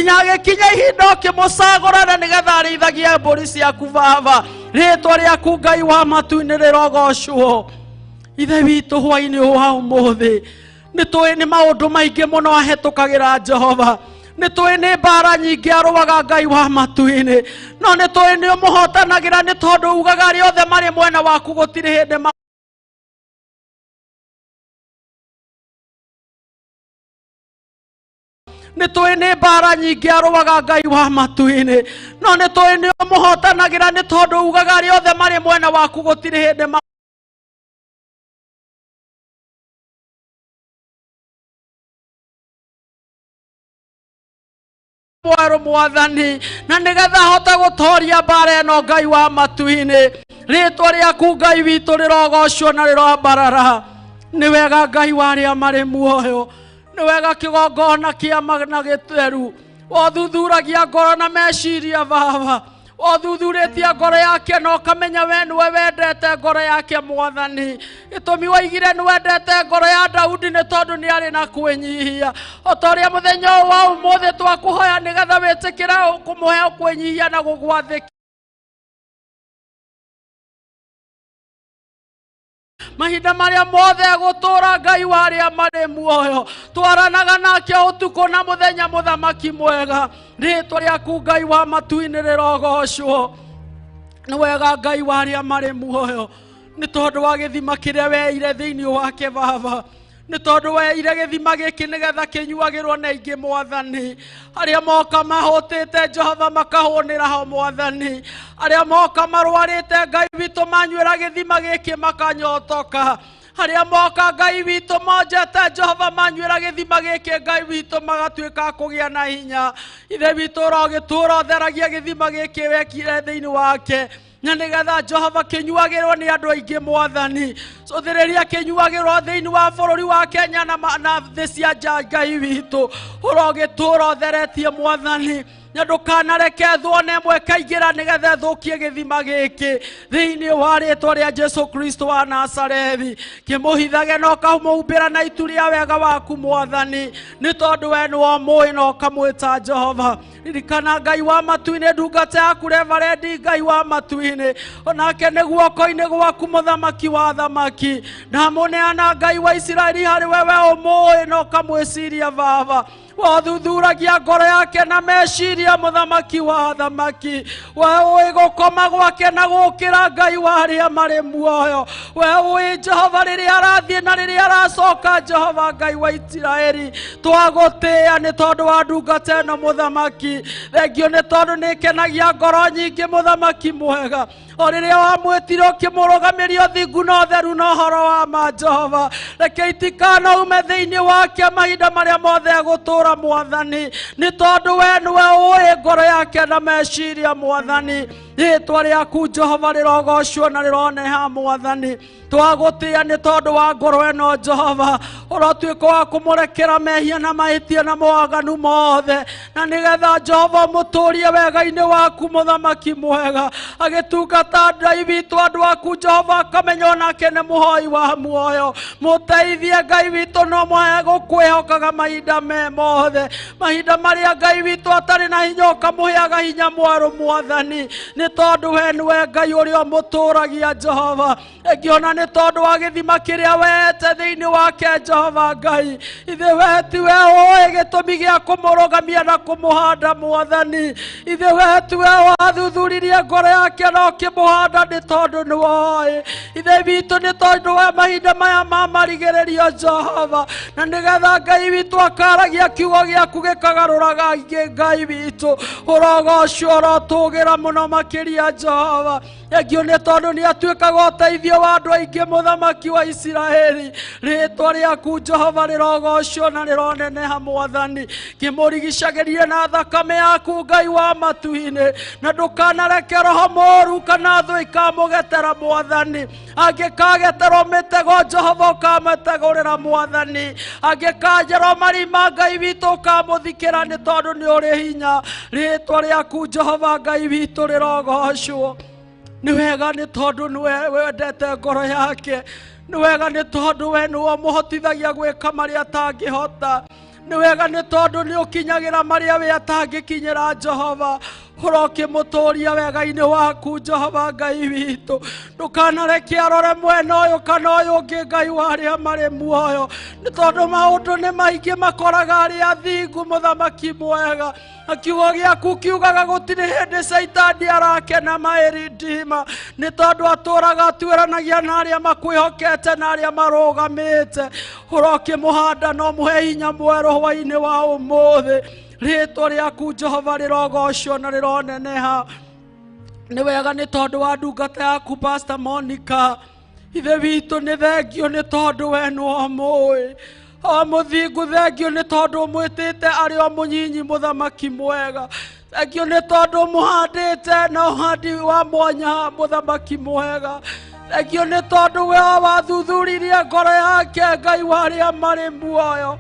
Nginya agĩkinya ihinda ũkĩmũcagũra na nĩgetha arĩithagie mbũri ciaku baba. Rĩtwa rĩaku Ngai wa matu-inĩ rĩrogocwo. Ithe witũ hwainĩ ũyũ wa ũmũthĩ nĩ tũĩ nĩ maũndũ maingĩ mũno ahĩtũkagĩra Jehova. Nĩ tũĩ nĩ mbara nyingĩ arũaga Ngai wa matu-inĩ, no nĩ tũĩ nĩ ũmũhotanagĩra nĩ tondũ ugaga arĩa othe marĩ mwena waku gũtirĩ hĩndĩ nĩ tũĩ nĩ mbara nyingĩ arũaga Ngai wa matu-inĩ, no nĩ tũĩ nĩ ũmũhotanagĩra nĩ tondũ ugaga arĩa othe marĩ mwena waku gũtirĩ hĩndĩ mwerũ mwathani, na nĩgetha ahote gũtoria mbara ĩno Ngai wa matu-inĩ. Rĩtwa rĩaku Ngai witũ rĩrogocwo na rĩroambarara. Nĩ wega Ngai wa arĩa marĩ muoyo, nĩ wega kĩgongona kĩa na gĩtheru. Wothuthuragia ngoro na meciria baba, wothuthurĩtie ngoro yake na ũkamenya we nĩwe wendete ngoro yake mwathani. Gĩtũmi waigire nĩ wendete ngoro ya Daudi nĩ tondũ nĩ arĩ na kwĩnyihia. O ta ũrĩa mũthenya ũyũ wa ũmũthĩ twakũhoya nĩgetha wĩtĩkĩre kũmũhe kwĩnyihia na gũgwathĩkĩra. Mahinda marĩa mothe egũtũũra Ngai wa arĩa marĩ muoyo, twaranaga nake ũtukũ na mũthenya mũthamaki mwega. Rĩtwa rĩaku Ngai wa matu-inĩ rĩrogocwo. Nĩ wega Ngai wa arĩa marĩ muoyo, nĩ tondũ wa gĩthima kĩrĩa weire thĩinĩ wake baba. Nĩ tondũ weire gĩthima gĩkĩ nĩgetha kĩnyuagĩrwo na aingĩ mwathani. Arĩa moka mahũtĩte Jehova makahũnĩra ho mwathani. Arĩa moka marwarĩte Ngai witũ manyuĩra gĩthima gĩkĩ makanyotoka. Arĩa moka Ngai witũ monjete Jehova manyuĩra gĩthima gĩkĩ Ngai witũ magatuĩka kũgĩa na hinya. Ithe witũ ũrogĩtũũra ũtheragia gĩthima gĩkĩ wekire thĩinĩ wake, na nĩgetha Jehova kĩnyuagĩrwo nĩ andũ aingĩ mwathani. Cũthĩrĩria kĩnyuagĩrwo thĩinĩ wa bũrũri wa Kenya na thĩ cia nja Ngai witũ. Ũrogĩtũũra ũtheretie mwathani, na ndũkanareke thũ ona ĩmwe ĩkaingĩra nĩgetha ĩthũkie gĩthima gĩkĩ thĩinĩ wa rĩtwa rĩa Jesu Kristo wa Nazarethi. Kĩmũhithage na ũkamũhumbĩra na itu rĩa wega waku mwathani, nĩ tondũ we nĩwe ũmũĩ na ũkamwĩta Jehova. Ririkana Ngai wa matu-inĩ ndungata yaku Reverendi Ngai wa matu-inĩ, onake nĩ guoko-inĩ gwaku mũthamaki wa athamaki. Ndamũneana Ngai wa Isiraeli harĩ we, we ũmũĩ na ũkamwĩciria baba. Wathuthuragia ngoro yake na meciria mũthamaki wa athamaki. We ũĩ gũkoma gwake na gũkĩra Ngai wa arĩa marĩ muoyo. We ũĩ Jehova rĩrĩa arathiĩ na rĩrĩa aracoka Jehova Ngai wa Isiraeli. Twagũtĩĩa nĩ tondũ wa ndungata ĩno mũthamaki. Thengio nĩ tondũ nĩ ĩkenagia ngoro nyingĩ mũthamaki mwega. O rĩrĩa wamwĩtire ũkĩmũrũgamĩria ũthingu na ũtheru na ũhoro wa ma Jehova, reke itikanaume thĩinĩ wake mahinda marĩa mothe egũtũũra mwathani, nĩ tondũ we nĩwe ũĩ ngoro yake na meciria mwathani. Rĩtwa rĩaku Jehova rĩrogocwo na rĩroneha mwathani. Twagũtĩĩa nĩ tondũ wa ngoro ĩno Jehova, ũrotuĩka wa kũmũrekera mehia na mahĩtia na mawaganu mothe, na nĩgetha Jehova ũmũtũũrie wega-inĩ waku mũthamaki mwega. Agĩtungata Ngai witũ andũ aku Jehova akamenya onake nĩ mũhoi wa muoyo. Mũteithie Ngai witũ no mũhe gũkwĩhokaga mahinda me mothe, mahinda marĩa Ngai witũ atarĩ na hinya ũkamũheaga hinya mwerũ mwathani, nĩ tondũ we nĩwe Ngai ũrĩa ũmũtũũragia Jehova. Ĩngĩona nĩ tondũ wa gĩthima kĩrĩa weete thĩinĩ wake Jehova Ngai, ithe we tiwe ũĩ gĩtũmi gĩa kũmũrũgamia na kũmũhanda mwathani. Ithe we tiwe wathuthuririe ngoro yake na ũkĩmũhanda nĩ tondũ nĩ woĩ. Ithe witũ nĩ tondũ wa mahinda maya ma marigĩrĩrio Jehova, na nĩgetha Ngai witũ akaragia kiugo gĩaku gĩkagarũraga aingĩ Ngai witũ. Ũrogocwo, ũrotũgĩra mũno makĩria Jehova. Thengio nĩ tondũ nĩ atuĩkaga ũteithio wa andũ aingĩ mũthamaki wa Isiraeli. Rĩtwa rĩaku Jehova rĩrogocwo na rĩroneneha mwathani. Kĩmũrigicagĩrie na thakame yaku Ngai wa matu-inĩ, na ndũkanareke roho mũũru kana thũ ikamũgetera mwathani. Angĩkageterwo mĩtego Jehova ũkamĩtegũrĩra mwathani. Angĩkanjerwo marima Ngai witũ ũkamũthikĩra nĩ tondũ nĩ ũrĩ hinya. Rĩtwa rĩaku Jehova Ngai witũ rĩrogocwo. Nĩ wega nĩ tondũ nĩwe wendete ngoro yake. Nĩ wega nĩ tondũ we nĩwe ũmũhotithagia gwĩka marĩa atangĩhota. Nĩ wega nĩ tondũ nĩ ũkinyagĩra marĩa we atangĩkinyĩra Jehova. Ũrokĩmũtũria wega-inĩ waku Jehova Ngai witũ. Ndũkanareke arore mwena ũyũ kana ũyũ ũngĩ Ngai wa arĩa marĩ muoyo, nĩ tondũ maũndũ nĩ maingĩ makoraga arĩa athingu mũthamaki mwega. Na kiugo gĩaku kiugaga gũtirĩ hĩndĩ Caitani arakena maĩrindima, nĩ tondũ atũraga atuĩranagia na arĩa makwĩhokete na arĩa marũgamĩte. Ũrokĩmũhanda na ũmũhe hinya mwerũ hwaĩ-inĩ wa ũmũthĩ. Rĩĩtwa rĩaku Jehova rĩrogocwo na rĩroneneha. Nĩ wega nĩ tondũ wa ndungata yaku Pastor Monica. Ithe witũ nĩ thengio nĩ tondũ we nĩwe ũmũĩ. O mũthingu thengio nĩ tondũ ũmwĩtĩte arĩ o mũnyinyi mũthamaki mwega. Thengio nĩ tondũ ũmũhandĩte na ũhandi wa mwanya mũthamaki mwega. Thengio nĩ tondũ we wathuthuririe ngoro yake Ngai wa arĩa marĩ muoyo.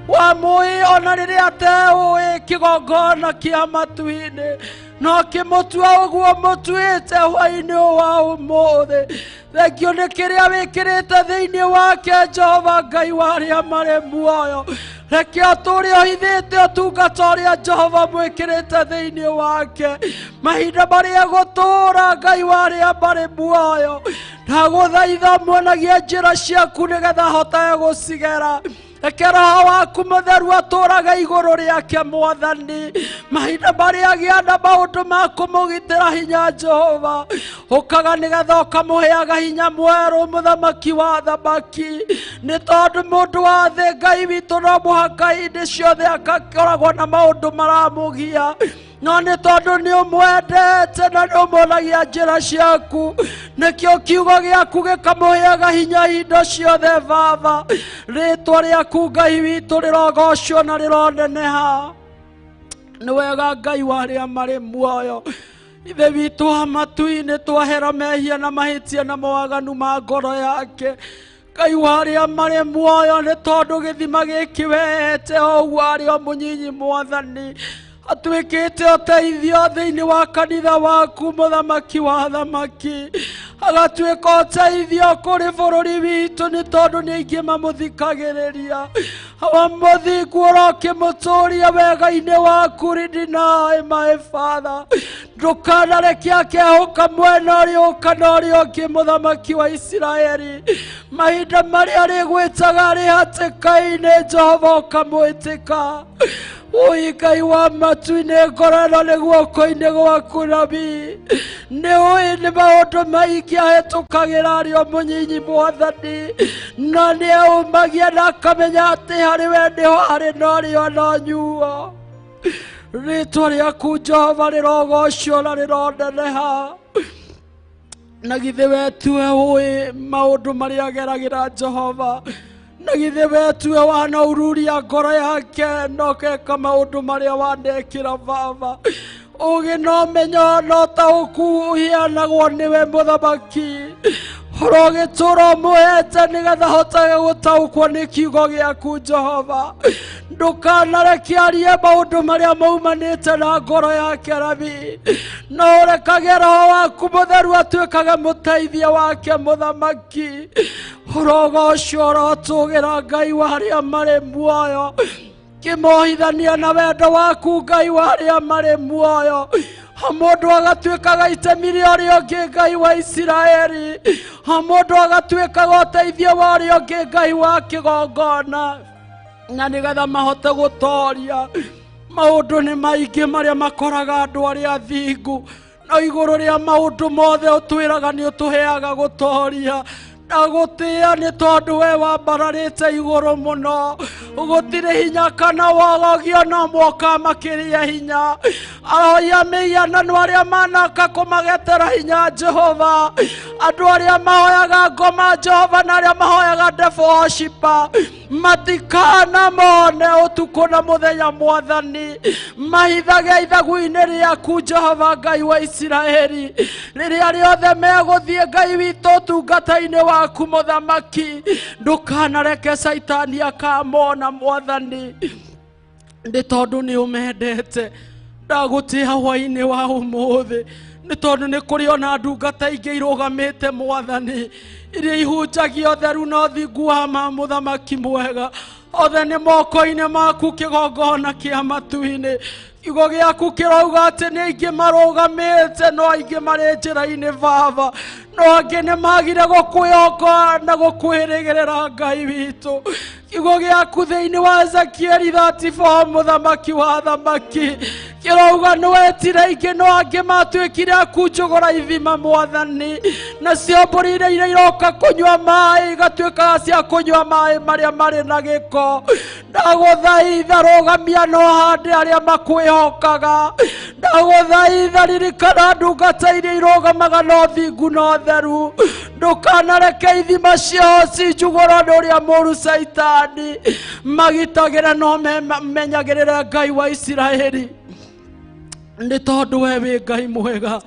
Wamũĩ ona rĩrĩa ateũĩ kĩgongona kĩa matu-inĩ, no kĩmũtua ũguo mũtuĩte hwaĩ-inĩ wa ũmũthĩ. Thengio nĩ kĩrĩa wĩkĩrĩte thĩinĩ wake Jehova Ngai wa arĩa marĩ muoyo. Reke atũũre ũhithĩte ũtungata ũrĩa Jehova mwĩkĩrĩte thĩinĩ wake mahinda marĩa egũtũũra Ngai wa arĩa marĩ muoyo. Ndagũthaitha muonagie njĩra ciaku nĩgetha ahotage gũcigera. Reke Roho waku mũtheru atũũraga igũrũ rĩake Mwathani mahinda marĩa agĩa na maũndũ ma kũmũgitĩra hinya Jehova. Ũkaga nĩgetha ũkamũheaga hinya mwerũ mũthamaki wa thamaki, nĩ tondũ mũndũ wa thĩ Ngai witũ no mũhaka hĩndĩ ciothe akakoragwo na maũndũ maramũgia, no nĩ tondũ nĩ ũmwendete na nĩ ũmuonagia njĩra ciaku, nĩkĩo kiugo gĩaku gĩkamũheaga hinya indo ciothe Baba. Rĩĩtwa rĩaku Ngai witũ rĩrogocwo na rĩroneneha. Nĩ wega Ngai wa arĩa marĩ muoyo. Ithe witũ wa matu-inĩ, twahera mehia na mahĩtia na mawaganu ma ngoro yake. Ngai wa arĩa marĩ muoyo, nĩ tondũ gĩthima gĩkĩ weete o ũguo arĩ o mũnyinyi Mwathani, atuĩkĩte ũteithio thĩinĩ wa kanitha waku mũthamaki wa thamaki, agatuĩka ũteithio kũrĩ bũrũri witũ, nĩ tondũ nĩ aingĩ mamũthikagĩrĩria. Awa mũthingu ũrokĩmũtũria wega-inĩ waku ridinaĩ my Father. Ndũkanareke akehũka mwena ũrĩa kana ũrĩa ũngĩ mũthamaki wa Isiraeli. Mahinda marĩa arĩgwĩtaga arĩ hatĩka-inĩ Jehova ũkamwĩtĩka. Ũi Ngai wa matu-inĩ, ngoro ĩno nĩ guoko-inĩ gwaku Rabi. Nĩ ũĩ nĩ maũndũ maingĩ ahĩtũkagĩra arĩ o mũnyinyi Mwathani, na nĩ eumagia na akamenya atĩ harĩ we nĩho harĩ na ũrĩo na ũnyuo. Rĩĩtwa rĩaku Jehova rĩrogocwo na rĩroneneha. Na githĩ we tiwe ũĩ maũndũ marĩa ageragĩra Jehova? Na githĩ we tiwe wanaururia ngoro yake na ũgeka maũndũ marĩa wanekĩra Baba? Ũũgĩ na ũmenyo na ũtaũku ũheanagwo nĩwe mũthamaki. Ũrogĩtũũra ũmũhete nĩgetha ahotage gũtaũkwo nĩ kiugo gĩaku Jehova. Ndũkanareke arie maũndũ marĩa maumanĩte na ngoro yake Rabi, no ũrekage Roho waku mũtheru atuĩkage mũteithia wake mũthamaki. Ũrogocwo, ũrotũgĩra Ngai wa arĩa marĩ muoyo. Kĩmohithania na wendo waku Ngai wa arĩa marĩ muoyo. Mũndũ agatuĩkaga itemi rĩa ũrĩa ũngĩ Ngai wa Isiraeli. Mũndũ agatuĩkaga ũteithio wa ũrĩa ũngĩ Ngai wa kĩgongona, na nĩgetha mahote gũtoria maũndũ nĩ maingĩ marĩa makoraga andũ arĩa athingu, no igũrũ rĩa maũndũ mothe ũtwĩraga nĩ ũtũheaga gũtoria. Ndagũtĩĩa nĩ tondũ we wambararĩte igũrũ mũno, gũtirĩ hinya kana wogogio no moka makĩria hinya. Ahoya mĩhianano arĩa manaka kũmagetera hinya Jehova, andũ arĩa mahoyaga ngoma Jehova na arĩa mahoyaga devil worshiper matikanamone ũtukũ na mũthenya Mwathani. Mahithage ithagu-inĩ rĩaku Jehova Ngai wa Isiraeli rĩrĩa rĩothe megũthiĩ Ngai witũ ũtungata-inĩ waku mũthamaki. Ndũkanareke Caitani akamona Mwathani, nĩ tondũ nĩ ũmendete. Ndagũtĩĩa hwaĩ-inĩ wa ũmũthĩ nĩ tondũ nĩ kũrĩ ona ndungata ingĩ irũgamĩte Mwathani, iria ihunjagia ũtheru na ũthingu wa ma mũthamaki mwega. Othe nĩ moko-inĩ maku kĩgongona kĩa matu-inĩ. Kiugo gĩaku kĩrauga atĩ nĩ aingĩ marũgamĩte no aingĩ marĩ njĩra-inĩ Baba, no angĩ nĩ magire gũkwĩhoka na gũkwĩrĩgĩrĩra Ngai witũ. Kiugo gĩaku thĩinĩ wa Ezekieli 34 mũthamaki wa thamaki kĩrauga nĩwetire aingĩ no angĩ matuĩkire akunjũgũra ithima Mwathani, nacio mbũri iria iroka kũnyua maĩ igatuĩkaga cia kũnyua maĩ marĩa marĩ na gĩko. Ndagũthaitha rũgamia no hande arĩa makwĩhokaga. Ndagũthaitha ririkana ndungata iria irũgamaga na ũthingu na ũtheru. Ndũkanareke ithima ciao cinjugũrwo nĩ ũrĩa mũũru Caitani. Magitagĩre no menyagĩrĩre Ngai wa Isiraeli, nĩ tondũ we wĩ Ngai mwega.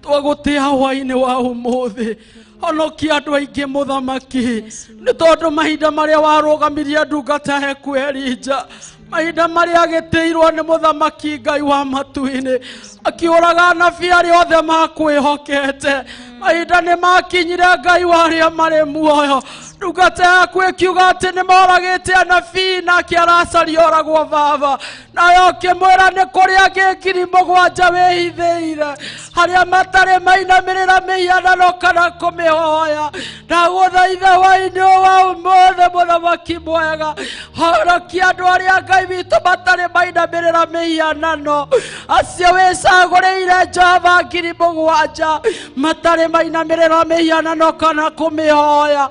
Twagũtĩa hwaĩ-inĩ wa ũmũthĩ, honokia andũ aingĩ mũthamaki, nĩ tondũ mahinda marĩa warũgamirie ndungata yaku Elija, mahinda marĩa agĩtĩirwo nĩ mũthamaki Ngai wa matu-inĩ, akĩũraga anabii arĩa othe makwĩhokete, mahinda nĩ makinyire Ngai wa arĩa marĩ muoyo. Ndungata yaku ĩkiuga atĩ nĩ moragĩte anabii nake aracaria oragwo Baba, nayo ũkĩmwĩra nĩ kũrĩ angĩ 7,000 wĩhithĩire harĩa matarĩ mainamĩrĩra mĩhianano kana kũmĩhoya. Ndagũthaitha hwaĩ-inĩ ũyũ wa ũmũthĩ mũthamaki mwega, honokia andũ arĩa Ngai witũ matarĩ mainamĩrĩra mĩhianano, acio wĩcagũrĩire Jehova 7,000 matarĩ mainamĩrĩra mĩhianano kana kũmĩhoya.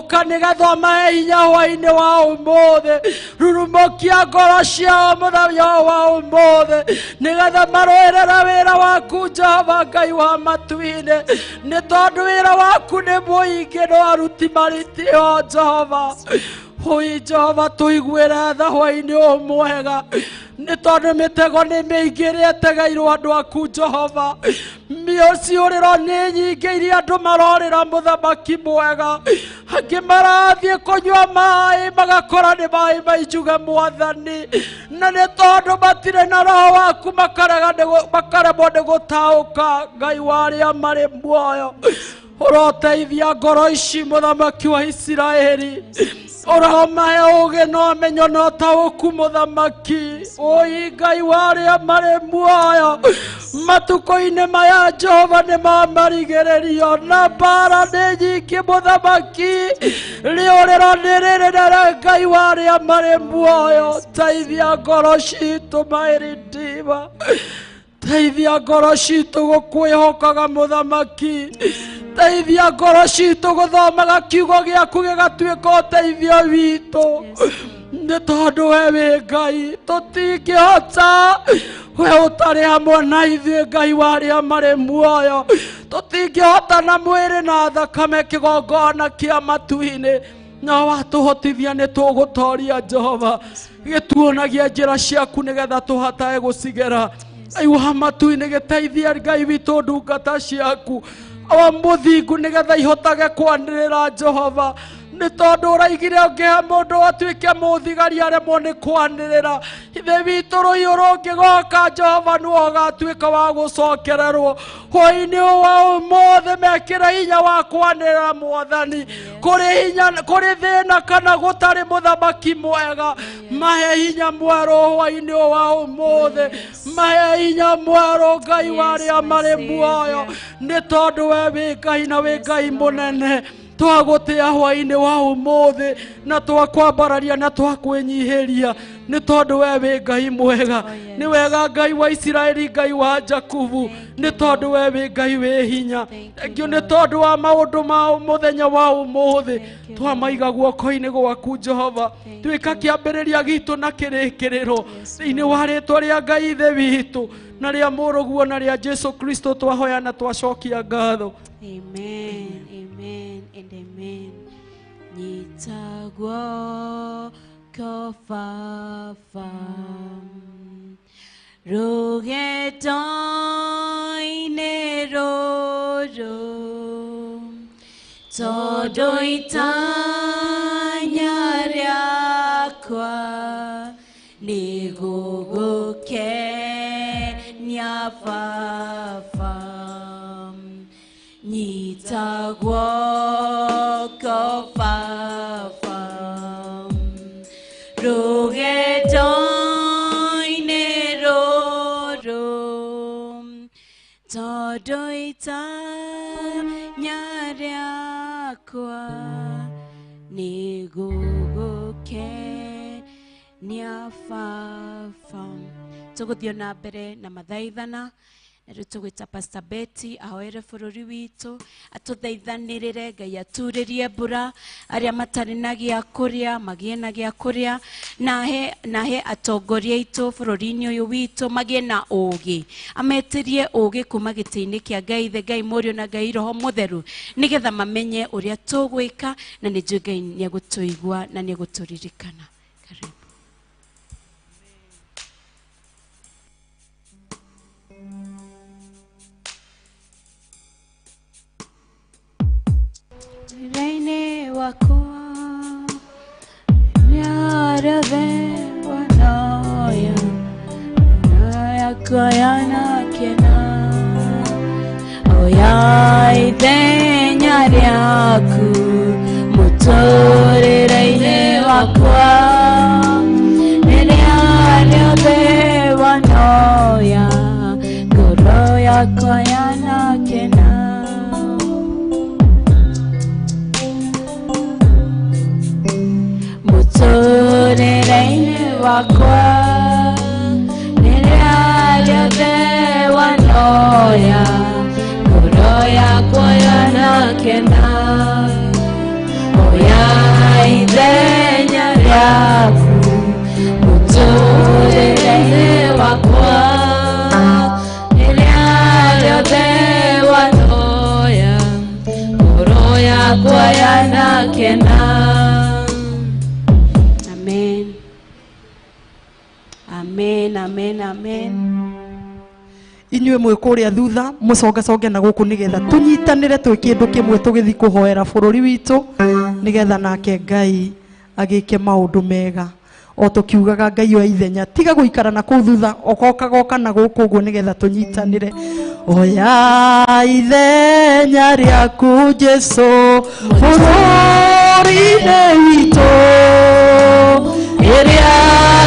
Ũka nĩgetha ũmahe hinya hwaĩ-inĩ wa ũmũthĩ, rurumũkia ngoro ciao mũthenya wa ũmũthĩ, nĩgetha marũĩrĩre wĩra waku Jehova Ngai wa matu-inĩ, nĩ tondũ wĩra waku nĩ mũingĩ no aruti maritio Jehova. Oi Jehova tũiguĩre tha hwaĩ-inĩ ũyũ mwega, nĩ tondũ mĩtego nĩ mĩingĩ ĩrĩa ĩtegeirwo andũ aku Jehova. Ciũrĩro nĩ nyingĩ iria andũ marorĩra mũthamaki mwega, angĩ marathiĩ kũnyua maĩ magakora nĩ maĩ mainjuge Mwathani, na nĩ tondũ matirĩ na roho waku makaremwo nĩ gũtaũka Ngai wa arĩa marĩ muoyo. Ũroteithia ngoro ici mũthamaki wa Isiraeli, ũromahe ũũgĩ na ũmenyo na ũtaũku mũthamaki. Oi Ngai wa arĩa marĩ muoyo, matukũ-inĩ maya Jehova nĩ mamarigĩrĩrio na mbara nĩ nyingĩ mũthamaki, rĩũrĩro nĩ rĩrĩ Ngai wa arĩa marĩ muoyo. Teithia ngoro citũ my Redeemer, teithia ngoro citũ gũkwĩhokaga mũthamaki, teithia ngoro citũ gũthomaga kiugo gĩaku gĩgatuĩka ũteithio witũ, nĩ tondũ we wĩ Ngai tũtingĩhota we ũtarĩ hamwe na ithuĩ Ngai wa arĩa marĩ muoyo. Tũtingĩhota na mwĩrĩ na thakame kĩgongona kĩa matu-inĩ, na watũhotithia nĩ tũgũtoria Jehova. Gĩtuonagia njĩra ciaku nĩgetha tũhotage gũcigera. Ngai wa matu-inĩ gĩteithie Ngai witũ ndungata ciaku awa mũthingu nĩgetha ihotage kwanĩrĩra Jehova, nĩ tondũ ũraigire ũngĩhe mũndũ atuĩke mũthigari aremwo nĩ kwanĩrĩra. Ithe witũ rũhiũ rũngĩgoka Jehova nĩwe ũgatuĩka wa gũcokererwo. Hwaĩ-inĩ ũyũ wa ũmũthĩ mekĩre hinya wa kwanĩrĩra Mwathani, kũrĩ hinya kũrĩ thĩna kana gũtarĩ mũthamaki mwega, mahe hinya mwerũ hwaĩ-inĩ ũyũ wa ũmũthĩ, mahe hinya mwerũ Ngai wa arĩa marĩ muoyo, nĩ tondũ we wĩ Ngai na wĩ Ngai mũnene. Twagũtĩa hwaĩ-inĩ wa ũmũthĩ na twakwambararia na twakwĩnyihĩria, nĩ tondũ we wĩ Ngai mwega. Nĩ wega Ngai wa Isiraeli, Ngai wa Jakubu, nĩ tondũ we wĩ Ngai wĩ hinya. Thengiũ nĩ tondũ wa maũndũ ma mũthenya wa ũmũthĩ, twamaiga guoko-inĩ gwaku Jehova. Tuĩka kĩambĩrĩria gitũ na kĩrĩkĩrĩro thĩinĩ wa rĩtwa rĩa Ngai Ithe witũ na rĩa Mũrũguo na rĩa Jesu Kristo twahoya na twacokia ngatho. Amen, amen, and amen. Nyita guoko Baba, rũgendo-inĩ rũrũ, tondũ itanya rĩakwa nĩ gũgũkenia Baba. Nyita guoko Baba, Tondũ itanya rĩakwa nĩ gũgũkenia Baba. Tũgũthiĩ na mbere na mathaithana. Na rĩu tũgwĩta Pastor Betty ahoere bũrũri witũ, atũthaithanĩrĩre Ngai aturĩrie mbura, arĩa matarĩ na gĩa kũrĩa magĩe na gĩa kũrĩa, na he atongoria aitũ bũrũri-inĩ ũyũ witũ magĩe na ũũgĩ, ametĩrie ũũgĩ kuma gĩtĩ-inĩ kĩa Ngai Ithe, Ngai Mũriũ na Ngai Roho Mũtheru, nĩgetha mamenye ũrĩa tũgwĩka, na nĩ njũĩ Ngai nĩegũtũigua na nĩegũtũririkana. Karibu. Reine wakwa nyarathe wanoya yakwa yanakena oya ithenya rĩaku mũtũrĩre-inĩ wakwa rĩrĩa rĩothe wanoya ngoro yakwa yanakena. Mũtũrĩre-inĩ wakwa rĩrĩa rĩothe wanoya ngoro yakwa yanakena oya ithenya rĩaku mũtũrĩre-inĩ wakwa rĩrĩa rĩothe wanoya ngoro yakwa yanakena. Amen. Amen, amen, amen. Inyuĩ mwĩ kũrĩa thutha mũcongaconge na gũkũ nĩgetha tũnyitanĩre twĩ kĩndũ kĩmwe tũgĩthiĩ kũhoera bũrũri witũ nĩgetha nake Ngai agĩke maũndũ mega. O tũkiugaga Ngai oya ithenya, tiga gũikara na kũu thutha, okokagoka na gũkũ ũguo nĩgetha tũnyitanĩre. Oya ithenya rĩaku Jesũ bũrũri-inĩ witũ rĩrĩa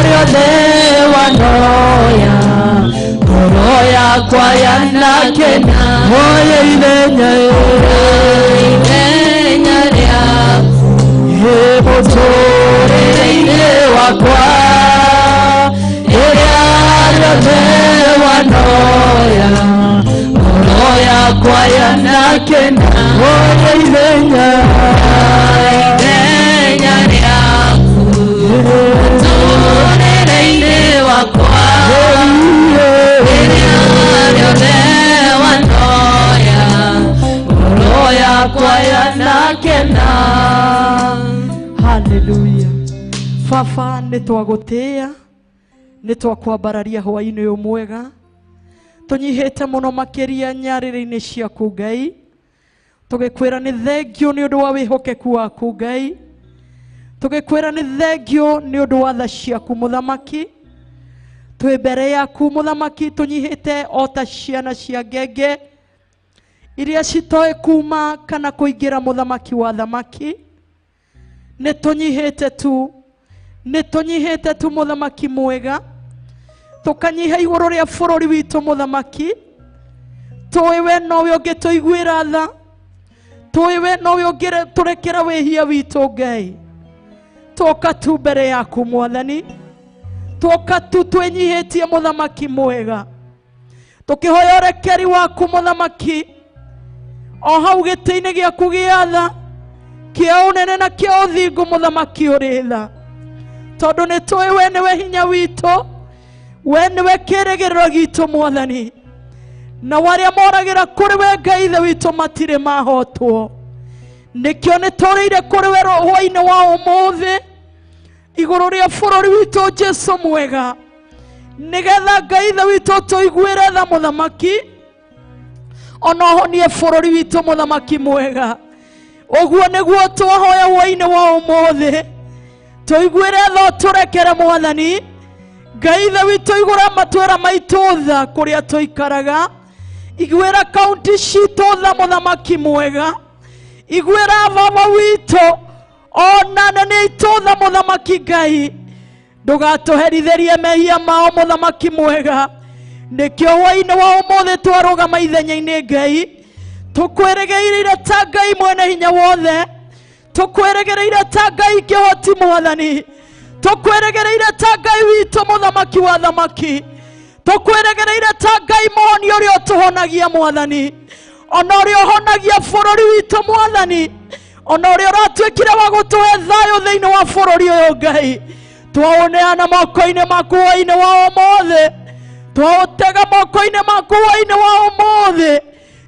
rĩothe wanoya ngoro yakwa yanakena. Oya ithenya ithenya rĩaku mũtũrĩre-inĩ wakwa rĩrĩa rĩothe wanoya ngoro yakwa yanakena. Oya ithenya ithenya rĩaku mũtũrĩre-inĩ wakwa rĩrĩa rĩothe wanoya ngoro yakwa yanakena. Haleluya. Baba nĩ twagũtĩĩa, nĩ twakwambararia hwaĩ-inĩ ũyũ mwega, tũnyihĩte mũno makĩria nyarĩrĩ-inĩ ciaku Ngai, tũgĩkwĩra nĩ thengio nĩ ũndũ wa wĩhokeku waku Ngai, tũgĩkwĩra nĩ thengio nĩ ũndũ wa tha ciaku Mũthamaki. Twĩ mbere yaku Mũthamaki tũnyihĩte o ta ciana cia ngenge iria citoĩ kuma kana kũingĩra Mũthamaki wa thamaki. Nĩ tũnyihĩte tu, nĩ tũnyihĩte tu Mũthamaki mwega, tũkanyiha igũrũ rĩa bũrũri witũ Mũthamaki. Tũĩ we nowe ũngĩtũiguĩra tha, tũĩ we nowe ũngĩtũrekera wĩhia witũ Ngai. Twoka tu mbere yaku Mwathani, twoka tu twĩnyihĩtie Mũthamaki mwega, tũkĩhoya ũrekeri waku Mũthamaki o hau gĩtĩ-inĩ gĩaku gĩa tha, kĩa ũnene na kĩa ũthingu Mũthamaki ũrĩ tha, tondũ nĩ tũĩ we nĩwe hinya witũ, we nĩwe kĩĩrĩgĩrĩro gitũ Mwathani, na arĩa moragĩra kũrĩ we Ngai Ithe witũ matirĩ mahotwo. Nĩkĩo nĩ tũrĩire kũrĩ we hwaĩ-inĩ wa ũmũthĩ igũrũ rĩa bũrũri witũ Jesũ mwega, nĩgetha Ngai Ithe witũ tũiguĩre tha Mũthamaki, ona ũhonie bũrũri witũ Mũthamaki mwega. Ũguo nĩguo twahoya hwaĩ-inĩ wa ũmũthĩ, tũiguĩre tha ũtũrekere Mwathani Ngai Ithe witũ, igũra matwĩra maitũ tha kũrĩa tũikaraga, iguĩra kaunti citũ tha Mũthamaki mwega, iguĩra baba witũ ona nene itũ tha Mũthamaki Ngai, ndũgatũherithĩrie mehia mao Mũthamaki mwega. Nĩkĩo hwaĩ-inĩ wa ũmũthĩ twarũgama ithenya-inĩ Ngai, tũkwĩrĩgĩrĩire ta Ngai mwene hinya wothe, tũkwĩrĩgĩrĩire ta Ngai kĩhoti mwathani, tũkwĩrĩgĩrĩire ta Ngai witũ mũthamaki wa thamaki, tũkwĩrĩgĩrĩire ta Ngai mũhonia ũrĩa ũtũhonagia mwathani, ona ũrĩa ũhonagia bũrũri witũ mwathani, ona ũrĩa ũratuĩkire wa gũtũhe thayũ thĩinĩ wa bũrũri ũyũ Ngai. Twaũneana moko-inĩ maku hwaĩ-inĩ wa ũmũthĩ, twaũtega moko-inĩ maku hwaĩ-inĩ wa ũmũthĩ,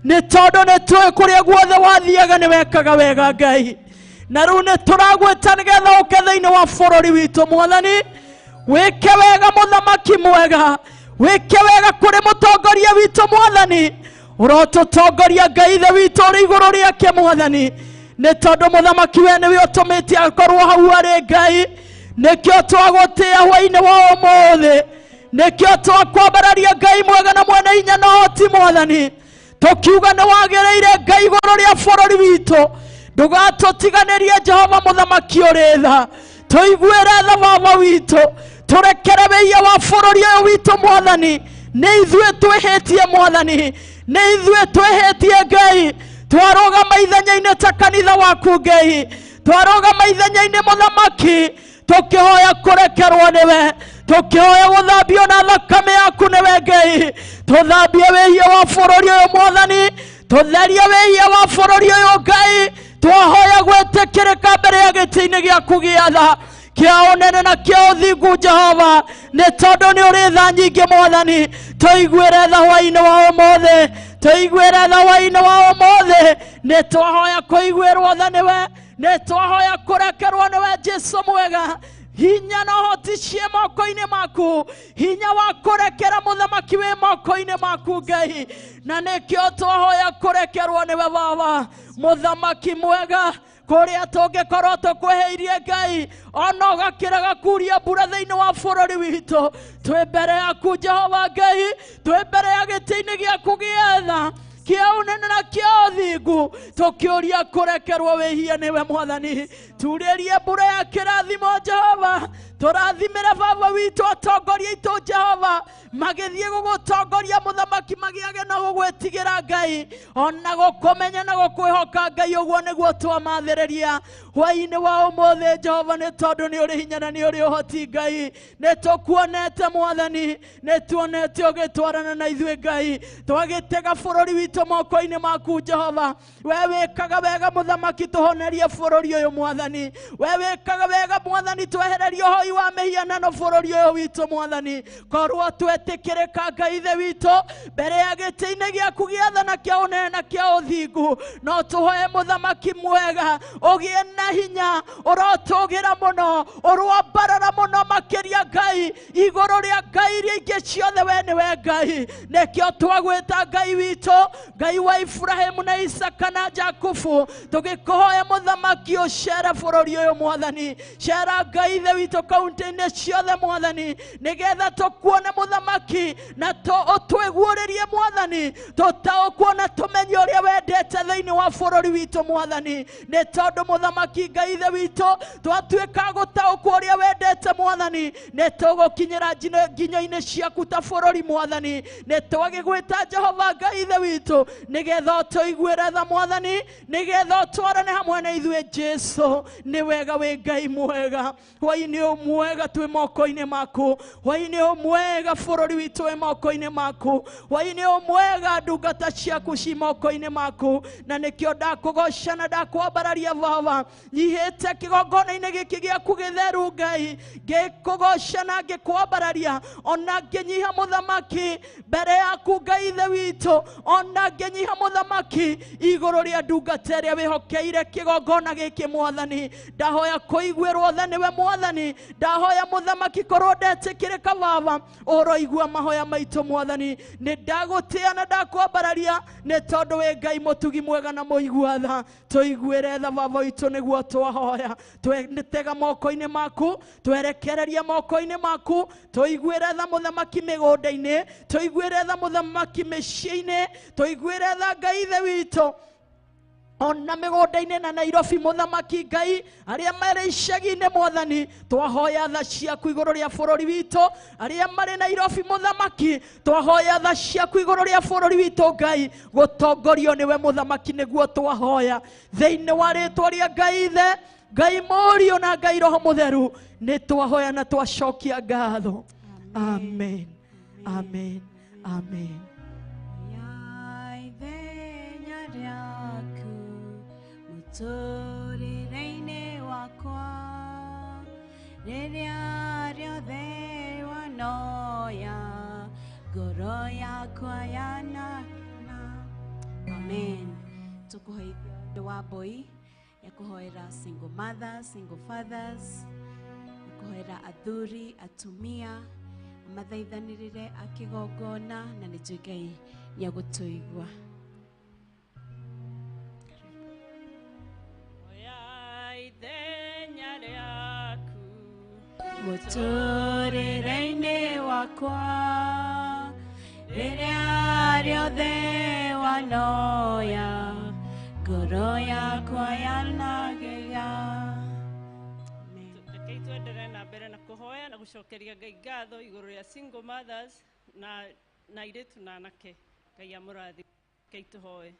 nĩ tondũ nĩ tũĩ kũrĩa guothe wathiaga nĩ wekaga wega Ngai. Na rĩu nĩ tũragwĩta nĩgetha ũke thĩinĩ wa bũrũri witũ mwathani, wĩke wega mũthamaki mwega, wĩke wega kũrĩ mũtongoria witũ mwathani, ũrotũtongoria Ngai ithe witũ ũrĩ igũrũ rĩake mwathani, nĩ tondũ mũthamaki we nĩwe ũtũmĩte akorwo hau arĩ Ngai. Nĩkĩo twagũtĩĩa hwaĩ-inĩ wa ũmũthĩ, nĩkĩo twakwambararia Ngai mwega na mwene hinya na ũhoti mwathani, tũkiuga nĩ wagĩrĩire Ngai igũrũ rĩa bũrũri witũ. Ndũgatũtiganĩrie Jehova mũthamaki ũrĩ tha, tũiguĩre tha baba witũ, tũrekere wĩhia wa bũrũri ũyũ witũ mwathani. Nĩ ithuĩ twĩhĩtie mwathani, nĩ ithuĩ twĩhĩtie Ngai. Twarũgama ithenya-inĩ ta kanitha waku Ngai, twarũgama ithenya-inĩ mũthamaki, tũkĩhoya kũrekerwo nĩwe, tũkĩhoya gũthambio na thakame yaku nĩwe Ngai. Tũthambie wĩhia wa bũrũri ũyũ mwathani, tũtherie wĩhia wa bũrũri ũyũ Ngai. Twahoya gwĩtĩkĩrĩka mbere ya gĩtĩ-inĩ gĩaku gĩa tha, kĩa ũnene na kĩa ũthingu Jehova, nĩ tondũ nĩ ũrĩ tha nyingĩ mwathani. Tũiguĩre tha hwaĩ-inĩ wa ũmũthĩ, tũiguĩre tha hwaĩ-inĩ wa ũmũthĩ. Nĩ twahoya kũiguĩrwo tha nĩwe, nĩ twahoya kũrekerwo nĩwe Jesu mwega. Hinya na ũhoti ciĩ moko-inĩ maku, hinya wa kũrekera mũthamaki wĩ moko-inĩ maku Ngai, na nĩkĩo twahoya kũrekerwo nĩwe Baba mũthamaki mwega. Kũrĩa tũngĩkorwo tũkwĩhĩirie Ngai, ona ũgakĩrega kuria mbura thĩinĩ wa bũrũri witũ, twĩ mbere yaku Jehova Ngai, twĩ mbere ya gĩtĩ-inĩ gĩaku gĩa tha, kĩa ũnene na kĩa ũthingu, tũkĩũria kũrekerwo wĩhia nĩwe mwathani. Turĩrie mbura ya kĩrathimo Jehova, tũrathimĩre baba witũ atongoria aitũ Jehova, magĩthiĩ gũgũtongoria mũthamaki, magĩage na gũgwĩtigĩra Ngai, ona gũkũmenya na gũkwĩhoka Ngai. Ũguo nĩguo twamathĩrĩria hwaĩ-inĩ wa ũmũthĩ Jehova, nĩ tondũ nĩ ũrĩ hinya na nĩ ũrĩ ũhoti Ngai. Nĩ tũkuonete mwathani, nĩ tuonete ũgĩtwarana na ithuĩ Ngai. Twagĩtega bũrũri witũ moko-inĩ maku Jehova. We wĩkaga wega mũthamaki, tũhonerie bũrũri ũyũ mwathani. We wĩkaga wega mwathani, twehererie ũhoi wa mĩhianano bũrũri ũyũ witũ mwathani. Korwo twetĩkĩrĩka Ngai ithe witũ mbere ya gĩtĩ-inĩ gĩaku gĩa tha na kĩa ũnene na kĩa ũthingu, no tũhoe mũthamaki mwega ũgĩe na hinya, ũrotũgĩra mũno, ũrwambarara mũno makĩria Ngai igũrũ rĩa Ngai iria ingĩ ciothe. We nĩwe Ngai, nĩkĩo twagwĩta Ngai witũ, Ngai wa Iburahĩmu na Isaka na Jakubu, tũgĩkũhoya mũthamaki ũcere bũrũri ũyũ mwathani. Cera Ngai ithe witũ kaunti-inĩ ciothe mwathani, nĩgetha tũkuone mũthamaki na ũtwĩguũrĩrie mwathani, tũtaũkwo na tũmenye ũrĩa wendete thĩinĩ wa bũrũri witũ mwathani. Nĩ tondũ mũthamaki Ngai ithe witũ twatuĩka gũtaũkwo ũrĩa wendete mwathani, nĩ tũgũkinyĩra nginyo-inĩ ciaku ta bũrũri mwathani. Nĩ twagĩgwĩta Jehova Ngai ithe witũ nĩgetha ũtũiguĩre tha mwathani, nĩgetha ũtwarane hamwe na ithuĩ Jesu. Nĩ wega wĩ Ngai mwega, hwaĩ-inĩ ũyũ mwega twĩ moko-inĩ maku, hwaĩ-inĩ ũyũ mwega bũrũri witũ wĩ moko-inĩ maku, hwaĩ-inĩ ũyũ mwega ndungata ciaku ci moko-inĩ maku, na nĩkĩo ndakũgoca na ndakwambararia Baba. Nyihĩte kĩgongona-inĩ gĩkĩ gĩaku gĩtheru Ngai, ngĩkũgoca na ngĩkwambararia, ona ngĩnyiha mũthamaki mbere yaku Ngai ithe witũ, ona ngĩnyiha mũthamaki igũrũ rĩa ndungata ĩrĩa wĩhokeire kĩgongona gĩkĩ mwathani. Ndahoya kũiguĩrwo tha nĩwe mwathani, ndahoya mũthamaki korwo ndetĩkĩrĩka Baba, ũroigua mahoya maitũ mwathani. Nĩ ndagũtĩĩa na ndakwambararia, nĩ tondũ wĩ Ngai mũtugi mwega na mũigua tha. Tũiguĩre tha Baba witũ nĩguo twahoya. Twetega moko-inĩ maku, twerekererie moko-inĩ maku, tũiguĩre tha mũthamaki mĩgũnda-inĩ, tũiguĩre tha mũthamaki mĩciĩ-inĩ, tũiguĩre tha Ngai ithe witũ. Ona mĩgũnda-inĩ na Nairobi mũthamaki Ngai, arĩa marĩ icagi-inĩ mwathani, twahoya tha ciaku igũrũ rĩa bũrũri witũ. Arĩa marĩ Nairobi mũthamaki, twahoya tha ciaku igũrũ rĩa bũrũri witũ Ngai, gũtongorio nĩwe mũthamaki nĩguo twahoya. Thĩinĩ wa rĩtwa rĩa Ngai Ithe, Ngai Mũriũ na Ngai Roho Mũtheru, nĩ twahoya na twacokia ngatho. Amen. Amen. Amen. Mũtũrĩre-inĩ wakwa rĩrĩa rĩothe wanoya ngoro yakwa yanakena. Amen. Tũkũhoithia ũndũ wa mboi ya kũhoera single mothers, single fathers, ya kũhoera athuri, atumia, mathaithanĩrĩre akĩgongona, na nĩ njũĩ Ngai nĩegũtũigua. Mũtũrĩre-inĩ wakwa rĩrĩa rĩothe wanoya ngoro yakwa yanagega. Rekei twenderee na mbere na kũhoya na gũcokeria Ngai ngatho igũrũ rĩa single mothers na airĩtu na anake. Ngai amũrathime. Rekei tũhoe.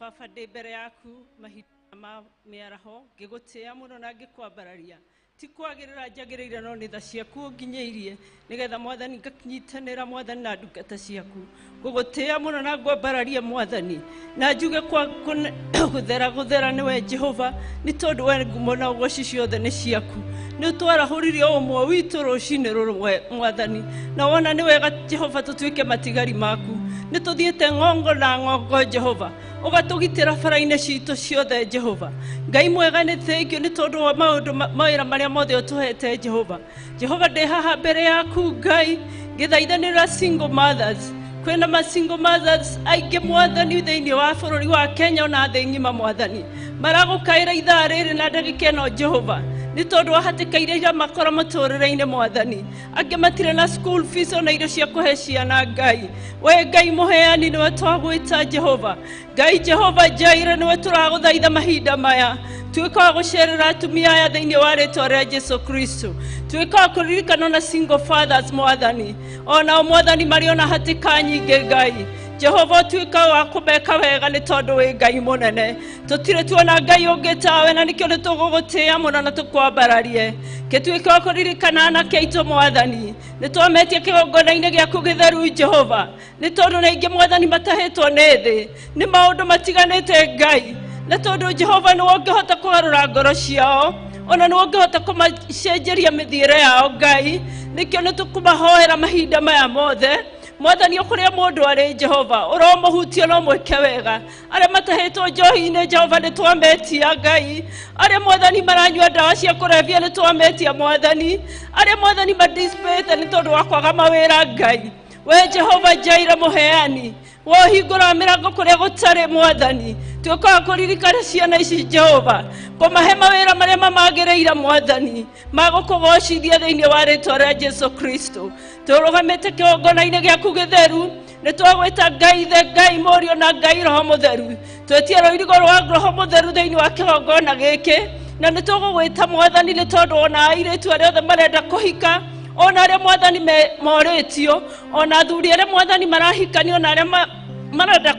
Baba, ndĩ mbere yaku mahinda ma mĩaraho, ngĩgũtĩĩa mũno na ngĩkwambararia. Ti kwagĩrĩra njagĩrĩire no nĩ tha ciaku ũnginyĩirie, nĩgetha mwathani ngakinyitanĩra mwathani na ndungata ciaku. Ngũgũtĩĩa mũno na ngwambararie mwathani, na njuge kwa gũthera gũthera nĩwe Jehova, nĩ tondũ we ngumo na ũgoci ciothe nĩ ciaku. Nĩ ũtwarahũririe ũmwe witũ rũcinĩ rũrũ mwathani, na wona nĩ wega Jehova tũtuĩke matigari maku. Nĩ tũthiĩte ng'ongo na ng'ongo Jehova, ũgatũgitĩra bara-inĩ citũ ciothe Jehova. Ngai mwega nĩ thengiũ nĩ tondũ wa maũndũ mawĩra marĩa mothe ũtũhete Jehova. Jehova, ndĩ haha mbere yaku Ngai, ngĩthaithanĩra single mothers. Kwĩna ma single mothers aingĩ mwathani thĩinĩ wa bũrũri wa Kenya ona thĩ ng'ima mwathani, maragũkaĩra ithaa rĩrĩ na ndagĩka ĩno Jehova, nĩ tondũ wa hatĩka iria iramakora mũtũrĩre-inĩ mwathani. Angĩ matirĩ na school fees ona irio cia kũhe ciana Ngai. We Ngai mũheani nĩwe twagwĩta Jehova. Ngai Jehova Jaire nĩwe tũragũthaitha mahinda maya. Tuĩka wa gũcerera atumia aya thĩinĩ wa rĩtwa rĩa Jesu Kristo. Tuĩka wa kũririkana na single fathers mwathani, onao mwathani marĩ ona hatĩka nyingĩ Ngai. Jehova tuĩka wa kũmeka wega nĩ tondũ wĩ Ngai mũnene. Tũtirĩ tuona Ngai ũngĩ tawe, na nĩkĩo nĩ tũgũgũtĩĩa mũno na tũkwambararie. Gĩtuĩke wa kũririkana anake aitũ mwathani, nĩ twametie kĩgongona-inĩ gĩaku gĩtheru Jehova, nĩ tondũ nĩ aingĩ mwathani matahĩtwo nĩ thĩ nĩ maũndũ matiganĩte Ngai, na tondũ Jehova nĩwe ũngĩhota kũgarũra ngoro ciao, ona nĩwe ũngĩhota kũmacenjeria mĩthiĩre yao Ngai. Nĩkĩo nĩ tũkũmahoera mahinda maya mothe mwathani, o kũrĩa mũndũ arĩ Jehova, ũromũhutia no mwĩke wega. Arĩa matahĩtwo njohi-inĩ Jehova nĩ twametia Ngai. Arĩa mwathani maranyua ndawa cia kũrebia nĩ twametia mwathani. Arĩa mwathani madisipĩte nĩ tondũ wa kwaga mawĩra Ngai. We Jehova Jaire mũheani, we ũhingũraga mĩrango kũrĩa gũtarĩ mwathani, tuĩka wa kũririkana ciana ici Jehova, kũmahe mawĩra marĩa mamagĩrĩire mwathani, magũkũgocithia thĩinĩ wa rĩtwa rĩa Jesu Kristo. Tũrũgamĩte kĩgongona-inĩ gĩaku gĩtheru, nĩ twagwĩta Ngai Ithe, Ngai Mũriũ na Ngai Roho Mũtheru. Twetie rũirigo rwa Roho Mũtheru thĩinĩ wa kĩgongona gĩkĩ, na nĩ tũgũgwĩta mwathani nĩ tondũ ona airĩtu arĩa othe marenda kũhika, ona arĩa mwathani morĩtio, ona athuri arĩa mwathani marahikania, ona arĩa marenda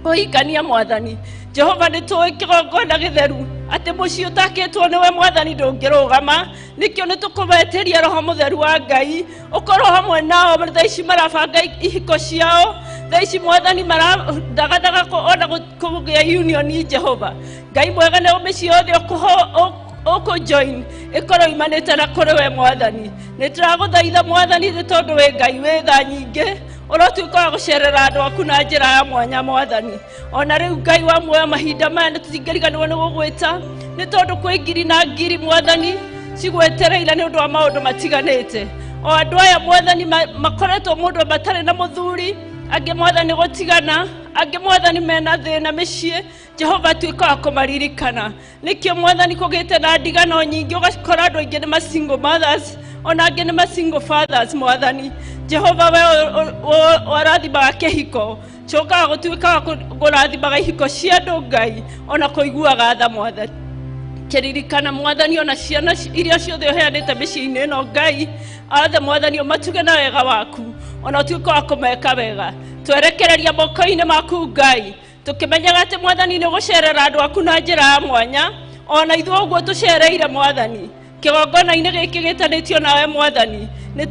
kũhikania mwathani. Jehova nĩ tũĩ kĩgongona gĩtheru atĩ mũciĩ ũtakĩtwo nĩwe mwathani ndũngĩrũgama. Nĩkĩo nĩ tũkũmetĩria Roho Mũtheru wa Ngai ũkorwo hamwe nao thaa ici marabanga ihiko ciao, thaa ici mwathani marathagathaga ona kũgĩa union Jehova. Ngai mwega nĩ mĩciĩ yothe ũkũjoin ĩkorwo imanĩte na kũrĩ we mwathani. Nĩ tũragũthaitha mwathani nĩ tondũ wĩ Ngai wĩ tha nyingĩ, ũrotuĩka wa gũcerera andũ aku na njĩra ya mwanya mwathani. Ona rĩu Ngai wa muoyo mahinda maya nĩ tũtingĩriganĩrwo nĩ gũgwĩta, nĩ tondũ kwĩ ngiri na ngiri mwathani cigwetereire nĩ ũndũ wa maũndũ matiganĩte. O andũ aya mwathani makoretwo mũndũ matarĩ na mũthuri, angĩ mwathani gũtigana, angĩ mwathani mena thĩna mĩciĩ. Jehova tuĩka wa kũmaririkana. Nĩkĩo mwathani kũgĩte na ndigano nyingĩ, ũgakora andũ aingĩ nĩ ma single mothers, ona angĩ nĩ ma single fathers mwathani. Jehova we warathimaga kĩhiko cokaga gũtuĩkaga kũrathimaga ihiko cia andũ Ngai ona kũiguaga tha mwathani kĩririkana mwathani ona ciana iria ciothe ũheanĩte mĩciĩ-inĩ ĩno Ngai athe mwathani ũmatuge na wega waku ona ũtuĩke wa kũmeka wega twerekereria moko-inĩ maku Ngai tũkĩmenyaga atĩ mwathani nĩ ũgũcerera andũ aku na njĩra ya mwanya ona ithuĩ ũguo tũcereire mwathani kĩgongona-inĩ gĩkĩ gĩtanĩtio nawe mwathani nĩ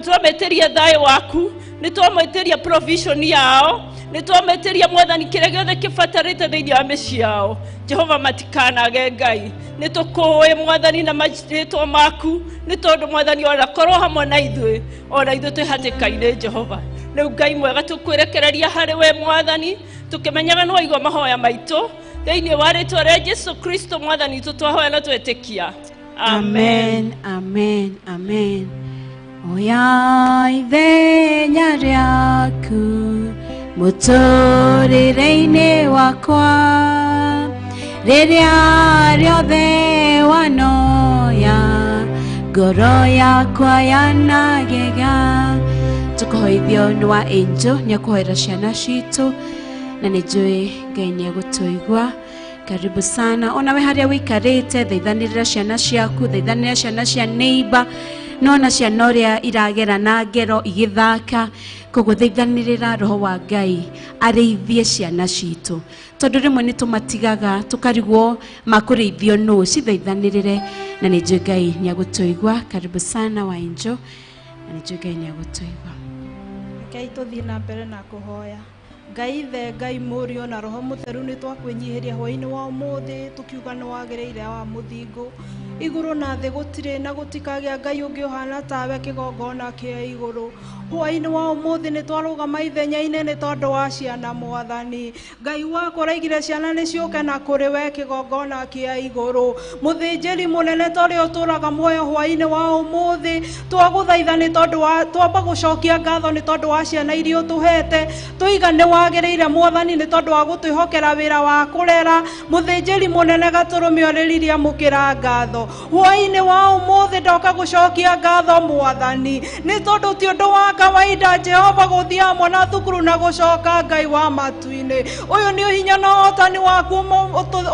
twametĩria thayũ waku nĩ twamwĩtĩria provision yao nĩ twamwĩtĩria mwathani kĩrĩa gĩothe kĩbatarĩte thĩinĩ wa mĩciĩ yao Jehova matikanage Ngai nĩ tũkũĩ mwathani na marĩtwa maku nĩ tondũ mwathani ona korwo hamwe na ithuĩ ona ithuĩ twĩ hatĩka-inĩ Jehova rĩu Ngai mwega tũkwĩrekereria harĩ we mwathani tũkĩmenyaga nĩ waigua mahoya maitũ thĩinĩ wa rĩtwa rĩa Jesu Kristo mwathani witũ twahoya na twetĩkia. Amen, amen, amen. Oya ithenya rĩaku mũtũrĩre-inĩ wakwa rĩrĩa rĩothe wanoya ngoro yakwa yanagega tũkũhoithio nĩ wa Angel nĩ akũhoera ciana citũ na nĩ njũĩ Ngai nĩ egũtũigua. Karibu sana ona we harĩa wĩikarĩte thaithanĩrĩra ciana ciaku thaithanĩrĩra ciana cia neighbor nona ciana ũrĩa iragera na ngero igĩthaka koguo thaithanĩrĩra roho wa Ngai arĩithie ciana citũ tondũ rĩmwe nĩ tũmatigaga tũkarigwo makũrĩithio nũ cithaithanĩrĩre na nĩ njũĩ Ngai nĩ agũtũigua. Karibu sana wa Angel na nĩ njũĩ Ngai nĩ agũtũigua. Ngai tũthiĩ na mbere na kũhoya. Ngai ithe Ngai mũriũ na roho mũtheru nĩ twakwĩnyihĩria hwaĩ-inĩ wa ũmũthĩ tũkiuga nĩ wagĩrĩire wa mũthingu igũrũ na thĩ gũtirĩ na gũtikagĩa Ngai ũngĩ ũhana tawe kĩgongona kĩa igũrũ hwaĩ-inĩ wa ũmũthĩ nĩ twarũgama ithenya-inĩ nĩ tondũ wa ciana mwathani Ngai wakwa ũraigire ciana nĩ ciũke na kũrĩ we kĩgongona kĩa igũrũ mũthĩnjĩri mũnene torĩa ũtũraga muoyo hwaĩ-inĩ wa ũmũthĩ twagũthaitha nĩ tondũ wa twamba gũcokia ngatho nĩ tondũ wa ciana iria ũtũhete tũiga nĩ wagĩrĩire mwathani nĩ tondũ wa gũtwĩhokera wĩra wa kũrera mũthĩnjĩri mũnene gatũrũme ũrĩririe amũkĩra ngatho hwaĩ-inĩ wa ũmũthĩ ndoka gũcokia ngatho mwathani nĩ tondũ ti ũndũ wa kawaida Jehova gũthiĩ hamwe na thukuru na gũcoka Ngai wa matu-inĩ ũyũ nĩ ũhinya na ũhotani waku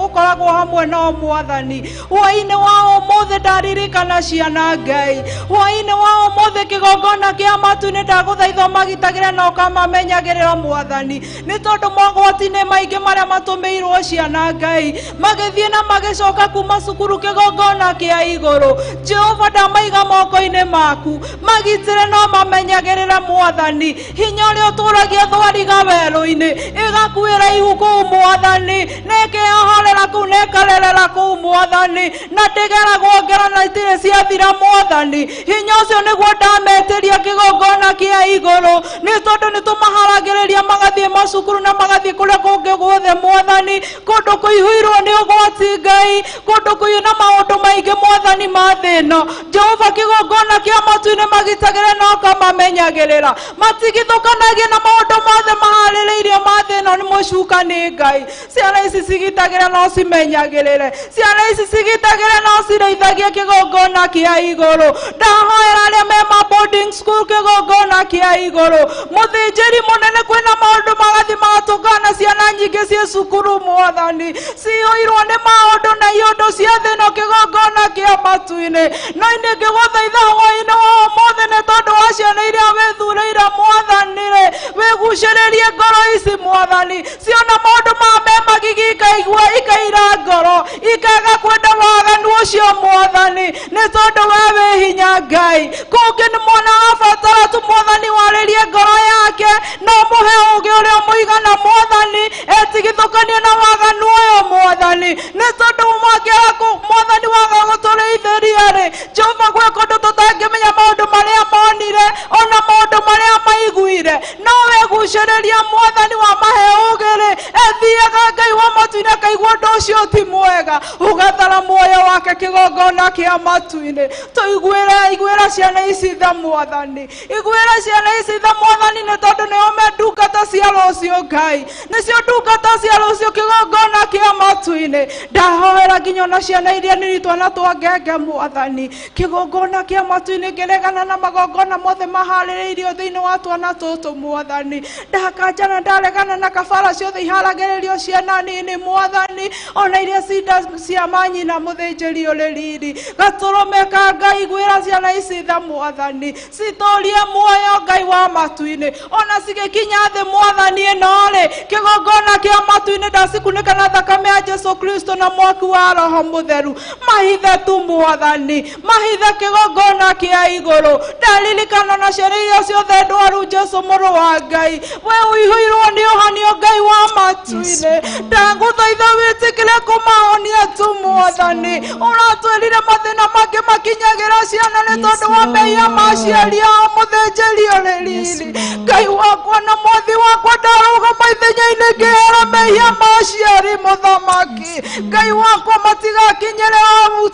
ũkoragwo hamwe nao mwathani hwaĩ-inĩ wa ũmũthĩ ndaririkana ciana Ngai hwaĩ-inĩ wa ũmũthĩ kĩgongona kĩa matu-inĩ ndagũthaitha magitagĩre na ũkamamenyagĩrĩra mwathani nĩ tondũ mogwati-inĩ maingĩ marĩa matũmĩirwo ciana Ngai magĩthiĩ na magĩcoka kuma cukuru kĩgongona kĩa igũrũ Jehova ndamaiga moko-inĩ maku magitĩre no mamenyagĩrĩre mwathani hinya ũrĩa ũtũragia thwariga werũ-inĩ ĩgakuĩra ihu kũu mwathani na ĩkeohorera kũu na ĩkarerera kũu mwathani na ndĩgeragwo ngero na itirĩ ciathira mwathani hinya ũcio nĩguo ndametĩria kĩgongona kĩa igũrũ nĩ tondũ nĩ tũmaharagĩrĩria magathiĩ macukuru na magathiĩ kũrĩa kũngĩ guothe mwathani kũndũ kũihũirwo nĩ ũgwati Ngai kũndũ kũiyũ na maũndũ maingĩ mwathani ma thĩ ĩno Jehova kĩgongona kĩa matu-inĩ magitagĩre na ũkamamenyagĩrĩra matigithũkanagie na maũndũ mothe maharĩrĩirio ma thĩ ĩno nĩ mũcuka nĩ Ngai ciana ici cigitagĩre no cimenyagĩrĩre ciana ici cigitagĩre no cirĩithagie kĩgongona kĩa igũrũ ndahoera arĩa me ma boarding school kĩgongona kĩa igũrũ mũthĩnjĩri mũnene kwĩna maũndũ magathiĩ magatũngana ciana nyingĩ ciĩ cukuru mwathani ciyũirwo nĩ maũndũ na iũndũ cia thĩ ĩno kĩgongona kĩa matu-inĩ no inĩ ngĩgũthaitha hwaĩ-inĩ wa ũmũthĩ nĩ tondũ wa ciana iria wĩthurĩire mwathani rĩ wĩgucĩrĩrie ngoro ici mwathani ciona maũndũ ma me magigi ikaigua ikaira ngoro ikaga kwenda waganu ũcio mwathani nĩ tondũ we wĩ hinya Ngai kũngĩ nĩ mwana abatara tu mwathani warĩrie ngoro yake no mũhe ũũgĩ ũrĩa mũigana mwathani etigithũkanie na waganu ũyũ mwathani nĩ tondũ mangĩaga mwathani waga gũtũrĩithĩria rĩ Jehova gwĩ kũndũ tũtangĩmenya maũndũ marĩa monire ona maũndũ marĩa maiguire no wegucĩrĩria mwathani wa mahe ũũgĩ rĩ ethiaga Ngai wa matu-inĩ akaigua ũndũ ũcio ti mwega ũgathara muoyo wake kĩgongona kĩa matu-inĩ tũiguĩre iguĩra ciana ici tha mwathani iguĩra ciana ici tha mwathani nĩ tondũ nĩo me ndungata cia rũciũ. rũciũ Ngai nĩcio ndungata cia rũciũ kĩgongona kĩa matu-inĩ ndahoera nginya ona ciana iria nini twana twa ngenge mwathani kĩgongona kĩa matu-inĩ ngĩregana na magongona mothe maharĩrĩirio thĩinĩ wa twana tũtũ mwathani ndakanjana ndaregana na kabara ciothe iharagĩrĩrio ciana nini mwathani ona iria cinda cia manyina mũthĩnjĩri ũrĩ riri gatũrũme ka Ngai gwĩra ciana ici tha mwathani citũrie muoyo Ngai wa matu-inĩ ona cigĩkinya thĩ mwathani ĩno-rĩ kĩgongona kĩa matu-inĩ ndacikunĩka na thakame ya Jesu Kristo na mwaki wa Roho Mũtheru mahithe tu mwathani mahithe kĩgongona kĩa igũrũ ndaririkana na ciana iria ciothe ndwaru Jesu mũrũ wa Ngai we ũihũirwo nĩ ũhonio Ngai wa matu-inĩ ndagũthaitha wĩtĩkĩre kũmahonia tu mwathani ũratwĩrire mathĩna mangĩ makinyagĩra ciana nĩ tondũ wa mehia ma aciari ao mũthĩnjĩri ũrĩ riri Ngai wakwa na mwathi wakwa ndarũgama ithenya-inĩ ngĩhera mehia ma aciari mũthamaki Ngai wakwa matigakinyĩre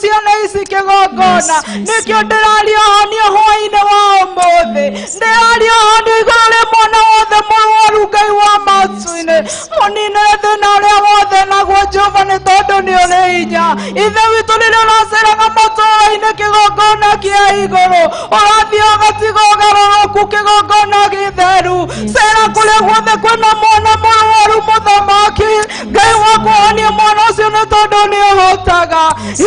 ciana ici kĩgongona nĩkĩo ndĩraria ũhonio hwaĩ-inĩ wa ũmũthĩ ndĩraria ũhonio igũrũ rĩa mwana wothe mũrwaru Ngai wa matu-inĩ mũninĩre thĩna ũrĩa wothe naguo Jehova nĩ tondũ nĩ ũrĩ hinya ithe witũ rĩrĩa ũraceraga matũũra-inĩ kĩgongona kĩa igũrũ ũrathiĩ ũgatiga ũgarũrũku kĩgongona gĩtheru cera kũrĩa guothe kwĩna mwana mũrwaru mũthamaki Ngai wakwa honie mwana ũcio nĩ tondũ nĩ ũhotaga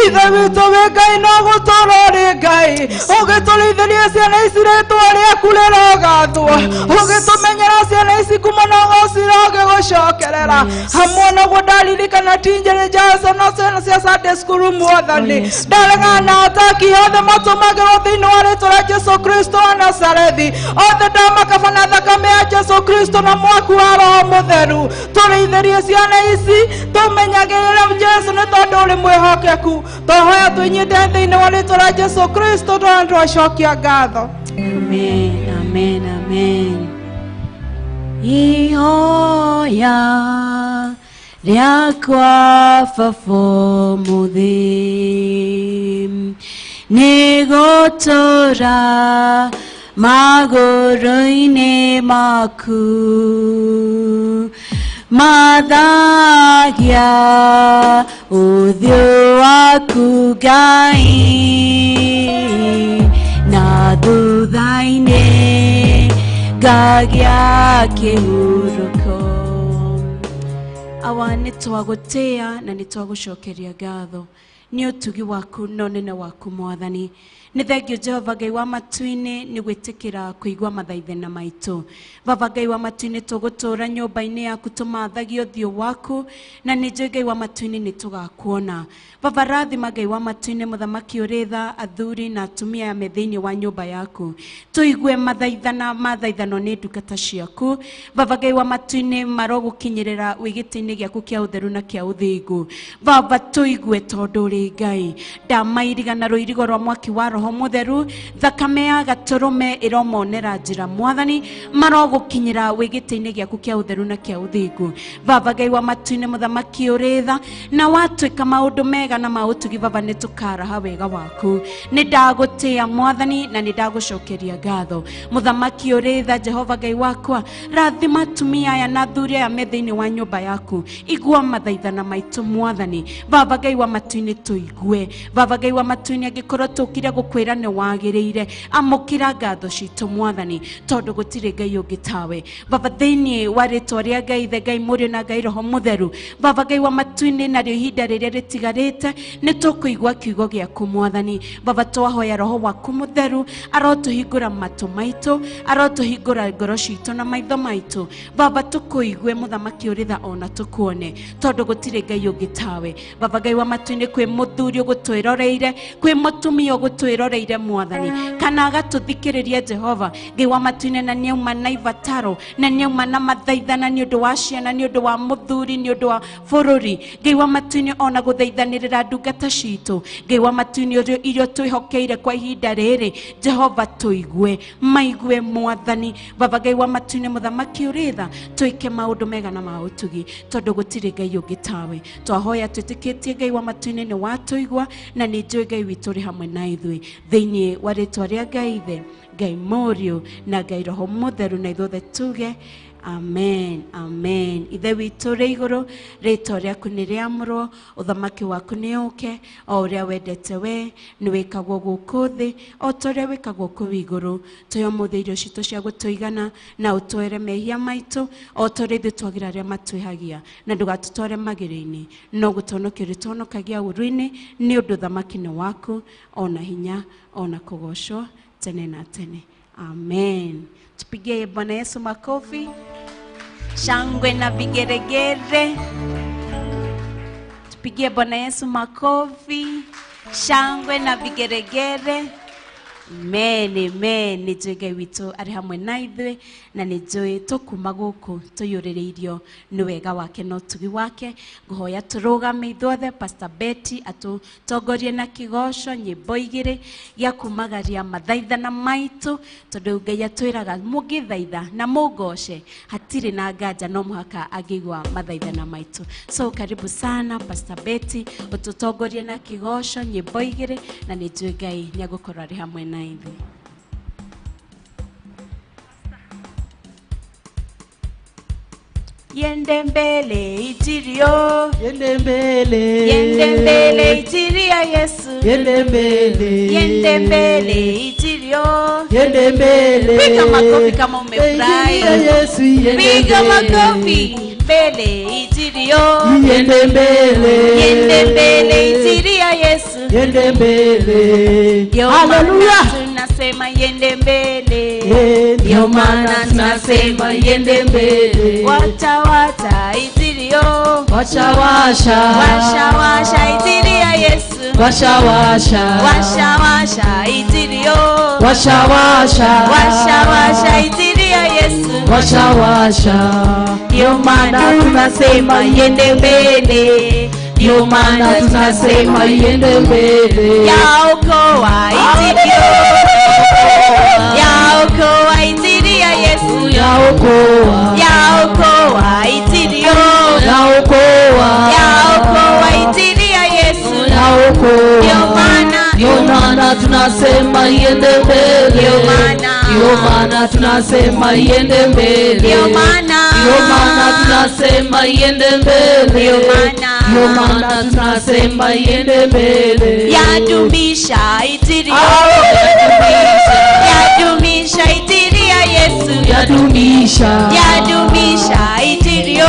ithe witũ wĩ Ngai no gũtũũra ũrĩ Ngai ũgĩtũrĩithĩrie ciana ici rĩtwa rĩaku rĩrogathwo ũgĩtũmenyera ciana ici kuma na ũgocira ũgĩgũcokerera hamwe naguo ndaririkana tinjĩrĩ Jackson na ciana cia Sunday school mwathani ndaregana na ataki othe matũmagĩrwo thĩinĩ wa rĩtwa rĩa Jesu Kristo wa Nazarethi othe ndamakaba na thakame ya Jesu Kristo na mwaki wa Roho Mũtheru tũrĩithĩrie ciana ici tũmenyagĩrĩre Jesu nĩ tondũ ũrĩ mwĩhokeku twahoya twĩnyite thĩinĩ wa rĩtwa rĩa Jesu Kristo twana twacokia ngatho. Amen, amen, amen. Ihoya rĩakwa baba ũmũthĩ nĩ gũtũũra magũrũ-inĩ maku mathagia ũthiũ waku Ngai na thutha-inĩ ngagĩa kĩhurũko. Awa nĩ twagũtĩĩa na nĩ twagũcokeria ngatho nĩ ũtugi waku na ũnene waku mwathani. Nĩ thengio Jehova Ngai wa matu-inĩ nĩ gwĩtĩkĩra kũigua mathaithana maitũ. Baba Ngai wa matu-inĩ tũgũtũũra nyũmba-inĩ yaku tũmathagie ũthiũ waku na nĩ njũĩ Ngai wa matu-inĩ nĩ tũgakuona. Baba rathima Ngai wa matu-inĩ mũthamaki ũrĩ tha athuri na atumia aya me thĩinĩ wa nyũmba yaku tũigue mathaithana mathaithano nĩ ndungata ciaku. Baba Ngai wa matu-inĩ marogũkinyĩrĩra wĩ gĩtĩ-inĩ gĩaku kĩa ũtheru na kĩa ũthingu. Baba tũigue tondũ ũrĩ Ngai ndamairigana rũirigo rwa mwaki wa Roho Mũtheru thakame ya gatũrũme ĩromonera njĩra mwathani marogũkinyĩra wĩ gĩtĩ-inĩ gĩaku kĩa ũtheru na kĩa ũthingu. Baba Ngai wa matu-inĩ mũthamaki ũrĩ tha na watuĩka maũndũ mega na ma ũtugi baba nĩ tũkaraha wega waku. Nĩ ndagũtĩĩa mwathani na nĩ ndagũcokeria ngatho mũthamaki ũrĩ tha Jehova Ngai wakwa rathima atumia aya na athuri aya me thĩinĩ wa nyũmba yaku igua mathaithana maitũ mwathani. Baba Ngai wa matu-inĩ tũigue. Baba Ngai wa matu-inĩ angĩkorwo tũkire gũkwĩra nĩ wagĩrĩire amũkĩra ngatho citũ mwathani tondũ gũtirĩ Ngai ũngĩ tawe. Baba thĩinĩ wa rĩtwa rĩa Ngai Ithe Ngai Mũriũ na Ngai Roho Mũtheru Baba Ngai wa matu-inĩ narĩo ihinda rĩrĩa rĩtigarĩte nĩ tũkũigua kiugo gĩaku mwathani. Baba twahoya Roho waku Mũtheru arotũhingũra matũ maitũ arotũhingũra ngoro citũ na maitho maitũ. Baba tũkũigue mũthamaki ũrĩ tha ona tũkuone tondũ gũtirĩ Ngai ũngĩ tawe. Baba Ngai wa matu-inĩ kwĩ mũthuri ũgũtwĩroreire kwĩ mũtumia ũgũtwĩroreire mwathani kana agatũthikĩrĩria Jehova Ngai wa matu-inĩ na nĩauma na ibataro na nĩauma na mathaithana nĩ ũndũ wa ciana nĩ ũndũ wa mũthuri nĩ ũndũ wa bũrũri Ngai wa matu-inĩ ona gũthaithanĩrĩra ndungata citũ Ngai wa matu-inĩ iria twĩhokeire kwa ihinda rĩrĩ Jehova tũigue maigue mwathani. Baba Ngai wa matu-inĩ mũthamaki ũrĩ tha twĩke maũndũ mega na ma ũtugi tondũ gũtirĩ Ngai ũngĩ tawe. Twahoya twĩtĩkĩtie Ngai wa matu-inĩ nĩ watũigua na nĩ njũĩ Ngai witũ ũrĩ hamwe na ithuĩ thĩinĩ wa rĩtwa rĩa Ngai Ithe Ngai Mũriũ na Ngai Roho Mũtheru na ithuothe tuge Amen, amen. Ithe witũ ũrĩ igũrũ, rĩtwa rĩaku nĩ rĩamũrwo, ũthamaki waku nĩ ũke, o ũrĩa wendete we nĩ wĩkagwo gũkũ thĩ o ta ũrĩa wĩkagwo kũu igũrũ. Tũhe ũmũthĩ irio citũ cia gũtũigana, na ũtwere mehia maitũ o ta ũrĩa ithuĩ twagĩra arĩa matwĩhagia, na ndũgatũtware magĩrĩ-inĩ, no gũtũhonokia ũrĩtũhonokagia ũũru-inĩ, nĩ ũndũ ũthamaki nĩ waku, ona hinya, ona kũgocwo tene na tene. Amen. Tupigie Bwana Yesu makofi, shangwe na vigeregere. Tupigie Bwana Yesu makofi, shangwe na vigeregere. Amen, amen. Nĩ njũĩ Ngai witũ arĩ hamwe na ithuĩ, na nĩ njũĩ tũkuma gũkũ tũiyũrĩrĩirio nĩ wega wake na ũtugi wake. Ngũhoya tũrũgame ithuothe, Pastor Betty atũtongorie na kĩgoco nyĩmbo igĩrĩ gĩa kumagaria mathaithana maitũ, tondũ Ngai atwĩraga mũngĩthaitha na mũngoce hatirĩ na nganja, no mũhaka angĩigua mathaithana maitũ. So karibu sana Pastor Betty ũtũtongorie na kĩgoco nyĩmbo igĩrĩ, na nĩ njũĩ Ngai nĩ egũkorwo arĩ hamwe na ithuĩ. Yende mbele itirio, yende mbele, yende mbele itiria Yesu, yende mbele, yende mbele itirio, yende mbele. Piga makofi kama umefurahi. Yesu, yende Piga makofi. Mbele itirio, yende mbele, yende mbele itiria Yesu, yende mbele. Haleluya, tunasema yende mbele, ndio maana tunasema yende mbele. Wacha wacha itirio, washa washa, washa washa itiria Yesu, washa washa, washa washa itirio, washa washa, washa washa itiria Yesu, washa washa. Ndio maana tunasema yende mbele, ndio maana tunasema yende mbele. Yaokoa itirio, yaokoa itiria Yesu, yaokoa, yaokoa itirio, yaokoa, yaokoa itiria Yesu, yaokoa. Ndio maana, ndio maana tunasema yende mbele, ndio maana, ndio maana tunasema yende mbele, ndio maana, ndio maana tunasema yende mbele, ndio maana, ndio maana tunasema yende mbele. Yadumisha itirio, yadumisha itiria Yesu, yadumisha, yadumisha itirio,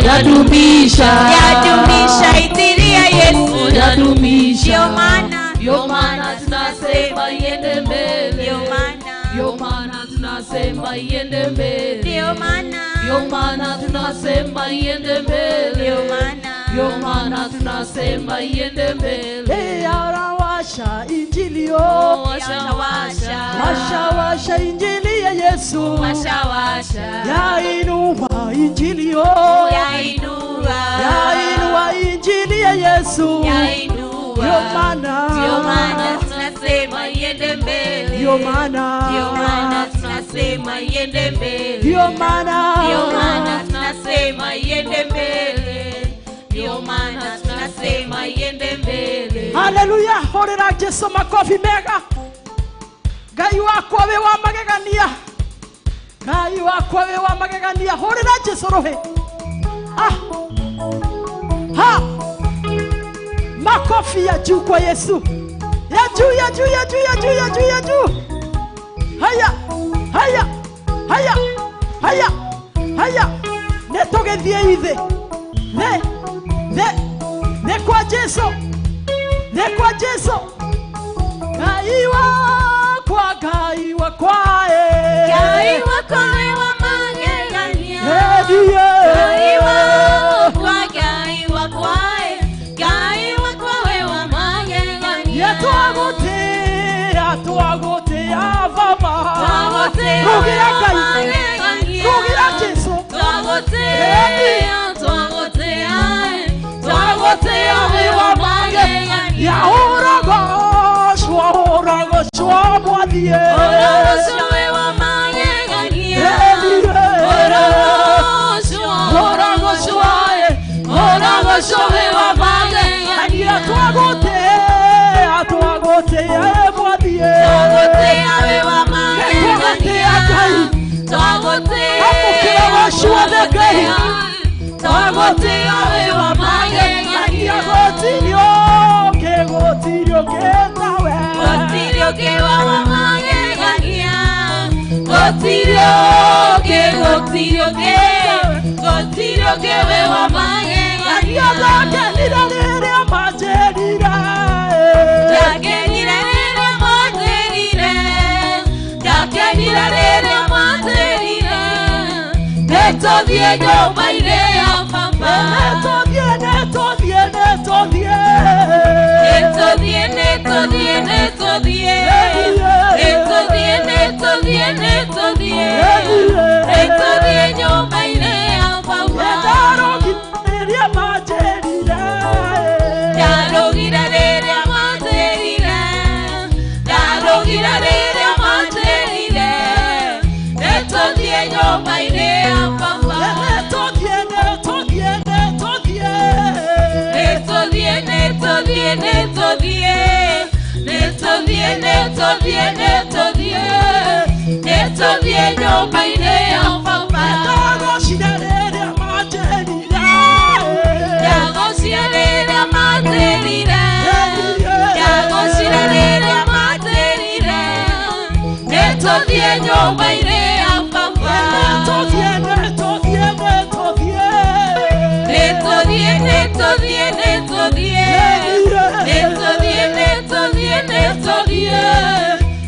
yadumisha, yadumisha itiria Yesu, yadumisha. Ndio maana, ndio maana tunasema yende mbele, ndio maana, ndio maana tunasema yende mbele, ndio maana, ndio maana tunasema yende mbele, ndio maana, ndio maana tunasema yende mbele. Hey, arawasha injili yo, washa washa, washa washa injili ya Yesu, washa washa, yainua injili yo, yainua, yainua injili ya Yesu, yainua. Ndio maana, ndio maana tunasema yende mbele, ndio maana, ndio maana tunasema yende mbele, ndio maana, ndio maana tunasema yende mbele, ndio maana tunasema yende mbele. Haleluya, horera Jesu makofi mega. Ngai wakwa we wa magegania, Ngai wakwa we wa magegania, horera Jesu rohe. Ah, ha, makofi ya juu kwa Yesu, ya juu, ya juu, ya juu, ya juu, ya juu, ya juu. Haya, haya, haya, haya, haya. Netogethie ithe, ne, ne, ne kwa Jesu, ne kwa Jesu. Ngai wakwa, Ngai wakwa, Ngai wakwa we wa magegania, Ngai wakwa, Ngai wakwa, Ngai wakwa we wa magegania. Twagũtĩa, twagũtĩa Baba, Twagũtĩa Rugira Ngai, magegania, rugira Jesu, twagũtĩa, twagũtĩa, twagũtĩa we wa magegania. Yaũrogocwo, ũrogocwo Mwathie, Ũrogocwo we wa magegania, ũrogocwo, ũrogocwo, ũrogocwo we wa magegania. Twagũtĩa, twagũtĩa Mwathie, Twagũtĩa we wa magegania, twagũtĩa, Amũkĩra worship. Gũtirĩ wa magegania. Gũtirĩ ũngĩ, gũtirĩ ũngĩ tawe. Gũtirĩ ũngĩ wa magegania. Gũtirĩ ũngĩ, gũtirĩ ũngĩ, gũtirĩ ũngĩ wĩ wa magegania. Ndakenire rĩrĩa manjĩrire. Ndakenire rĩrĩa manjĩrire. Ndakenire rĩrĩa manjĩrire. Nĩtũthiĩ nyũmba-inĩ ya Baba. Nĩtũthiĩ, nĩtũthiĩ, nĩtũthiĩ. Nĩtũthiĩ, nĩtũthiĩ, nĩtũthiĩ. Nĩtũthiĩ, nĩtũthiĩ, nĩtũthiĩ. Nĩtũthiĩ nyũmba-inĩ ya Baba. Ndarũgire rĩrĩa manjĩrire. Ndarũgire rĩrĩa manjĩrire. Ndarũgire rĩrĩa manjĩrire. Nĩtũthiĩ nyũmba-inĩ ya Baba. Nĩtũthiĩ, nĩtũthiĩ, nĩtũthiĩ. Nĩtũthiĩ, nĩtũthiĩ, nĩtũthiĩ. Nĩtũthiĩ, nĩtũthiĩ, nĩtũthiĩ. Nĩtũthiĩ nyũmba-inĩ ya Baba. Ndagocire rĩrĩa manjĩrire. Ndagocire rĩrĩa manjĩrire. Ndagocire rĩrĩa manjĩrire. Nĩtũthiĩ nyũmba-inĩ ya Baba. Nĩtũthiĩ, nĩtũthiĩ, nĩtũthiĩ. Nĩtũthiĩ, nĩtũthiĩ, nĩtũthiĩ. Nĩtũthiĩ, nĩtũthiĩ, nĩtũthiĩ.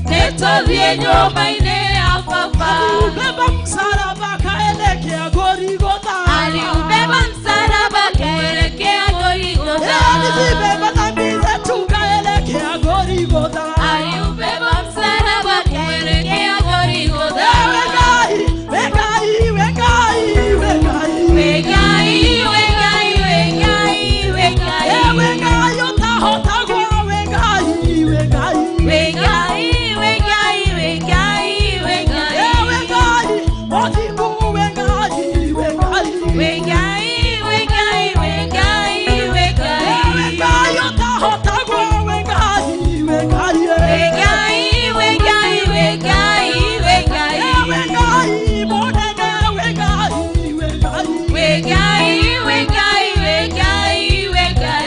Nĩtũthiĩ nyũmba-inĩ ya Baba. Aliubeba msalaba kaelekea Goligotha. Aliubeba msalaba kuelekea Goligotha. Alizibeba dhambi zetu kaelekea Goligotha. Aliubeba msalaba kuelekea Goligotha. We Ngai, we Ngai, we Ngai, we Ngai. We Ngai, we Ngai, we Ngai, we Ngai. We Ngai ũtahotagwo, we Ngai, we Ngai. We Ngai, we Ngai, we Ngai, we Ngai. We Ngai, mũthingu, we Ngai, we Ngai. We Ngai, we Ngai, we Ngai, we Ngai. We Ngai ũtahotagwo, we Ngai, we Ngai. We Ngai, we Ngai, we Ngai, we Ngai. We Ngai mũnene, we Ngai, we Ngai. We Ngai, we Ngai, we Ngai, we Ngai.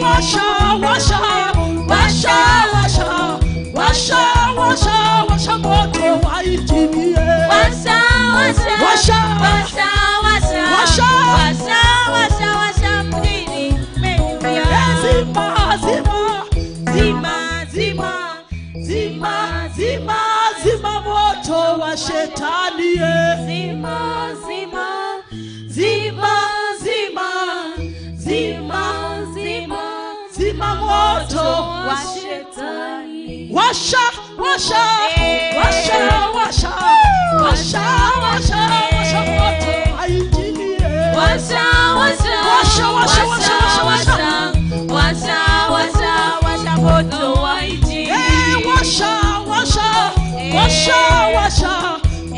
Washa, washa, washa, washa, washa, washa, washa moto wa injili. Washa, washa, Washa. washa, washa, Washa. washa, washa, washa mjini Menyuya. Zima, zima, zima, zima, zima, zima, zima moto wa shetani. Zima, zima, zima, zima, zima, zima, Zima moto wa shetani. Washa, washa, washa, washa, washa, washa, washa moto wa injili. Washa, washa, Washa, washa, washa, washa, washa, washa, washa moto wa injili. Washa, washa, washa, washa,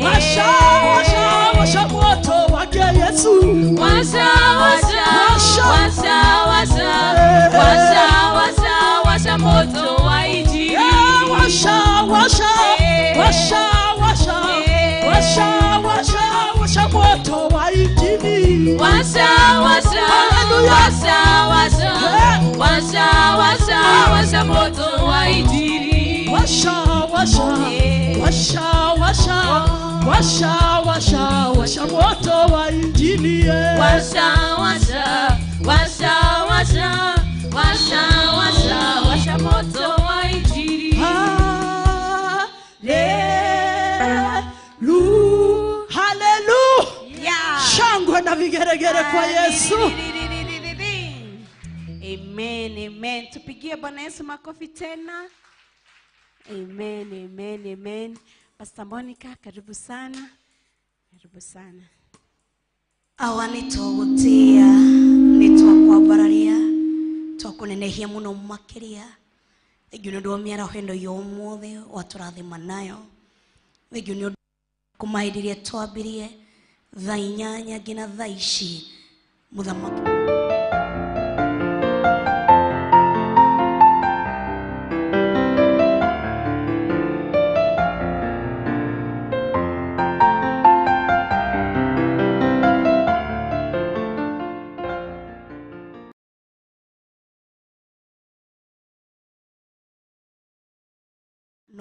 washa, washa, washa moto wake Yesu. Washa, washa, Washa. washa, washa, washa, washa, washa moto wa injili. Washa, washa, washa, washa, washa, washa, washa moto wa injili. Washa, washa, Hallelujah. washa, washa, washa, washa, washa moto wa injili. Washa, washa, washa, washa, washa, washa, washa moto wa injili. Washa, washa, washa, washa, washa, washa, washa moto wa injili. Hallelujah. Hallelujah. Shangwe na vigeregere kwa Yesu. Amen, amen. Tupigie Bwana Yesu makofi tena. Amen, amen, amen. Pastor Monica, karibu sana. Karibu sana. Awa nĩtwagũtĩĩa, nĩtwakwambararia, twakunenehia muno makiria. Thengiũ nĩ ũndũ wa mĩaraho ĩno ya ũmũthĩ watũrathima nayo. Thengiũ nĩ ũndũ kuma hĩndĩ ĩrĩa twambirie thaa 8 nginya thaa ici mũthamaki.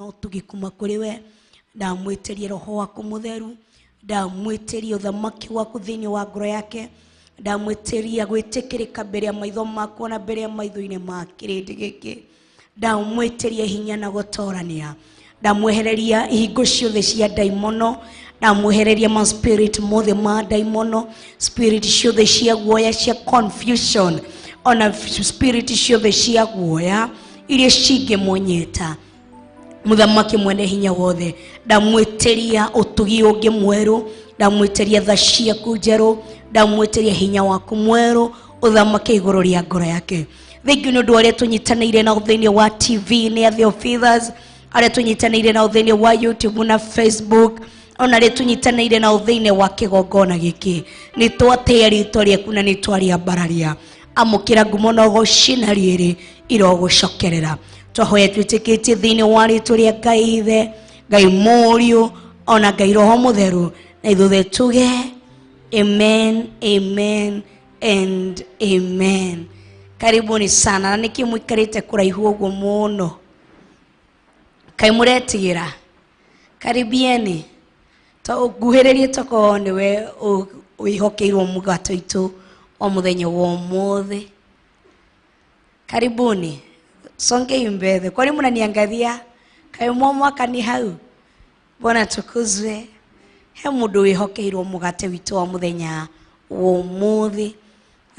na ũtugi kuma kũrĩ we. Ndamwĩtĩria roho waku mũtheru, ndamwĩtĩria ũthamaki waku thĩinĩ wa ngoro yake, ndamwĩtĩria gwĩtĩkĩrĩka mbere ya maitho makwa na mbere ya maitho-inĩ ma kĩrĩndĩ gĩkĩ. Ndamwĩtĩria hinya na gũtorania, ndamwehereria ihingo ciothe cia ndaimono, ndamwehereria ma spirit mothe ma ndaimono, spirit ciothe cia guoya cia confusion, ona spirit ciothe cia guoya iria cingĩmũnyita. Mũthamaki mwene hinya wothe, ndamwĩtĩria ũtugi ũngĩ mwerũ, ndamwĩtĩria tha ciaku njerũ, ndamwĩtĩria hinya waku mwerũ ũthamake igũrũ rĩa ngoro yake. Thengiũ nĩ ũndũ wa arĩa tũnyitanĩire nao thĩinĩ wa TV nĩ a Theophilus, arĩa tũnyitanĩire nao thĩinĩ wa YouTube na Facebook, ona arĩa tũnyitanĩire nao thĩinĩ wa kĩgongona gĩkĩ. Nĩ twatĩĩa rĩtwa rĩaku na nĩ twarĩambararia. Amũkĩra ngumo na ũgoci na rĩrĩ irogũcokerera. Twahoya twĩtĩkĩtie thĩinĩ wa rĩtwa rĩa Ngai Ithe, Ngai Mũriũ, ona Ngai Roho Mũtheru, na ithuothe tuge amen, amen and amen. Karibuni sana. Na nĩkĩ mũikarĩte kũraihu ũguo mũno? Kaĩ mũretigĩra? Karibieni. Nguhĩrĩrie tokorwo nĩwe wĩhokeirwo mũgate witũ wa mũthenya wa ũmũthĩ. Karibuni. Songei mbele. Kwani mnaniangalia? Kaĩ mwaka ni hau? Bwana tukuzwe. He mũndũ wĩhokeirwo mũgate witũ wa mũthenya wa ũmũthĩ.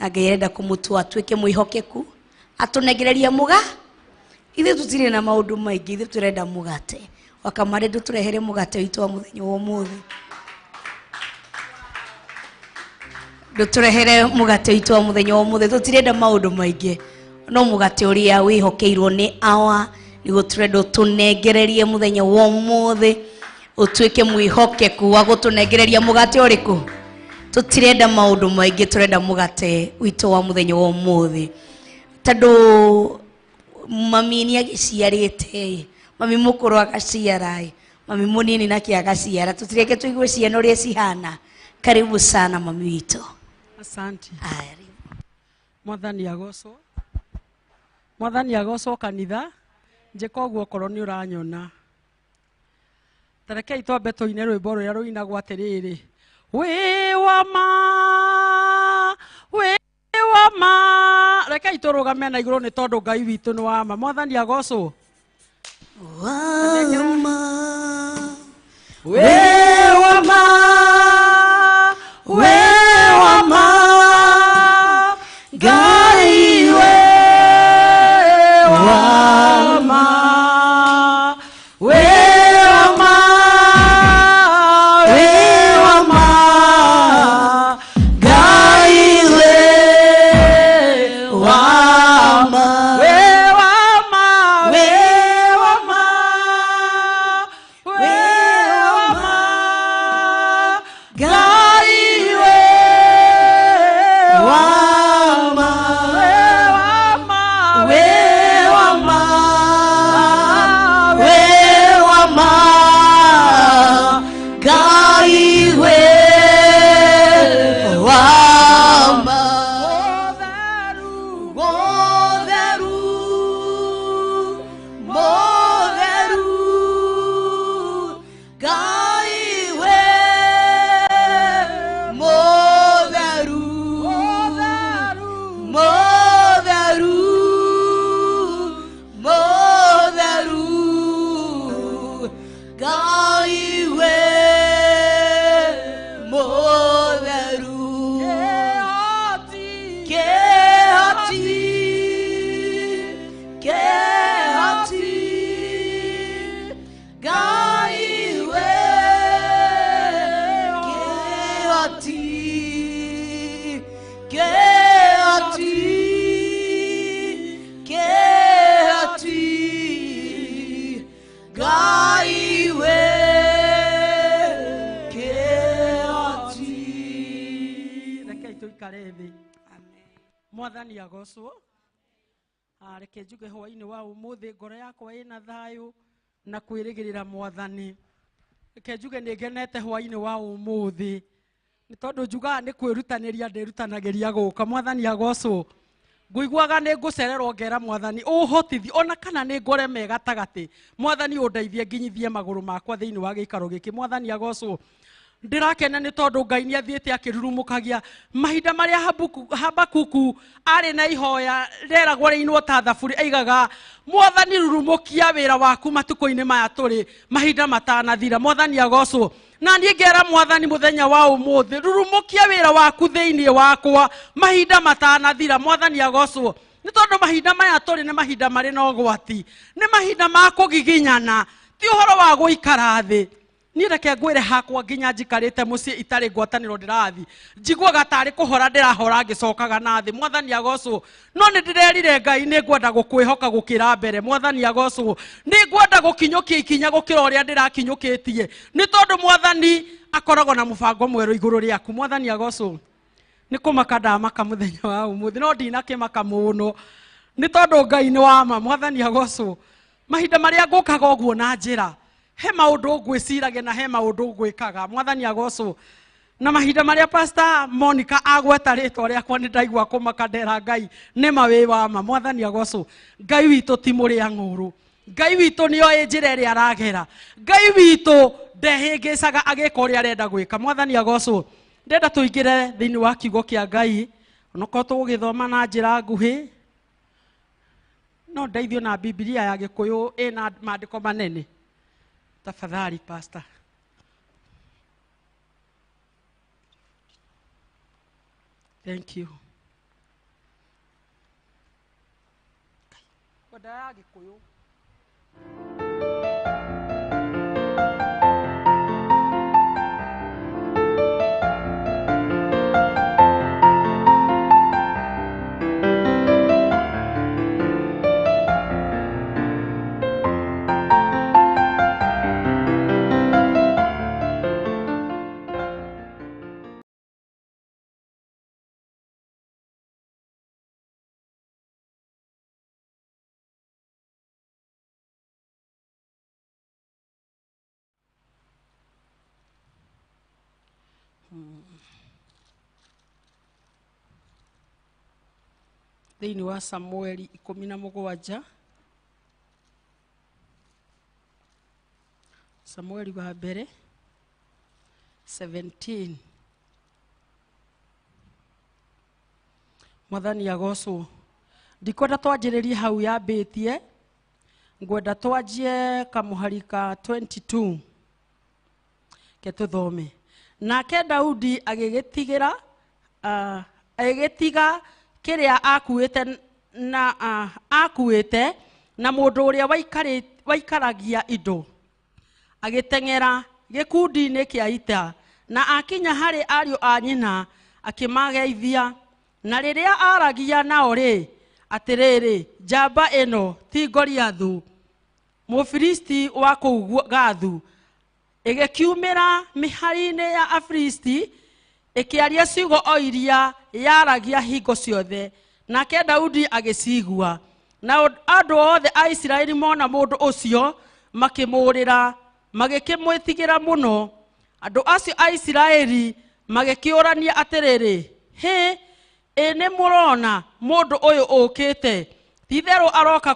Ngai arenda kũmũtua atuĩke mwĩhokeku, atũnengererie mũga. Ithuĩ tũtirĩ na maũndũ maingĩ, ithuĩ tũrenda mũgate. Wakamare ndũtũrehere mũgate witũ wa mũthenya wa ũmũthĩ. Ndũtũrehere mũgate witũ wa mũthenya wa ũmũthĩ, tũtirenda maũndũ maingĩ. No mũgate ũrĩa wĩhokeirwo nĩ awa nĩguo tũrenda ũtũnengererie mũthenya wa ũmũthĩ, ũtuĩke mwĩhokeku wa gũtũnengereria mũgate ũrĩkũ. Tũtirenda maũndũ maingĩ, tũrenda mũgate witũ wa mũthenya wa ũmũthĩ. Tondũ mami nĩ agĩciarĩte, mami mũkũrũ agaciara, mami mũnini nake agaciara, tũtireke tũigue ciana ũrĩa cihana. Karibu sana mami witũ. Asante. Mwathani agocwo. Mwathani agocwo kanitha. Njĩka ũguo okorwo nĩ ũranyona. Tarekei twambe tũine rwĩmbo rũrĩa rũinagwo atĩrĩrĩ, wĩ wa ma, wĩ wa ma. Rekei tũrũgame na igũrũ nĩ tondũ Ngai witũ nĩ wa ma. Mwathani agocwo. Wa ma, wĩ wa ma, wĩ wa ma, Ngai wĩ wa ma, wĩ wa ma, wĩ wa ma, Ngai wĩ wa ma, wĩ wa ma, wĩ wa ma, wĩ wa ma, Ngai wĩ wa ma, wĩ wa ma, wĩ wa ma, wĩ wa ma, Ngai wĩ wa ma. Mũtheru, Mũtheru, mũtheru, Ngai wĩ mũtheru, mũtheru, mũtheru, Ngai wĩ mũtheru. Kĩhoti, Kĩhoti, Kĩhoti, Ngai wĩ Kĩhoti, Kĩhoti, Kĩhoti, Ngai wĩ Kĩhoti. Rekei tũikare thĩ. Mwathani agocwo. Reke njuge hwainĩ wa ũmũthĩ ngoro yakwa ĩna thayũ na kwĩrĩgĩrĩra Mwathani. Reke njuge nĩ ngenete hwainĩ wa ũmũthĩ nĩ tondũ njugaga nĩ kwĩrutanĩria ndĩrutanagĩria gũka. Mwathani agocwo. Nguiguaga nĩ ngũcererwo ngera mwathani ũhotithi ona kana nĩ ngũreme gatagatĩ mwathani ũndeithie nginyithie magũrũ makwa thĩinĩ wa gĩikaro gĩkĩ mwathani agocwo. Ndirakena nĩ tondũ Ngai nĩ athiĩte akĩrurumũkagia mahinda marĩa Habakuku arĩ na ihoya rĩeragwo rĩinwo ta thaburi aigaga mwathani rurumũkia wĩra waku matukũ-inĩ maya tũrĩ mahinda matanathira mwathani agocwo. Na niĩ ngera mwathani mũthenya wa ũmũthĩ rurumũkia wĩra waku thĩinĩ wakwa mahinda matanathira mwathani agocwo. Nĩ tondũ mahinda maya tũrĩ nĩ mahinda marĩ na ũgwati, nĩ mahinda ma kũgiginyana, ti ũhoro wa gũikara thĩ. Niĩ reke ngwĩre hakwa nginya njikarĩte mũciĩ itarĩ ngwatanĩro ndĩrathi njiguaga tarĩ kũhora ndĩrahora ngĩcokaga na thĩ mwathani agocwo. No nĩ ndĩrerire Ngai nĩ ngwenda gũkwĩhoka gũkĩra mbere mwathani agocwo, nĩ ngwenda gũkinyũkia ikinya gũkĩra ũrĩa ndĩrakinyũkĩtie nĩ tondũ mwathani akoragwo na mũbango mwerũ igũrũ rĩaku mwathani agocwo. Nĩ kũmaka ndamaka mũthenya wa ũmũthĩ no ndinakĩmaka mũno nĩ tondũ Ngai nĩ wama mwathani agocwo. Mahinda marĩa ngũkaga ũguo na njĩra he maũndũ ngwĩciragia na he maũndũ ngwĩkaga mwathani agocwo. Na mahinda marĩa Pastor Monica agweta rĩtwa rĩakwa nĩ ndaigua kũmaka ndera Ngai nĩ ma wĩ wama mwathani agocwo. Ngai witũ ti mũrĩa ng'ũrũ, Ngai witũ nĩoĩ njĩra ĩrĩa aragera, Ngai witũ ndehĩngĩcaga agĩka ũrĩa arenda gwĩka mwathani agocwo. Ndenda tũingĩre thĩinĩ wa kiugo kĩa Ngai onokorwo tũgũgĩthoma na njĩra nguhĩ no ndeithio na Bibilia ya Gĩkũyũ ĩna maandĩko manene tafadhali pastor. Thank you. Kwenda ya Gĩkũyũ. Thĩinĩ wa Samueli 17 Samueli wa mbere 17 mwathani agocwo. Ndikwenda twanjĩrĩrie hau yambĩtie, ngwenda twanjie kamũhari ka 22 ke tũthome. Nake Daudi agĩgĩtigĩra agĩgĩtiga kĩrĩa akuĩte na akuĩte na mũndũ ũrĩa waikaragia indo agĩteng'era gĩkundi-inĩ kĩa ita na akinya harĩ ariũ a nyina akĩmageithia. Na rĩrĩa aragia nao rĩ, atĩrĩrĩ, njamba ĩno ti Goliathu Mũfilisti wa kũu Gathu ĩgĩkiumĩra mĩhari-inĩ ya Afilisti ĩkĩaria ciugo o iria yaragia hingo ciothe. Nake Daudi agĩcigua. Na andũ othe a Isiraeli mona mũndũ ũcio makĩmũũrĩra magĩkĩmwĩtigĩra mũno. Andũ acio a Isiraeli magĩkĩũrania atĩrĩrĩ, hĩ, ĩ nĩ mũrona mũndũ ũyũ ũkĩte? Ti-itherũ aroka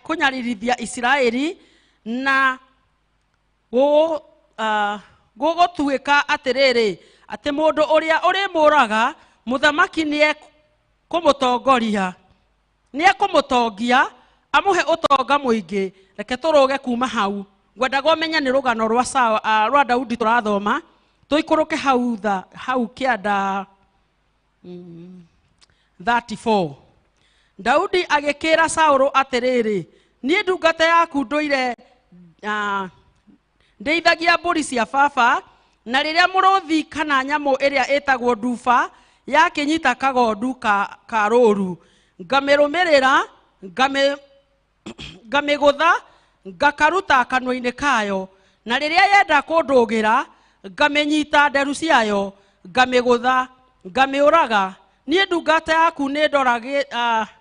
kũnyaririthia Isiraeli na gũgũtuĩka atĩrĩrĩ atĩ mũndũ ũrĩa ũrĩmũũraga mũthamaki nĩekũmũtongoria nĩekũmũtongia amũhe ũtonga mũingĩ. Reke tũrũge kuma hau ngwendaga ũmenye nĩ rũgano rwa rwa Daudi tũrathoma tũikũrũke hau hau kĩanda 34. Daudi agĩkĩra Saũlũ atĩrĩrĩ, niĩ ndungata yaku ndũire ndeithagia mbũri cia baba, na rĩrĩa mũrũthi kana nyamũ ĩrĩa ĩtagwo nduba yakĩnyita kagondu ka rũũru ngamĩrũmĩrĩra ngamĩgũtha ngakaruta kanua-inĩ kayo, na rĩrĩa yenda kũndũgĩra ngamĩnyita nderu ciayo ngamĩgũtha ngamĩũraga. Niĩ ndungata yaku nĩ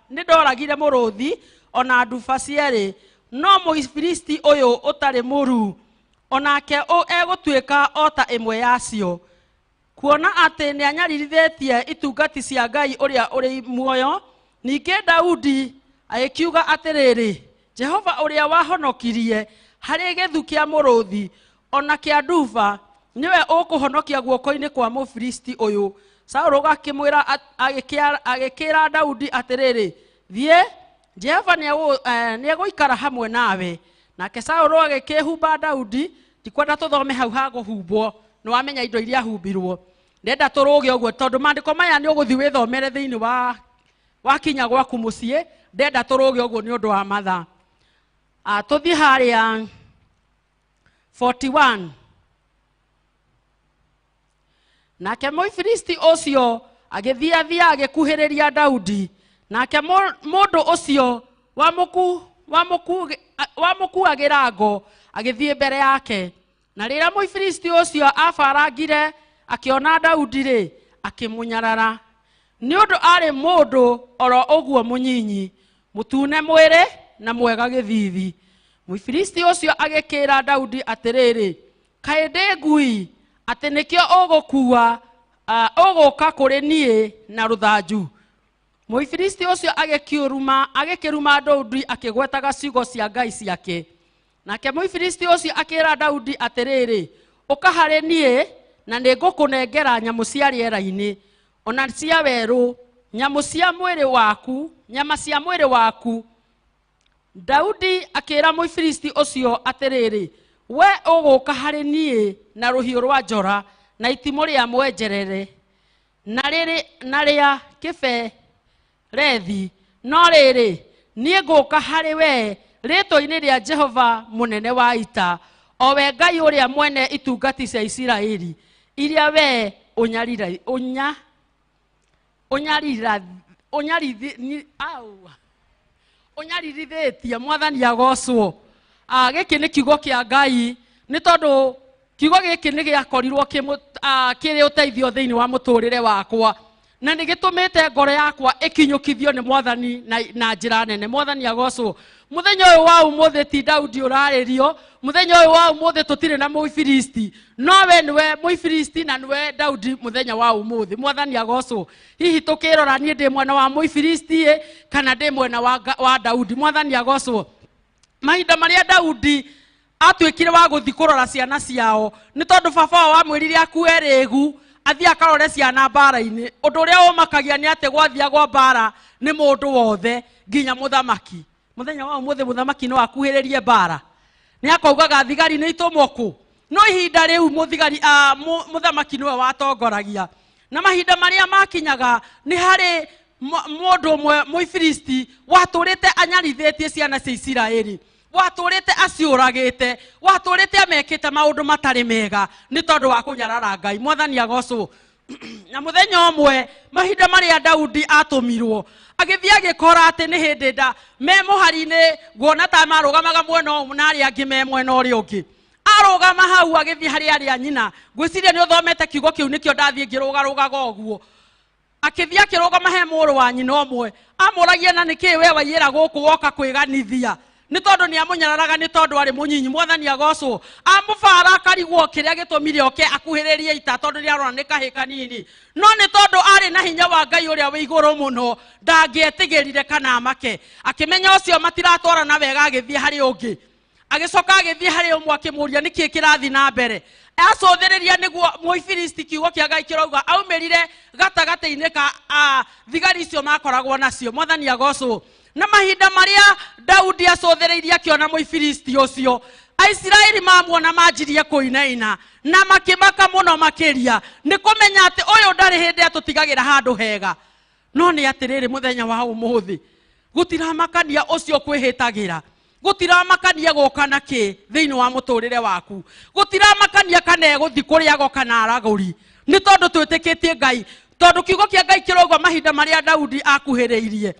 ndoragire mũrũthi ona nduba cierĩ, no Mũfilisti ũyũ ũtarĩ mũru onake egũtuĩka o ta ĩmwe yacio, kuona atĩ nĩanyaririthĩtie itungati cia Ngai ũrĩa ũrĩ muoyo. Ningĩ Daudi agĩkiuga atĩrĩrĩ, Jehova ũrĩa wahonokirie harĩ gĩthu kĩa mũrũthi ona kĩa nduba nĩwe ũkũhonokia guoko-inĩ kwa Mũfilisti ũyũ. Saũlũ akĩmwĩra agĩkĩra Daudi atĩrĩrĩ, thiĩ, Jehova nĩegũikara hamwe nawe. Nake Saũlũ agĩkĩhumba Daudi. Ndikwenda tũthome hau ha kũhumbwo, nĩwamenya indo iria ahumbirwo. Ndenda tũrũge ũguo tondũ maandĩko maya nĩ ũgũthiĩ wĩthomere thĩinĩ wa wakinya gwaku mũciĩ. Ndenda tũrũge ũguo nĩ ũndũ wa mathaa. Tũthiĩ harĩa 41. Nake Mũfilisti ũcio agĩthiathia agĩkuhĩrĩria Daudi. Nake mũndũ ũcio wamũkuagĩra ngo agĩthiĩ mbere yake. Na rĩrĩa Mũfilisti ũcio abarangire akĩona Daudi rĩ, akĩmũnyarara, nĩ ũndũ arĩ mũndũ oro ũguo mũnyinyi, mũtune mwĩrĩ na mwega gĩthithi. Mũfilisti ũcio agĩkĩra Daudi atĩrĩrĩ, kaĩ ndĩ ngui atĩ nĩkĩo ũgũkua ũgũka kũrĩ niĩ na rũthanju? Mũfilisti ũcio agĩkĩruma Daudi akĩgwetaga ciugo cia ngai ciake. Nake Mũfilisti ũcio akĩra Daudi atĩrĩrĩ, ũka harĩ niĩ na nĩngũkũnengera nyamũ cia rĩera-inĩ ona cia werũ, nyamũ cia mwĩrĩ waku, nyama cia mwĩrĩ waku. Daudi akĩra Mũfilisti ũcio atĩrĩrĩ, we ũgũka harĩ niĩ na rũhiũ rwa njora na itimũ rĩa mwenjerere na rĩa kĩberethi, no rĩrĩ, niĩ ngũka harĩ we rĩĩtwa-inĩ rĩa Jehova mũnene wa ita, o we Ngai ũrĩa mwene itungati cia Isiraeli iria we ũnyaririthĩtie. Mwathani agocwo. Gĩkĩ nĩ kiugo kĩa Ngai, nĩ tondũ kiugo gĩkĩ nĩ gĩakorirwo kĩrĩ ũteithio thĩinĩ wa mũtũrĩre wakwa, na nĩ gĩtũmĩte ngoro yakwa ĩkinyũkithio nĩ Mwathani na njĩra nene. Mwathani agocwo. Mũthenya ũyũ wa ũmũthĩ ti Daudi ũrarĩrio, mũthenya ũyũ wa ũmũthĩ tũtirĩ na Mũfilisti, no we nĩwe Mũfilisti na nĩwe Daudi mũthenya wa ũmũthĩ. Mwathani agocwo. Hihi tũkĩrora niĩ ndĩ mwena wa Mũfilisti kana ndĩ mwena wa Daudi? Mwathani agocwo. Mahinda marĩa Daudi atuĩkire wa gũthiĩ kũrora ciana ciao, nĩ tondũ baba wao amwĩrire akue rĩgu athiĩ akarore ciana mbara-inĩ. Ũndũ ũrĩa ũmakagia nĩ atĩ gwathiagwo mbara nĩ mũndũ wothe nginya mũthamaki. Mũthenya wa ũmũthĩ mũthamaki no akuhĩrĩrie mbara, nĩ akaugaga thigari nĩ itũmwo kũ, no ihinda rĩu mũthamaki nĩwe watongoragia. Na mahinda marĩa makinyaga nĩ harĩ mũndũ ũmwe Mũfilisti watũrĩte anyarithĩtie ciana cia Isiraeli, watũrĩte aciũragĩte, watũrĩte amekĩte maũndũ matarĩ mega nĩ tondũ wa kũnyarara Ngai. Mwathani agocwo. Na mũthenya ũmwe mahinda marĩa Daudi atũmirwo agĩthiĩ agĩkora atĩ nĩ hĩndĩ nda me mũhari-inĩ, nguona ta marũgamaga mwena ũmwe na arĩa angĩ me mwena ũrĩa ũngĩ. Arũgama hau agĩthiĩ harĩ arĩa nyina, ngwĩciria nĩ ũthomete kiugo kĩu, nĩkĩo ndathiĩ ngĩrũgarũgaga ũguo. Akĩthiĩ akĩrũgama he mũrũ wa nyina ũmwe, amũragia na nĩkĩĩ we waiyĩra gũkũ woka kwĩganithia, nĩ tondũ nĩ amũnyararaga, nĩ tondũ arĩ mũnyinyi. Mwathani agocwo. Amũbara akarigwo kĩrĩa gĩtũmire oke akuhĩrĩrie ita, tondũ nĩ arona nĩ kahĩ kanini, no nĩ tondũ arĩ na hinya wa Ngai ũrĩa wĩ igũrũ mũno, ndangĩetigĩrire kana amake. Akĩmenya ũcio matiratwarana wega, agĩthiĩ harĩ ũngĩ. Agĩcoka agĩthiĩ harĩ ũmwe akĩmũria nĩkĩĩ kĩrathiĩ na mbere. Acũthĩrĩria nĩguo Mũfilisti, kiugo kĩa Ngai kĩrauga aumĩrire gatagatĩ-inĩ ka thigari icio makoragwo nacio. Mwathani agocwo. Na mahinda marĩa Daudi acũthĩrĩirie akĩona Mũfilisti ũcio, Aisiraeli mamuona manjirie kũinaina na makĩmaka mũno makĩria, nĩ kũmenya atĩ ũyũ ndarĩ hĩndĩ atũtigagĩra handũ hega. No nĩ atĩrĩrĩ, mũthenya wa ũmũthĩ gũtiramakania ũcio kwĩhĩtagĩra, gũtiramakania gũka na kĩ thĩinĩ wa mũtũrĩre waku, gũtiramakania kana egũthiĩ kũrĩa kana aragũri, nĩ tondũ twĩtĩkĩtie Ngai. Tondũ kiugo kĩa Ngai kĩrauga mahinda marĩa Daudi akuhĩrĩirie,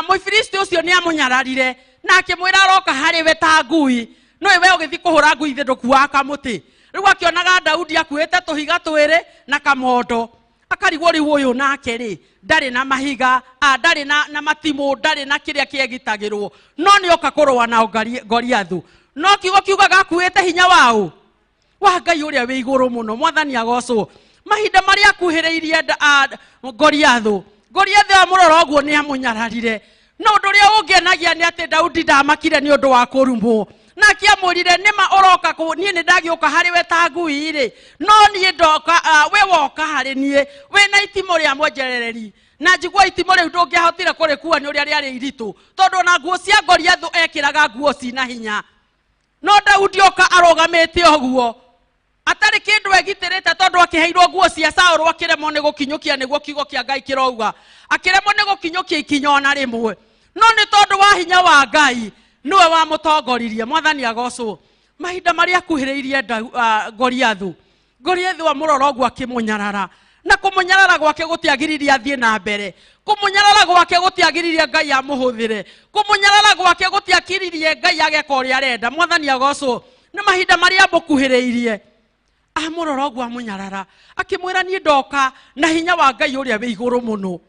Mũfilisti ũcio nĩ amũnyararire na akĩmwĩra aroka harĩ we ta ngui, no we ũgĩthiĩ kũhũra ngui thĩ ndũkuaga kamũtĩ. Rĩu akĩonaga Daudi akuĩte tũhiga twĩrĩ na kamondo, akarigwo rĩu ũyũ nake rĩ ndarĩ na mahiga, ndarĩ na matimũ, ndarĩ na kĩrĩa kĩegitagĩrwo, no nĩ oka kũrũa na Goliathu. No kiugo kiugaga akuĩte hinya waũ wa Ngai ũrĩa wĩ igũrũ mũno. Mwathani agocwo. Mahinda marĩa akuhĩrĩirie Goliathu, Goliathi amũrora ũguo nĩ amũnyararire. No ũndũ ũrĩa ũngenagia nĩ atĩ Daudi ndamakire nĩ ũndũ wa kũrumwo. Nake amwĩrire nĩma ũroka kũ niĩ nĩ ndagĩũka harĩ we ta ngui rĩ, no niĩ ndoka we woka harĩ niĩ wĩna itimũ rĩa mwenjerereri. Na njigua itimũ rĩu ndũngĩahotire kũrĩkua nĩ ũrĩa rĩarĩ iritũ, tondũ ona nguo cia Goliathũ ekĩraga nguo cina hinya. No Daudi oka arũgamĩte ũguo atarĩ kĩndũ egitĩrĩte, tondũ akĩheirwo nguo cia Saũlũ akĩremwo nĩ gũkinyũkia, nĩguo kiugo kĩa Ngai kĩrauga, akĩremwo nĩ gũkinyũkia ikinya ona rĩmwe. No nĩ tondũ wa hinya wa Ngai nĩwe wamũtongoririe. Mwathani agocwo. Mahinda marĩa akuhĩrĩirie Goliathũ, Goliathũ amũrora ũguo akĩmũnyarara, na kũmũnyarara gwake gũtiagiririe athiĩ na mbere, kũmũnyarara gwake gũtiagiririe Ngai amũhũthĩre, kũmũnyarara gwake gũtiakiririe Ngai ageka ũrĩa arenda. Mwathani agocwo. Nĩ mahinda marĩa amũkuhĩrĩirie, amũrora ũguo amũnyarara, akĩmwĩra niĩ ndoka na hinya wa Ngai ũrĩa wĩ igũrũ mũno.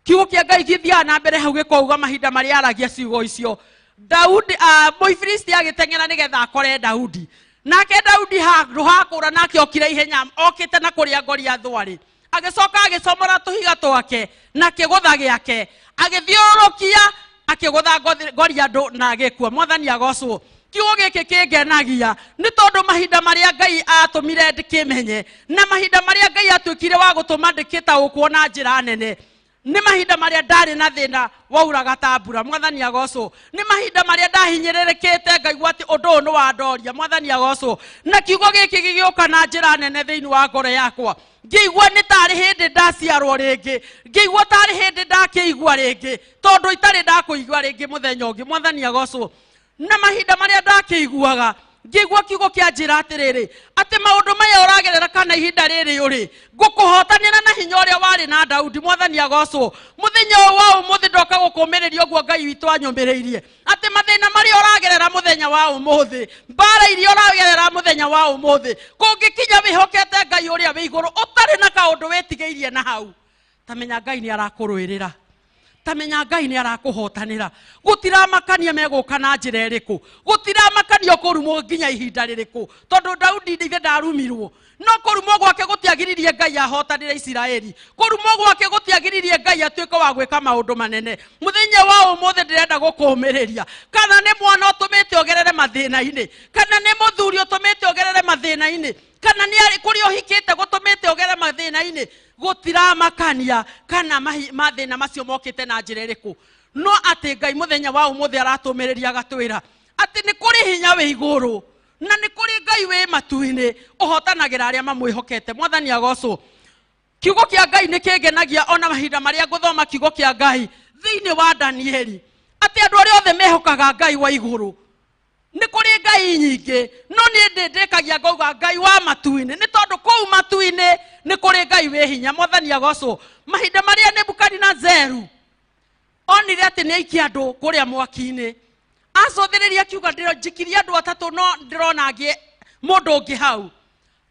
Kiugo kĩa Ngai gĩthiaga na mbere hau gĩkauga mahinda marĩa aragia ciugo icio, Daudi Mũfilisti agĩteng'era nĩgetha akore Daudi. Nake Daudi handũ ha kũra nake okire ihenya, okĩte na kũrĩa Goliathũ arĩ. Agĩcoka agĩcomora tũhiga twake na kĩgũtha gĩake, agĩthiũrũrũkia akĩgũtha Goliathũ na agĩkua. Mwathani agocwo. Kiugo gĩkĩ kĩngenagia nĩ tondũ mahinda marĩa Ngai atũmire ndĩkĩmenye, na mahinda marĩa Ngai atuĩkire wa gũtũma ndĩkĩtaũkwo na njĩra nene, nĩ mahinda marĩa ndarĩ na thĩna wauraga ta mbura. Mwathani agocwo. Nĩ mahinda marĩa ndahinyĩrĩrĩkĩte ngaigua atĩ ũndũ ũyũ nĩ wandoria. Mwathani agocwo. Na kiugo gĩkĩ gĩgĩũka na njĩra nene thĩinĩ wa ngoro yakwa, ngĩigua nĩ tarĩ hĩndĩ ndaciarwo rĩngĩ, ngĩigua tarĩ hĩndĩ ndakĩigua rĩngĩ, tondũ itarĩ ndakũigua rĩngĩ mũthenya ũngĩ. Mwathani agocwo. Na mahinda marĩa ndakĩiguaga, ngĩigua kiugo kĩa njĩra atĩrĩrĩ, atĩ maũndũ maya ũragerera kana ihinda rĩrĩ ũrĩ, ngũkũhotanĩra na hinya ũrĩa warĩ na Daudi. Mwathani agocwo. Mũthenya ũyũ wa ũmũthĩ ndoka gũkũmĩrĩria ũguo Ngai witũ anyũmĩrĩirie, atĩ mathĩna marĩa ũragerera mũthenya wa ũmũthĩ, mbara iria ũragerera mũthenya wa ũmũthĩ, kũngĩkinya wĩhokete Ngai ũrĩa wĩ igũrũ ũtarĩ na kaũndũ wĩtigĩirie na hau, ta menya Ngai nĩ arakũrũĩrĩra, ta menya Ngai nĩ arakũhotanĩra. Gũtiramakania megũka na njĩra ĩrĩkũ, gũtiramakania ũkũrumwo nginya ihinda rĩrĩkũ, tondũ Daudi ithe ndarumirwo, no kũrumwo gwake gũtiagiririe Ngai ahotanĩre Isiraeli, kũrumwo gwake gũtiagiririe Ngai atuĩke wa gwĩka maũndũ manene. Mũthenya wa ũmũthĩ ndĩrenda gũkũũmĩrĩria, kana nĩ mwana ũtũmĩte ũgerere mathĩna-inĩ, kana nĩ mũthuri ũtũmĩte ũgerere mathĩna-inĩ, kana nĩ kũrĩa ũhikĩte gũtũmĩte ũgerere mathĩna-inĩ, gũtiramakania kana mathĩna macio mokĩte na njĩra ĩrĩkũ, no atĩ Ngai mũthenya wa ũmũthĩ aratũmĩrĩria agatwĩra atĩ nĩ kũrĩ hinya wĩ igũrũ na nĩ kũrĩ Ngai wĩ matu-inĩ ũhotanagĩra arĩa mamwĩhokete. Mwathani agocwo. Kiugo kĩa Ngai nĩ kĩngenagia ona mahinda marĩa ngũthoma kiugo kĩa Ngai thĩinĩ wa Danieli, atĩ andũ arĩa othe mehokaga Ngai wa igũrũ, nĩ kũrĩ Ngai nyingĩ, no niĩ ndĩkagia ngauga Ngai wa matu-inĩ, nĩ tondũ kũu matu-inĩ nĩ kũrĩ Ngai wĩ hinya. Mwathani agocwo. Mahinda marĩa Nebukadinazeru onire atĩ nĩ aikia andũ kũrĩa mwaki-inĩ, acũthĩrĩria akiuga njikirie andũ atatũ no ndĩrona angĩ mũndũ ũngĩ hau.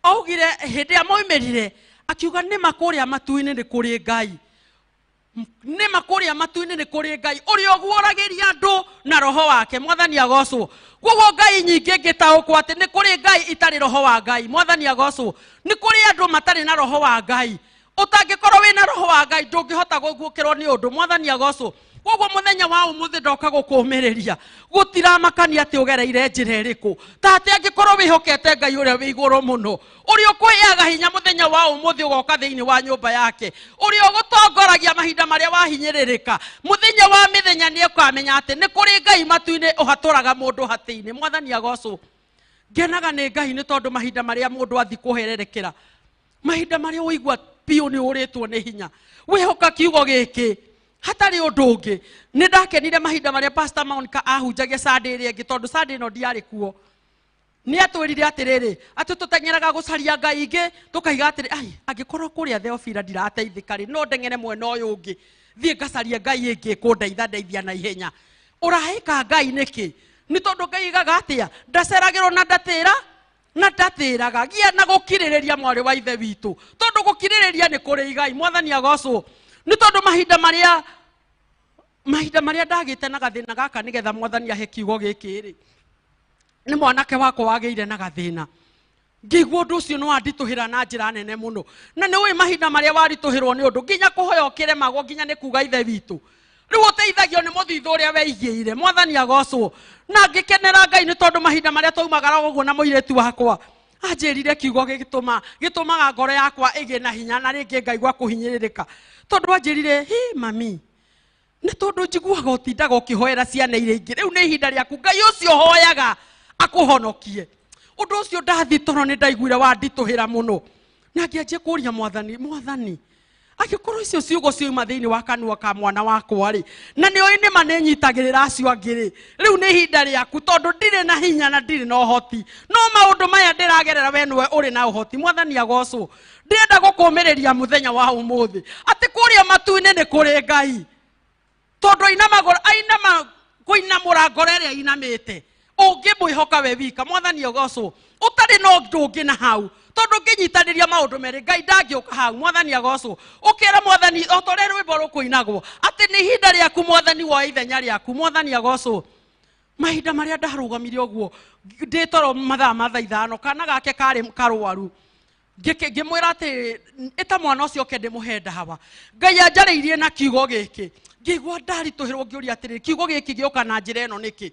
Augire hĩndĩ ĩrĩa moimĩrire akiuga nĩma kũrĩa matu-inĩ nĩ kũrĩ Ngai, nĩma kũrĩa matu-inĩ nĩ kũrĩ Ngai ũrĩa ũguũragĩria andũ na roho wake. Mwathani agocwo. Koguo Ngai nyingĩ ngĩtaũkwo atĩ nĩ kũrĩ Ngai itarĩ roho wa Ngai. Mwathani agocwo. Nĩ kũrĩ andũ matarĩ na roho wa Ngai. Ũtangĩkorwo wĩna roho wa Ngai ndũngĩhota gũguũkĩrwo nĩ ũndũ. Mwathani agocwo. Koguo mũthenya wa ũmũthĩ ndoka gũkũũmĩrĩria, gũtiramakania atĩ ũgereire njĩra ĩrĩkũ, ta atĩ angĩkorwo wĩhokete Ngai ũrĩa wĩ igũrũ mũno, ũrĩa ũkũheaga hinya mũthenya wa ũmũthĩ ũgoka thĩinĩ wa nyũmba yake, ũrĩa ũgũtongoragia mahinda marĩa wahinyĩrĩrĩka, mũthenya wa mĩthenya nĩ ũkamenya atĩ nĩ kũrĩ Ngai matu-inĩ ũhatũraga mũndũ hatĩ-inĩ. Mwathani agocwo. Ngenaga nĩ Ngai nĩ tondũ mahinda marĩa mũndũ athi kũhererekera, mahinda marĩa ũigua biũ nĩ ũrĩtwo nĩ hinya, wĩhoka kiugo gĩkĩ hatarĩ ũndũ ũngĩ. Nĩ ndakenire mahinda marĩa Pastor Monica ahunjagia Sunday ĩrĩa ĩngĩ, tondũ Sunday ĩno ndiarĩ kuo. Nĩ atwĩrire atĩrĩrĩ, atĩ tũteng'eraga gũcaria Ngai ingĩ, tũkaiga atĩrĩ, ai, angĩkorwo kũrĩa Theofila ndirateithĩka rĩ, no ndeng'ere mwena ũyũ ũngĩ, thiĩ ngacarie Ngai ĩngĩ ĩkũndeitha ndeithia na ihenya. Ũrahĩka Ngai nĩkĩ? Nĩ tondũ Ngai aigaga atĩa? Ndaceragĩrwo na ndatĩra, na ndatĩraga. Gia na gũkirĩrĩria mwarĩ wa ithe witũ, tondũ gũkirĩrĩria nĩ kũrĩ igai. Mwathani agocwo. Nĩ tondũ mahinda marĩa ndagĩte na gathĩna gaka nĩgetha Mwathani ahe kiugo gĩkĩ rĩ, nĩ mwanake wakwa wagĩire na gathĩna. Ngĩigua ũndũ ũcio nĩ wanditũhĩra na njĩra nene mũno. Na nĩ ũĩ mahinda marĩa waritũhĩrwo nĩ ũndũ nginya kũhoya ũkĩremagwo nginya nĩ kuga ithe witũ. Rĩu ũteithagio nĩ mũthithũ ũrĩa weigĩire. Mwathani agocwo. Na ngĩkenera Ngai nĩ tondũ mahinda marĩa twaumagara ũguo na mũirĩtu wakwa anjĩrire kiugo gĩtũmaga ngoro yakwa ĩgĩe na hinya na rĩngĩ ngaigua kũhinyĩrĩrĩka. Tondũ anjĩrire, hi mami, nĩ tondũ njiguaga ũtindaga ũkĩhoera ciana iria ingĩ. Rĩu nĩ ihinda rĩaku Ngai ũcio hoyaga akũhonokie. Ũndũ ũcio ndathiĩ toro nĩ ndaiguire wanditũhĩra mũno. Na ngĩanjia kũũria Mwathani, Mwathani, angĩkorwo icio ciugo ciauma thĩinĩ wa kanua ka mwana wakwa rĩ, na nĩ ũĩ nĩma nĩ nyitagĩrĩra acio angĩ rĩ, rĩu nĩ ihinda rĩaku tondũ ndirĩ na hinya na ndirĩ na ũhoti. No maũndũ maya ndĩragerera we nĩwe ũrĩ na ũhoti. Mwathani agocwo. Ndĩrenda gũkũmĩrĩria mũthenya wa ũmũthĩ atĩ kũrĩa matu-inĩ nĩ kũrĩ Ngai. Tondũ ainama kũinamũra ngoro ĩrĩa inamĩte. Ũngĩmwĩhoka we wika. Mwathani agocwo. Ũtarĩ na ũndũ ũngĩ na hau. Tondũ ũngĩnyitanĩria maũndũ merĩ Ngai ndangĩũka hau. Mwathani agocwo. Ũkĩra Mwathani o ta ũrĩa rwĩmbo rũkũinagwo atĩ nĩ ihinda rĩaku Mwathani woe ithenya rĩaku. Mwathani agocwo. Mahinda marĩa ndarũgamire ũguo ndĩ toro mathaa ma thaa ithano kana gake karĩ karwaru. Ngĩmwĩra atĩ ĩta mwana ũcio oke ndĩmũhe ndawa. Ngai anjarĩirie na kiugo gĩkĩ. Ngĩigua ndaritũhĩrwo ngĩũria atĩrĩrĩ, kiugo gĩkĩ gĩũka na njĩra ĩno nĩkĩ?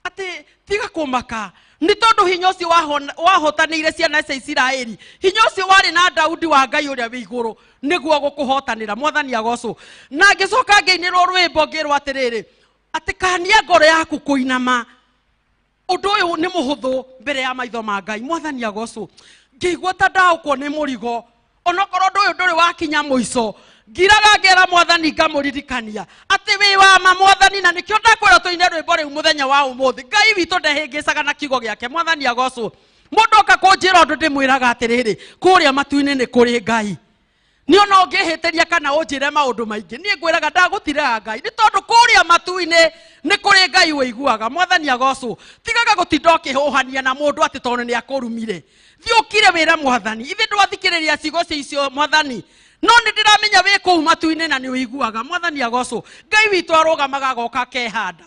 Atĩ tiga kũmaka nĩ tondũ hinya ũcio wahotanĩire ciana cia Isiraeli, hinya ũcio warĩ na Daudi wa Ngai ũrĩa wĩ igũrũ nĩguo gũkũhotanĩra. Mwathani agocwo. Na ngĩcoka ngĩinĩrwo rwĩmbo ngĩrwo atĩrĩrĩ, atĩ kania ngoro yaku kũinama. Ũndũ ũyũ nĩ mũhũthũ mbere ya maitho ma Ngai. Mwathani agocwo. Ngĩigua ta ndaũkwo nĩ mũrigo onokorwo ũndũ ũyũ ndũrĩ wakinya mũico. Ngiraga ngera Mwathani ngamũririkania atĩ wĩ wa ma Mwathani, na nĩkĩo ndakwĩra tũine rwĩmbo rĩu mũthenya wa ũmũthĩ. Ngai witũ ndehĩngĩcaga na kiugo gĩake. Mwathani agocwo. Mũndũ oka kũnjĩra ũndũ ndĩmwĩraga atĩrĩrĩ, kũrĩa matu-inĩ nĩ kũrĩ Ngai. Niĩ ona ũngĩhĩtĩria kana ũnjĩre maũndũ maingĩ, niĩ ngwĩraga ndagũtirĩra Ngai nĩ tondũ kũrĩa matu-inĩ nĩ kũrĩ Ngai ũiguaga. Mwathani agocwo. Tigaga gũtinda ũkĩhũhania na mũndũ atĩ tondũ nĩ akũrumire. Thiĩ ũkire wĩre Mwathani, ithe ndwathikĩrĩria ciugo icio Mwathani, no nĩ ndĩramenya wĩ kũu matu-inĩ na nĩ ũiguaga. Mwathani agocwo. Ngai witũ arũgamaga agoka akehanda.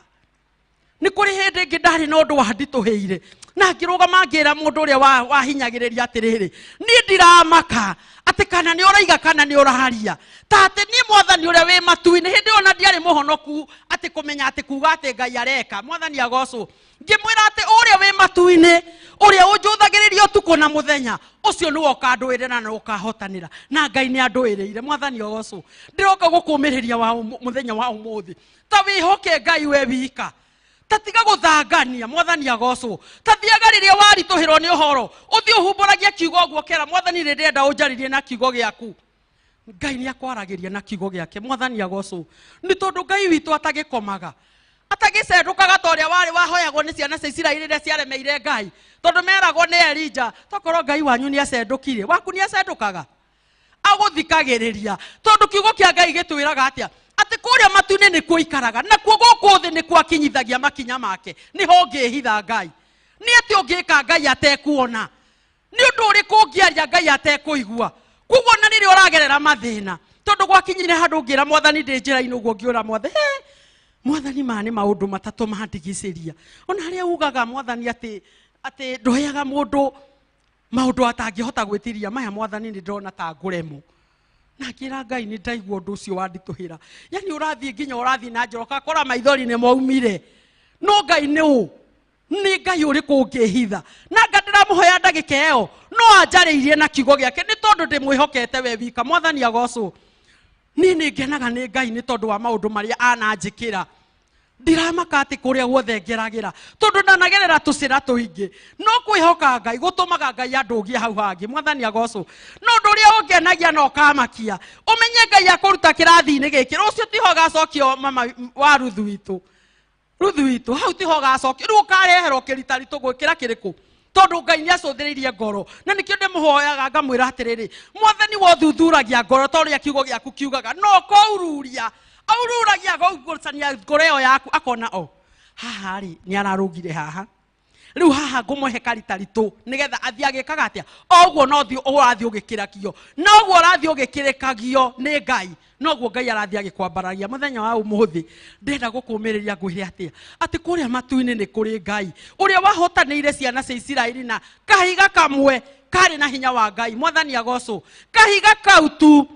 Nĩ kũrĩ hĩndĩ ĩngĩ ndarĩ na ũndũ wanditũhĩire na ngĩrũgama ngĩra mũndũ ũrĩa wahinyagĩrĩria atĩrĩrĩ, niĩ ndiramaka atĩ kana nĩ ũraiga kana nĩ ũraria, ta atĩ niĩ Mwathani ũrĩa wĩ matu-inĩ. Hĩndĩ ĩyo na ndiarĩ mũhonoku atĩ kũmenya atĩ kuga atĩ Ngai areka. Mwathani agocwo. Ngĩmwĩra atĩ ũrĩa wĩ matu-inĩ, ũrĩa ũnjũthagĩrĩria ũtukũ na mũthenya, ũcio nĩwe ũkandũĩrĩra na ũkahotanĩra. Na Ngai nĩ andũĩrĩire. Mwathani agocwo. Ndĩroka gũkũmĩrĩria wa mũthenya wa ũmũthĩ, ta wĩhoke Ngai we wika. Ta tiga gũthangania. Mwathani agocwo. Ta thiaga rĩrĩa waritũhĩrwo nĩ ũhoro, ũthiĩ ũhumbũragie kiugo ũguo ũkera Mwathani nĩ ndĩrenda ũnjarĩrie na kiugo gĩaku. Ngai nĩ akwaragĩria na kiugo gĩake. Mwathani agocwo. Nĩ tondũ Ngai witũ atagĩkomaga, atagĩcendũkaga ta ũrĩa warĩ wahoyagwo nĩ ciana cia Isiraeli rĩrĩa ciaremeire Ngai, tondũ meragwo nĩ Elija, tokorwo Ngai wanyu nĩ acendũkire, waku nĩ acendũkaga. Agũthikagĩrĩria tondũ kiugo kĩa Ngai gĩtwĩraga atĩa? Atĩ kũrĩa matu-inĩ nĩkuo aikaraga, nakuo gũkũ thĩ nĩkuo akinyithagia makinya make. Nĩho ũngĩhitha Ngai. Nĩ atĩ ũngĩka Ngai atekuona? Nĩ ũndũ ũrĩkũ ũngĩaria Ngai atekũigua? Koguo na rĩrĩa ũragerera mathĩna, tondũ gwakinyire handũ ngĩra Mwathani ndĩ njĩra-inĩ ũguo ngĩũra Mwathani, he Mwathani, maya nĩ maũndũ matatũ mandigicĩria. Ona harĩa ugaga Mwathani atĩ ndũheaga mũndũ maũndũ atangĩhota gwĩtiria, maya Mwathani nĩ ndĩrona ta ngũremwo. Na ngĩra Ngai nĩ ndaigua ũndũ ũcio wanditũhĩra. Yani ũrathiĩ nginya ũrathiĩ na njĩra ũgakora maithori nĩ maumire. No Ngai nĩ ũ? Nĩ Ngai ũrĩkũ ũngĩhitha? Na nga ndĩramũhoya ndagĩka ĩyo, no anjarĩirie na kiugo gĩake nĩ tondũ ndĩmwĩhokete we wika. Mwathani agocwo. Niĩ nĩ ngenaga nĩ Ngai nĩ tondũ wa maũndũ marĩa ananjĩkĩra. Ndiramaka atĩ kũrĩa guothe ngeragĩra, tondũ ndanagerera tũcĩra tũingĩ. No kwĩhoka Ngai gũtũmaga Ngai andũgie hau hangĩ. Mwathani agocwo. No ũndũ ũrĩa ũngenagia na ũkamakia, ũmenye Ngai akũruta kĩrathi-inĩ gĩkĩ, rũciũ tiho gacokio mama wa Ruthu witũ. Ruthu witũ hau tiho gacokio. Rĩu ũkareherwo kĩritaritũ gwĩkĩra kĩrĩkũ? Tondũ Ngai nĩ acũthĩrĩirie ngoro. Na nĩkĩo ndĩmũhoyaga ngamwĩra atĩrĩrĩ, Mwathani wothuthuragia ngoro ta ũrĩa kiugo gĩaku kiugaga, no kũururia aururagia akagucania ngoro ĩyo yaku, akona o haha rĩ nĩ ararũgire haha, Rĩu haha ngũmũhe karitaritũ nĩgetha athiĩ agĩkaga atĩa. Oguo no thiĩ ũrathiĩ ũgĩkĩrakio, noguo ũrathiĩ ũgĩkĩrĩkagio nĩ Ngai, noguo Ngai arathiĩ agĩkwambaragia. Mũthenya wa ũmũthĩ ndĩrenda gũkũmĩrĩria ngwĩre atĩa, atĩ kũrĩa matu-inĩ nĩ kũrĩ Ngai ũrĩa wahotanĩire ciana cia Isiraeli na kahiga kamwe karĩ na hinya wa Ngai. Mwathani agocwo. Kahiga kau tu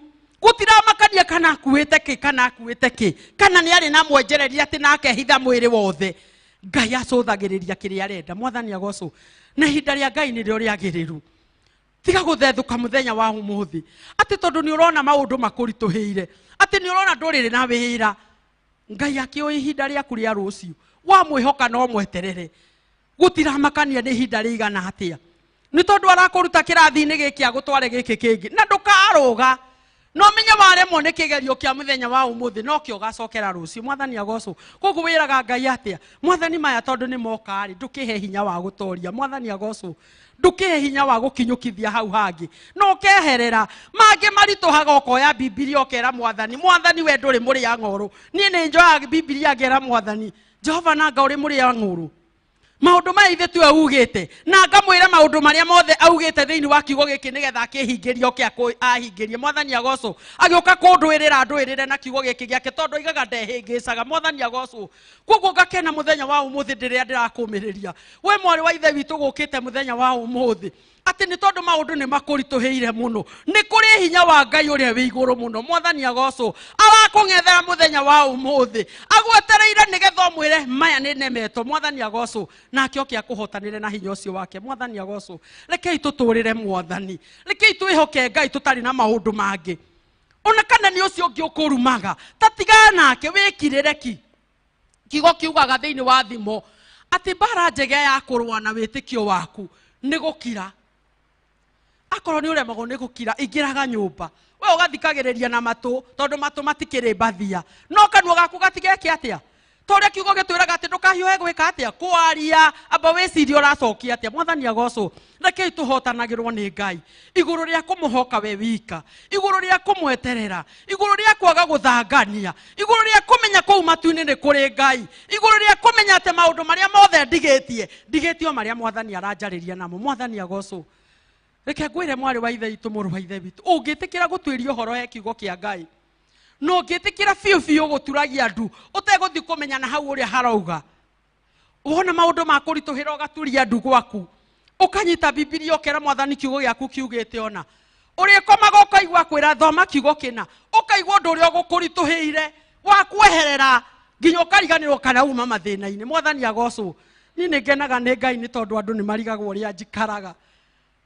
gũtiramakania kana akuĩte kĩ kana akuĩte kĩ, kana nĩ arĩ na mwenjereri atĩ nake hitha mwĩrĩ wothe. Ngai acũthagĩrĩria kĩrĩa arenda. Mwathani agocwo. Na ihinda rĩa Ngai nĩrĩo rĩagĩrĩru. Tiga gũthethũka mũthenya wa ũmũthĩ atĩ tondũ nĩ ũrona maũndũ makũritũhĩire, atĩ nĩ ũrona ndũrĩrĩ na wĩra. Ngai akĩũĩ ihinda rĩaku rĩa rũciũ, wamwĩhoka no mweterere. Gũtiramakania nĩ ihinda rĩigana atĩa, nĩ tondũ arakũruta kĩrathi-inĩ gĩkĩ agũtware gĩkĩ kĩngĩ, na ndũkarũga. No menye waremwo nĩ kĩgerio kĩa mũthenya wa ũmũthĩ, no kĩo ũgacokera rũciũ. Mwathani agocwo. Koguo wĩraga Ngai atĩa, Mwathani maya tondũ nĩ moka rĩ, ndũkĩhe hinya wa gũtoria. Mwathani agocwo. Ndũkĩhe hinya wa gũkinyũkithia hau hangĩ, no ũkeherera mangĩ maritũhaga. Ũkoya Bibilia ũkera Mwathani, Mwathani we ndũrĩ mũrĩa ng'ũrũ. Niĩ nĩ njoyaga Bibilia ngera Mwathani, Jehova nanga ũrĩ mũrĩa ng'ũrũ. Maũndũ maya ithe tiwe ugĩte, na ngamwĩra maũndũ marĩa mothe augĩte thĩinĩ wa kiugo gĩkĩ nĩgetha akĩhingĩrie oke ahingĩrie. Mwathani agocwo. Agĩũka kũndwĩrĩra ndwĩrĩre na kiugo gĩkĩ gĩake, tondũ aigaga ndehĩngĩcaga. Mwathani agocwo. Koguo ngakena mũthenya wa ũmũthĩ ndĩrĩa ndĩrakũmĩrĩria we mwarĩ wa ithe witũ gũkĩte mũthenya wa ũmũthĩ, atĩ nĩ tondũ maũndũ nĩ makũritũhĩire mũno, nĩ kũrĩ hinya wa Ngai ũrĩa wĩ igũrũ mũno. Mwathani agocwo. Arakũng'ethera mũthenya wa ũmũthĩ, agwetereire nĩgetha ũmwĩre maya nĩ nemetwo. Mwathani agocwo. Nake oke akũhotanĩre na hinya ũcio wake. Mwathani agocwo. Rekei tũtũrĩre Mwathani, rekei twĩhoke Ngai tũtarĩ na maũndũ mangĩ. Ona kana nĩ ũcio ũngĩ ũkũrumaga, ta tigana nake, wĩkirĩre ki. Kiugo kiugaga thĩinĩ wa thimo atĩ mbara njega ya kũrũa na wĩtĩkio waku nĩ gũkira. Akorwo nĩ ũremagwo nĩ gũkira, ingĩraga nyũmba we ũgathikagĩrĩria na matũ, tondũ matũ matikĩrĩ mbathia, no kanua gaku gatigeke atĩa. Ta ũrĩa kiugo gĩtwĩraga atĩ ndũkahiũhe gwĩka atĩa, kwaria, amba wĩcirie ũracokia atĩa. Mwathani agocwo. Rekei tũhotanagĩrwo nĩ Ngai igũrũ rĩa kũmũhoka we wika, igũrũ rĩa kũmweterera, igũrũ rĩa kwaga gũthangania, igũrũ rĩa kũmenya kũu matu-inĩ nĩ kũrĩ Ngai, igũrũ rĩa kũmenya atĩ maũndũ marĩa mothe ndigĩtie, ndigĩtie o marĩa Mwathani aranjarĩria namo. Mwathani agocwo. Reke ngwĩre mwarĩ wa ithe witũ, mũrũ wa ithe witũ, ũngĩtĩkĩra gũtuĩria ũhoro he kiugo kĩa Ngai, no ũngĩtĩkĩra biũ biũ gũturagia ndu ũtegũthiĩ kũmenya na hau ũrĩa harauga, wona maũndũ ma kũritũhĩra ũgaturia ndu gwaku, ũkanyita Bibilia ũkera Mwathani kiugo gĩaku kiugĩte ona ũrĩkomaga ũkaigua kwĩra thoma kiugo kĩna, ũkaigua ũndũ ũrĩa ũgũkũritũhĩire wakweherera nginya ũkariganĩrwo kana uma mathĩna-inĩ. Mwathani agocwo. Niĩ nĩ ngenaga nĩ Ngai nĩ tondũ andũ nĩ marigagwo ũrĩa njikaraga,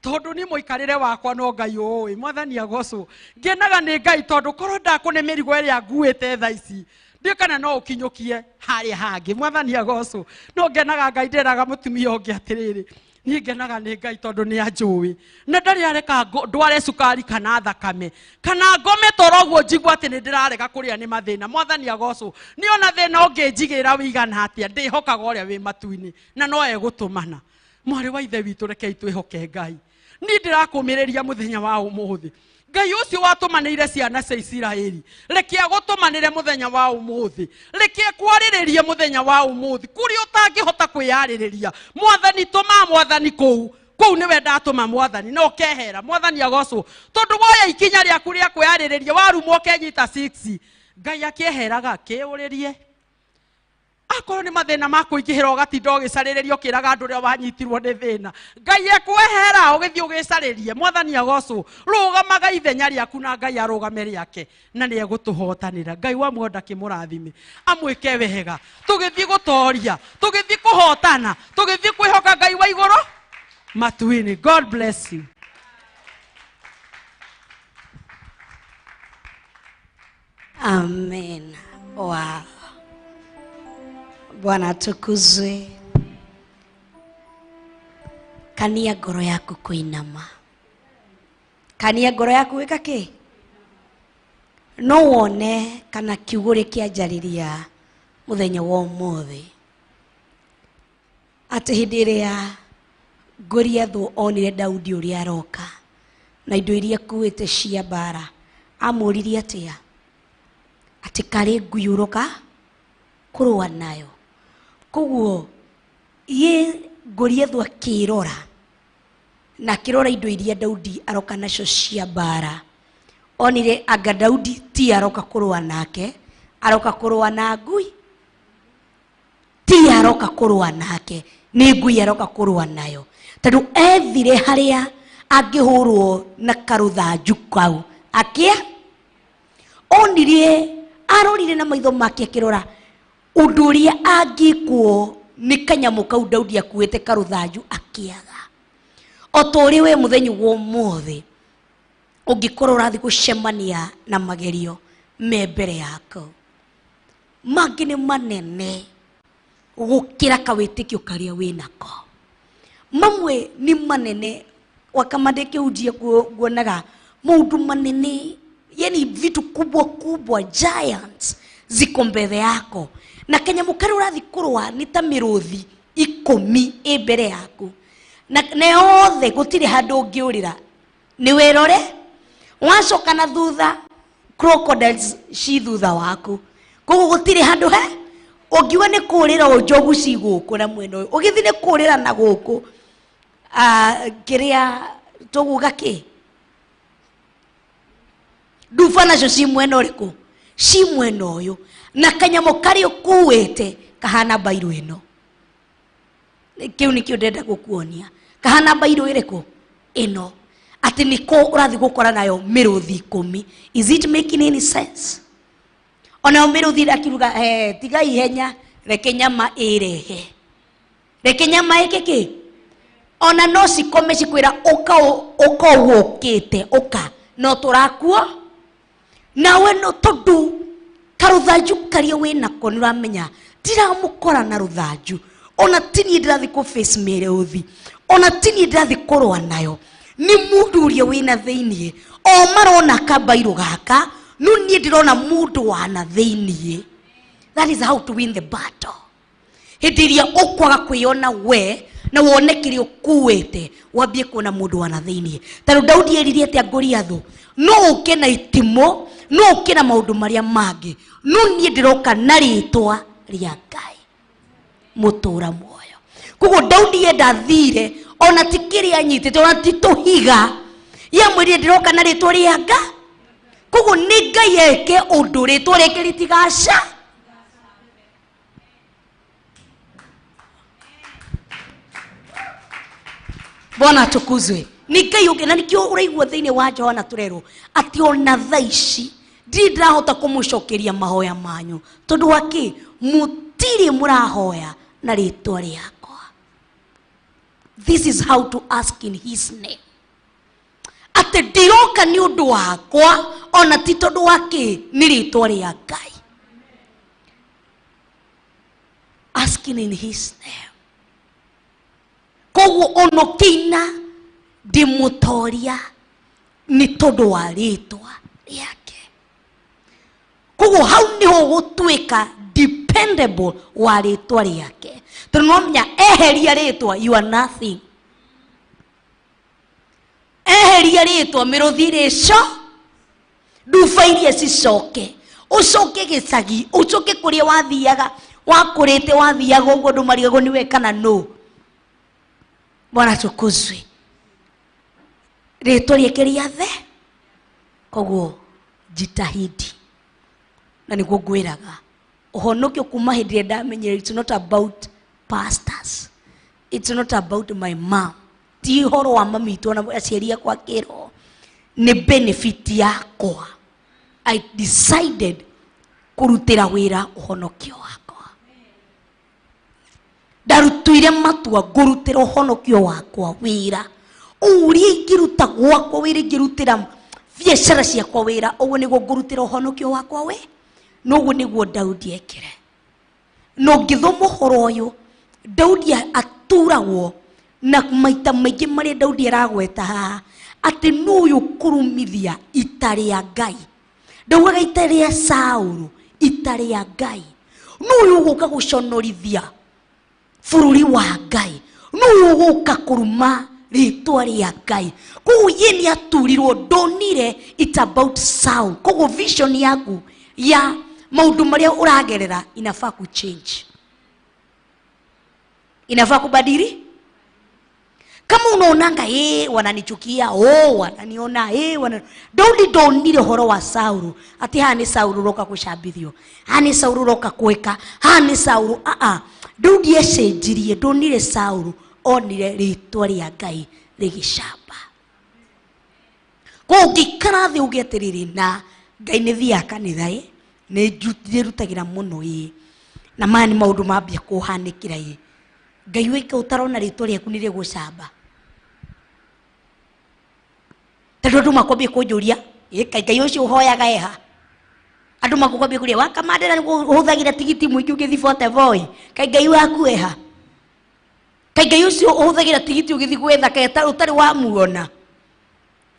tondũ niĩ mũikarĩre wakwa no Ngai ũĩ. Mwathani agocwo. Ngenaga nĩ Ngai tondũ korwo ndakũne mĩrigo ĩrĩa nguĩte thaa ici, ndiũ kana no ũkinyũkie harĩa hangĩ. Mwathani agocwo. No ngenaga Ngai, ndĩraga mũtumia ũngĩ atĩrĩrĩ, niĩ ngenaga nĩ Ngai tondũ nĩ anjũĩ, na ndarĩ areka ndware cukari kana thakame kana ngome toro ũguo njigua atĩ nĩ ndĩrarega kũrĩa nĩ mathĩna. Mwathani agocwo. Nĩ ona thĩna ũngĩnjigĩra wĩigana atĩa, ndĩhokaga ũrĩa wĩ matu-inĩ na no egũtũmana. Mwarĩ wa ithe witũ, rekei twĩhoke Ngai. Niĩ ndĩrakũmĩrĩria mũthenya wa ũmũthĩ, Ngai ũcio watũmanĩire ciana cia Isiraeli, reke agũtũmanĩre mũthenya wa ũmũthĩ, reke akwarĩrĩrie mũthenya wa ũmũthĩ kũrĩa ũtangĩhota kwĩyarĩrĩria. Mwathani tũma Mwathani kũu, kũu nĩwe ndatũma Mwathani, na ũkehera. Mwathani agocwo. Tondũ woya ikinya rĩaku rĩa kwĩyarĩrĩria, warumwo ũkenyita 6, Ngai akĩeheraga kĩũrĩrie. Akorwo nĩ mathĩna ma kũingĩhĩra ũgatinda ũgĩcarĩrĩria ũkĩraga andũ ũrĩa wanyitirwo nĩ thĩna, Ngai ekwehera ũgĩthiĩ ũgĩcarĩrie. Mwathani agocwo. Rũgamaga ithenya rĩaku na Ngai arũgame rĩake, na nĩ egũtũhotanĩra. Ngai wa muoyo ndakĩmũrathime, amwĩke wega, tũgĩthiĩ gũtoria, tũgĩthiĩ kũhotana, tũgĩthiĩ kwĩhoka Ngai wa igũrũ matu-inĩ. God bless you. Amen. Wow. Bwana atukuzwe. Kania ngoro yaku kuinama. Kania ngoro yaku gwĩka kĩ? No wone kana kiugo kĩanjarĩria mũthenya wa ũmũthĩ, atĩ hĩndĩ ĩrĩa Goliathũ onire Daudi ũrĩa aroka na indo iria akuĩte cia mbara, amũririe atĩa? Atĩ karĩ ngui ũroka kũrũa nayo. Koguo ye Goliathu akĩrora na akĩrora indo iria Daudi aroka nacio cia mbara, onire anga Daudi ti aroka kũrũa nake, aroka kũrũa na ngui. Ti aroka kũrũa nake, nĩ ngui aroka kũrũa nayo. Tondũ ethire harĩa angĩhũrwo na karũthanju kau akia onirie, arorire na maitho make akĩrora ũndũ ũrĩa angĩkwo nĩ kanyamũ kau Daudi akuĩte karũthanju akĩaga. O ta ũrĩa we mũthenya wa ũmũthĩ ũngĩkorwo ũrathiĩ gũcemania na magerio me mbere yaku, mangĩ nĩ manene gũkĩra kawĩtĩkio karĩa wĩnako. Mamwe nĩ manene wakamande kĩhunjia kuonaga maũndũ manene, yani vitu kubwa kubwa, giants ziko mbere yako, na kanyamũ karĩa ũrathiĩ kũrũa nĩ ta mĩrũthi 10 ĩ mbere yaku, na yothe gũtirĩ handũ ũngĩũrĩra, nĩ wĩrore wacoka na thutha, crocodiles ci thutha waku, koguo gũtirĩ handũ he ũngiuga nĩ kũũrĩra njogu ci gũkũ na mwena ũyũ, ũgĩthiĩ nĩ kũũrĩra na gũkũ, kĩrĩa tũguga kĩ nduba nacio ci mwena ũrĩkũ? Ci mwena ũyũ, na kanyamũ karĩa ũkuĩte kahana mbairũ ĩno. Kĩu nĩkĩo ndĩrenda gũkuonia, kahana mbairũ ĩrĩkũ? Ĩno. Atĩ nĩko ũrathiĩ gũkora nayo mĩrũthi 10. Is it making any sense? Onayo mĩrũthi akiuga, tiga ihenya, reke nyama ĩrehe, reke nyama ĩke kĩ? Ona no cikome cikwĩra ũka, ũka ũgũkĩte, ũka no tũrakua nawe, no tondũ karũthanju karĩa wĩnako nĩ ũramenya ndiramũkora na rũthanju, ona ti niĩ ndĩrathiĩ kũ face mĩrũthi, ona ti niĩ ndĩrathiĩ kũrũa nayo, nĩ mũndũ ũrĩa wĩna thĩiniĩ. O marona kambairũ gaka, no niĩ ndĩrona mũndũ wana thĩiniĩ. That is how to win the battle. Hĩndĩ ĩrĩa ũkwaga kwĩyona we na wone kĩrĩa ũkuĩte, wambie kuona mũndũ wana thĩiniĩ. Tondũ Daudi erire atĩa Goliathu? No ũke na itimũ, no ũke na maũndũ marĩa mangĩ, no niĩ ndĩroka na rĩtwa rĩa Ngai mũtũra muoyo. Koguo Daudi ye ndathire ona ti kĩrĩa anyitĩte, ona ti tũhiga, yamwĩrire ndĩroka na rĩtwa rĩa Ngai. Koguo nĩ Ngai eke ũndũ rĩtwa rĩake rĩtigaca. Bwana atukuzwe. Nĩ Ngai ũngĩ, na nĩkĩo ũraigua thĩinĩ wa Johana tũrerwo atĩ ona thaa ici ndirĩ ndĩrahota kũmũcokeria mahoya manyu, tondũ wa kĩ? Mũtirĩ mũrahoya na rĩtwa rĩakwa. This is how to ask in his name. Atĩ ndiroka nĩ ũndũ wakwa, ona ti tondũ wa kĩ? Nĩ rĩtwa rĩa Ngai. Asking in his name. Koguo ona ũkĩina ndĩmũtoria nĩ tondũ wa rĩtwa rĩake. Koguo hau nĩho gũtuĩka dependable wa rĩtwa rĩake. Tondũ no menya eheria rĩtwa, you are nothing. Eheria rĩtwa, mĩrũthi ĩrĩco, nduba iria cicoke, ũcoke gĩcagi, ũcoke kũrĩa wathiaga, wakũrĩte wathiaga ũguo andũ marigagwo nĩ we kana nũ. Bwana atukuzwe. Rĩtwa rĩake rĩathe. Koguo jitahidi. Na nĩguo ngwĩraga ũhonokio kuma hĩndĩ ĩrĩa ndamenyire, it's not about pastors, it's not about my mom, ti ũhoro wa mami witũ ona aciari akwa kĩroho, nĩ benefit yakwa. I decided kũrutĩra wĩra ũhonokio wakwa. Ndarutuire matua ngũrutĩra ũhonokio wakwa wĩra. Ũrĩa ingĩruta gwakwa wĩra, ingĩrutĩra biacara ciakwa wĩra, ũguo nĩguo ngũrutĩra ũhonokio wakwa we. Noguo nĩguo Daudi ekire. No ngĩthoma ũhoro ũyũ, Daudi aturagwo na maita maingĩ marĩa Daudi aragweta haha, atĩ nũ ũyũ kũrumithia ita rĩa Ngai. Ndaugaga ita rĩa Saũlũ, ita rĩa Ngai. Nũ ũyũ ũgũka gũconorithia bũrũri wa Ngai? Nũ ũyũ ũgũka kũruma rĩtwa rĩa Ngai? Koguo ye nĩ aturirwo, ndonire it's about Saul. Koguo vision yaku ya maũndũ marĩa ũragerera inafaa kuchange, inafaa kubadili. Kama unaonanga wananichukia, oh wananiona, Daudi ndonire horo wa Saulu ati haha ni Saulu roka gucambithio, haha ni Saulu roka kwika, haha ni Saulu. Daudi ecenjirie, ndonire Saulu, onire ritwa ria Ngai rigicamba. Koguo ngikara thi uge atiriri, na Ngai ni thiaga kanitha ni njirutagira muno na maya ni maundu mambia kuhanikira Ngai wika utarona ritwa riaku ni rigucamba. Tondu andu makwambia kunjuria Ngai ucio uhoyaga eha, andu makwambia kuria wakamandera uhuthagira tigiti mwingi ugithi Forte Voi, kai Ngai waku eha, kai Ngai ucio uhuthagira tigiti ugithi gwetha kai utari wa muona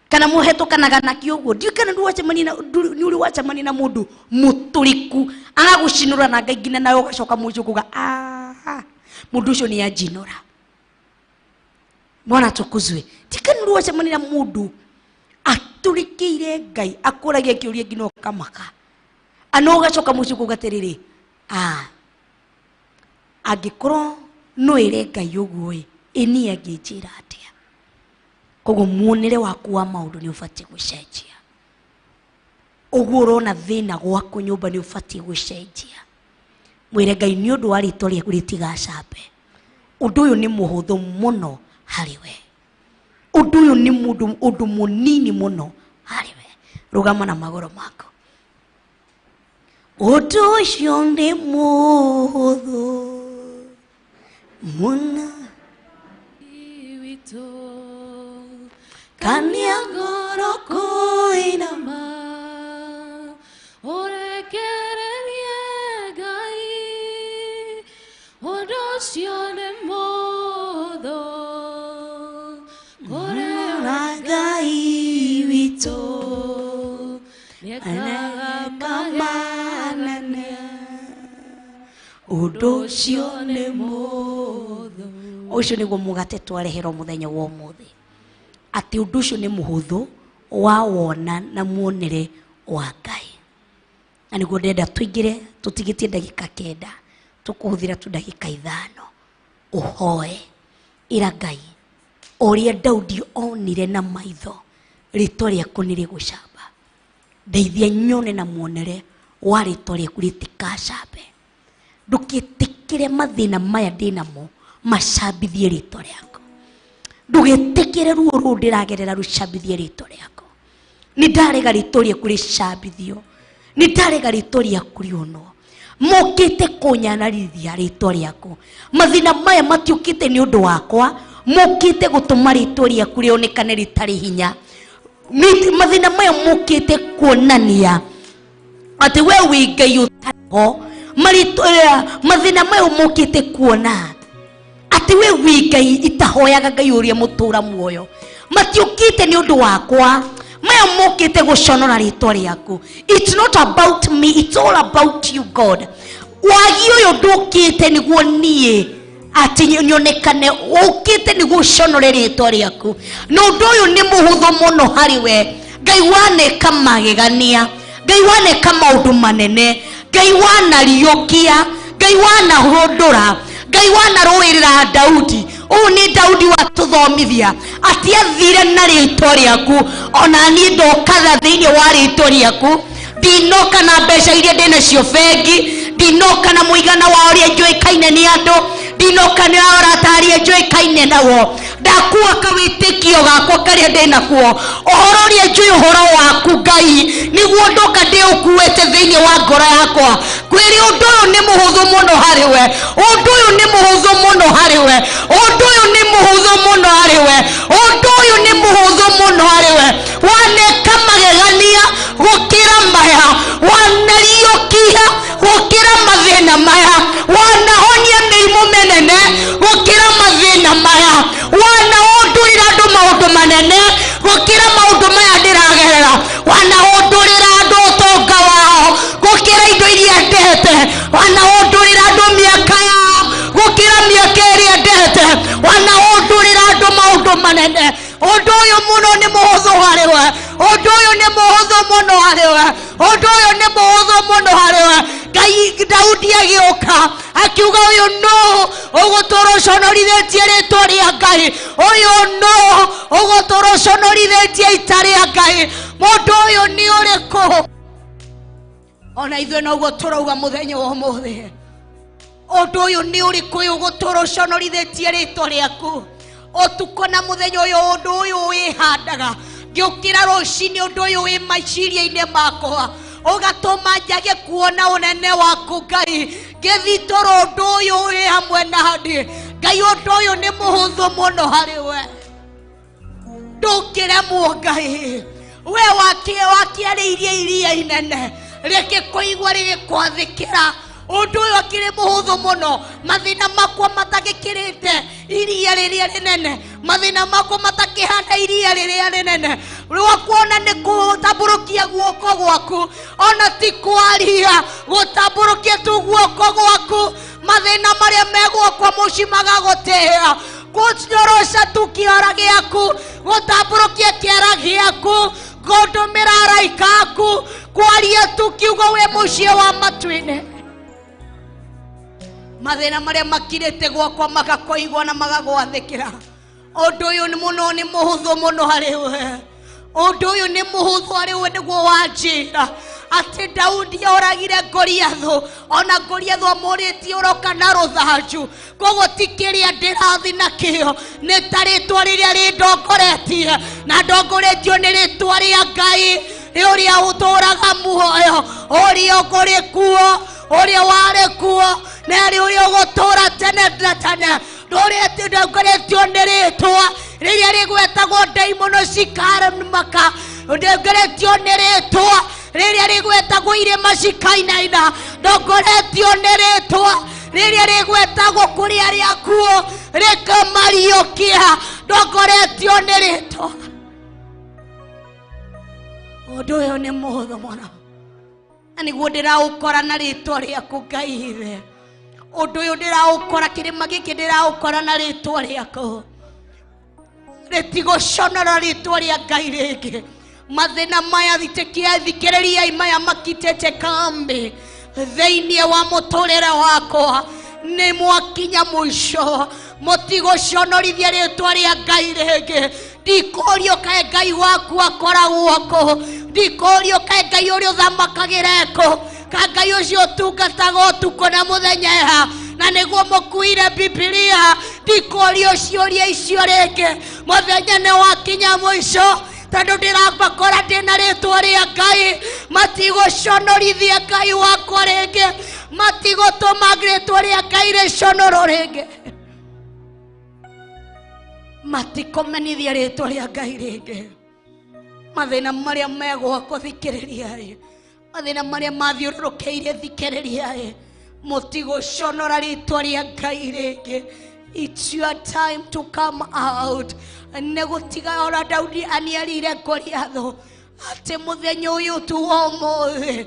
kana muhetũkanaga nakĩo ũguo. Ndiũĩ kana nĩ ũrĩ wacemania na mũndũ mũtũrĩku agagũcinũra na Ngai nginya nawe ũgacoka mũciĩ ũkauga mũndũ ũcio nĩ anjinũra. Mwana tukuzwe. Ti kana nĩ ũrĩ wacemania na mũndũ atũrĩkĩire Ngai akũragia kĩũria nginya ũkamaka, ana ũgacoka mũciĩ ũkauga atĩrĩrĩ, angĩkorwo no ĩre Ngai ũguo ĩ niĩ angĩnjĩra atĩa? Koguo muonere waku wa maundu ni ubatie gucenjia. Uguo urona thina gwaku nyumba ni ubatie gucenjia. Mwire Ngai ni undu wa ritwa riaku ritigacambe. Undu uyu ni muhuthu muno hari we. Undu uyu ni mundu undu munini muno hari we. Rugama na maguru mako. Undu ucio ni muhuthu muno Kania ngoro kuinama urekererie Ngai undu ucio ni mũhũthũ kũrĩ Ngai witũ nĩekaga manene undu ucio ni mũhũthũ. Ucio niguo mugate twareherwo muthenya wa umuthi, ati undu ucio ni muhuthu wa wona na muonere wa Ngai. Na niguo ndenda tuingire tutigitie ndagika 9, tukuhuthira tu ndagika 5 uhoe ira Ngai uria Daudi onire na maitho ritwa riaku ni rigucamba, ndeithia nyone na muonere wa ritwa riaku ritikacambe. Ndukitikire mathina maya ndinamo macambithie ritwa riaku. Ndugitikire ruo rũu ndĩragerera rũcambithie rĩtwa rĩaku. Nĩ ndarega rĩtwa rĩaku rĩcambithio, nĩ ndarega rĩtwa rĩaku rĩonwo. Mokĩte kũnyanarithia rĩtwa rĩaku. Mathĩna maya matiũkĩte nĩ ũndũ wakwa, mokĩte gũtũma rĩtwa rĩaku rĩonekane rĩtarĩ hinya. Mathĩna maya mokĩte kuonania atĩ we wĩ Ngai ũtarĩ ho. Mathĩna maya mokĩte kuona ati we wi Ngai itahoyaga Ngai uria mutura muoyo, matiukite ni undu wakwa, maya mokite guconora ritwa riaku. It's not about me, it's all about you God. Wagi uyu ndukite niguo nie ati nyonekane, ukite niguo uconore ritwa riaku. Na undu uyu ni muhuthu muno hari we Ngai. Waneka magegania, Ngai waneka maundu manene, Ngai wanariukia, Ngai wanahundura, Ngai wanarũĩrĩra Daudi. Ũũ nĩ Daudi watũthomithia atĩ athire na rĩtwa rĩaku. Ona niĩ ndokatha thĩinĩ wa rĩtwa rĩaku, ndinoka na mbeca iria ndĩnacio bengi, ndinoka na mũigana wa ũrĩa njũĩkaine nĩ andũ, ndinoka na arata arĩa njũĩkaine nao. Ndakua kawĩtĩkio gakwa karĩa ndĩnakuo, ũhoro ũrĩa njũĩ ũhoro waku Ngai nĩguo ndoka ndĩũkuĩte thĩinĩ wa ngoro yakwa. Kwĩrĩ ũndũ ũyũ nĩ mũhũthũ mũno harĩ we, ũndũ ũyũ nĩ mũhũthũ mũno harĩ we, ũndũ ũyũ nĩ mũhũthũ mũno harĩ we, ũndũ ũyũ nĩ mũhũthũ mũno harĩ we. Waneka magegania gũkĩra maya, wanariũkia gũkĩra mathĩna maya, wanahonia mĩrimũ mĩnene gũkĩra mathĩna maya, wanaũndũrĩra andũ maũndũ manene gũkĩra maũndũ maya ndĩragerera, wanaũndũrĩra andũ ũtonga wao gũkĩra indo iria ndehete, wanaũndũrĩra andũ mĩaka yao gũkĩra mĩaka ĩrĩa ndehete, wanaũndũrĩra andũ maũndũ manene. Ũndũ ũyũ mũno nĩ mũhũthũ harĩ we, ũndũ ũyũ nĩ mũhũthũ mũno harĩ we, ũndũ ũyũ nĩ mũhũthũ mũno harĩ we. Ngai Daudi agĩũka akiuga ũyũ nũ ũgũtũũra ũconorithĩtie rĩtwa rĩa Ngai, ũyũ nũ ũgũtũũra ũconorithĩtie ita rĩa Ngai, mũndũ ũyũ nĩ ũrĩkũ? Ona ithuĩ noguo tũrauga mũthenya wa ũmũthĩ, ũndũ ũyũ nĩ ũrĩkũ ũyũ ũgũtũũra ũconorithĩtie rĩtwa rĩaku ũtukũ na mũthenya ũyũ? Ũndũ ũyũ wĩhandaga ngĩũkĩra rũcinĩ, ũndũ ũyũ wĩ meciria-inĩ makwa ũgatũma njage kuona ũnene waku Ngai, ngĩthitũra ũndũ ũyũ wĩ hamwe na niĩ Ngai, ũndũ ũyũ nĩ mũhũthũ mũno harĩ we, ndũngĩremwo Ngai. We wakĩarĩirie iria inene rĩgĩkũigua rĩgĩkwathĩkĩra, ũndũ ũyũ akĩrĩ mũhũthũ mũno, mathĩna makwa matagĩkĩrĩte iria rĩrĩa rĩnene, mathĩna makwa matakĩhana iria rĩrĩa rĩnene. Rwakuona nĩ gũtambũrũkia guoko gwaku, ona ti kwaria, gũtambũrũkia tu guoko gwaku, mathĩna marĩa me gwakwa mũciĩ magagũtĩĩa, kũnyoroca tu kĩara gĩaku, gũtambũrũkia kĩara gĩaku, gũtũmĩra araika aku, kwaria tu kiugo wĩ mũciĩ wa matu-inĩ. Mathĩna marĩa makirĩte gwakwa magakũigua na magagwathĩkĩra. Ũndũ ũyũ nĩ mũno nĩ mũhũthũ mũno harĩ we, ũndũ ũyũ nĩ mũhũthũ harĩ we, nĩguo wanjĩra atĩ Daudi oragire Goliathũ, ona Goliathũ amũrĩtie ũroka na rũthanju. Koguo ti kĩrĩa ndĩrathi nakĩo, nĩ ta rĩtwa rĩrĩa rĩndongoretie, na ndongoretio nĩ rĩtwa rĩa Ngai ũrĩa ũtũũraga muoyo, ũrĩa ũkũrĩ kuo, ũrĩa warĩ kuo, na ũrĩa ũgũtũũra tene na tene. Ndongoretio nĩ rĩtwa rĩrĩa rĩgwetagwo ndaimono cikaramaka, ndongoretio nĩ rĩtwa rĩrĩa rĩgwetagwo irĩma cikainaina, ndongoretio nĩ rĩtwa rĩrĩa rĩgwetagwo kũrĩ arĩa akuũ rĩkamariũkia, ndongoretio nĩ rĩtwa. Ũndũ ũyũ nĩ mũhũthũ mũno, na nĩguo ndĩraũkora na rĩtwa rĩaku Ngai ithe. Ũndũ ũyũ ndĩraũkora, kĩrĩma gĩkĩ ndĩraũkora na rĩtwa rĩaku, rĩtigũconora rĩtwa rĩa Ngai rĩngĩ. Mathĩna maya thikĩrĩriai, maya makitĩte kambi thĩinĩ wa mũtũrĩre wakwa, nĩ mwakinya mũico, mũtigũconorithia rĩtwa rĩa Ngai rĩngĩ. Ndikũrio kaĩ Ngai waku akoragwo kũ, ndikũrio kaĩ Ngai ũrĩa ũthamakagĩra kũ, ka Ngai ũcio ũtungataga ũtukũ na mũthenya ha, na nĩguo mũkuire Bibilia. Ndikũrio ciũria icio rĩngĩ, mũthenya nĩ wakinya mũico, tondũ ndĩrabakora ndĩna rĩtwa rĩa Ngai. Matigũconorithia Ngai wakwa rĩngĩ, matigũtũma rĩtwa rĩa Ngai rĩconorwo rĩngĩ, matikũmenithia rĩtwa rĩa Ngai rĩngĩ. Mathĩna marĩa megwakwa thikĩrĩriai, mathĩna marĩa mathiũrũrũkĩirie thikĩrĩriai, mũtigũconora rĩtwa rĩa Ngai rĩngĩ. It's your time to come out. Nĩ gũtiga ona Daudi aniarire Goliathũ atĩ mũthenya ũyũ tu wa ũmũthĩ,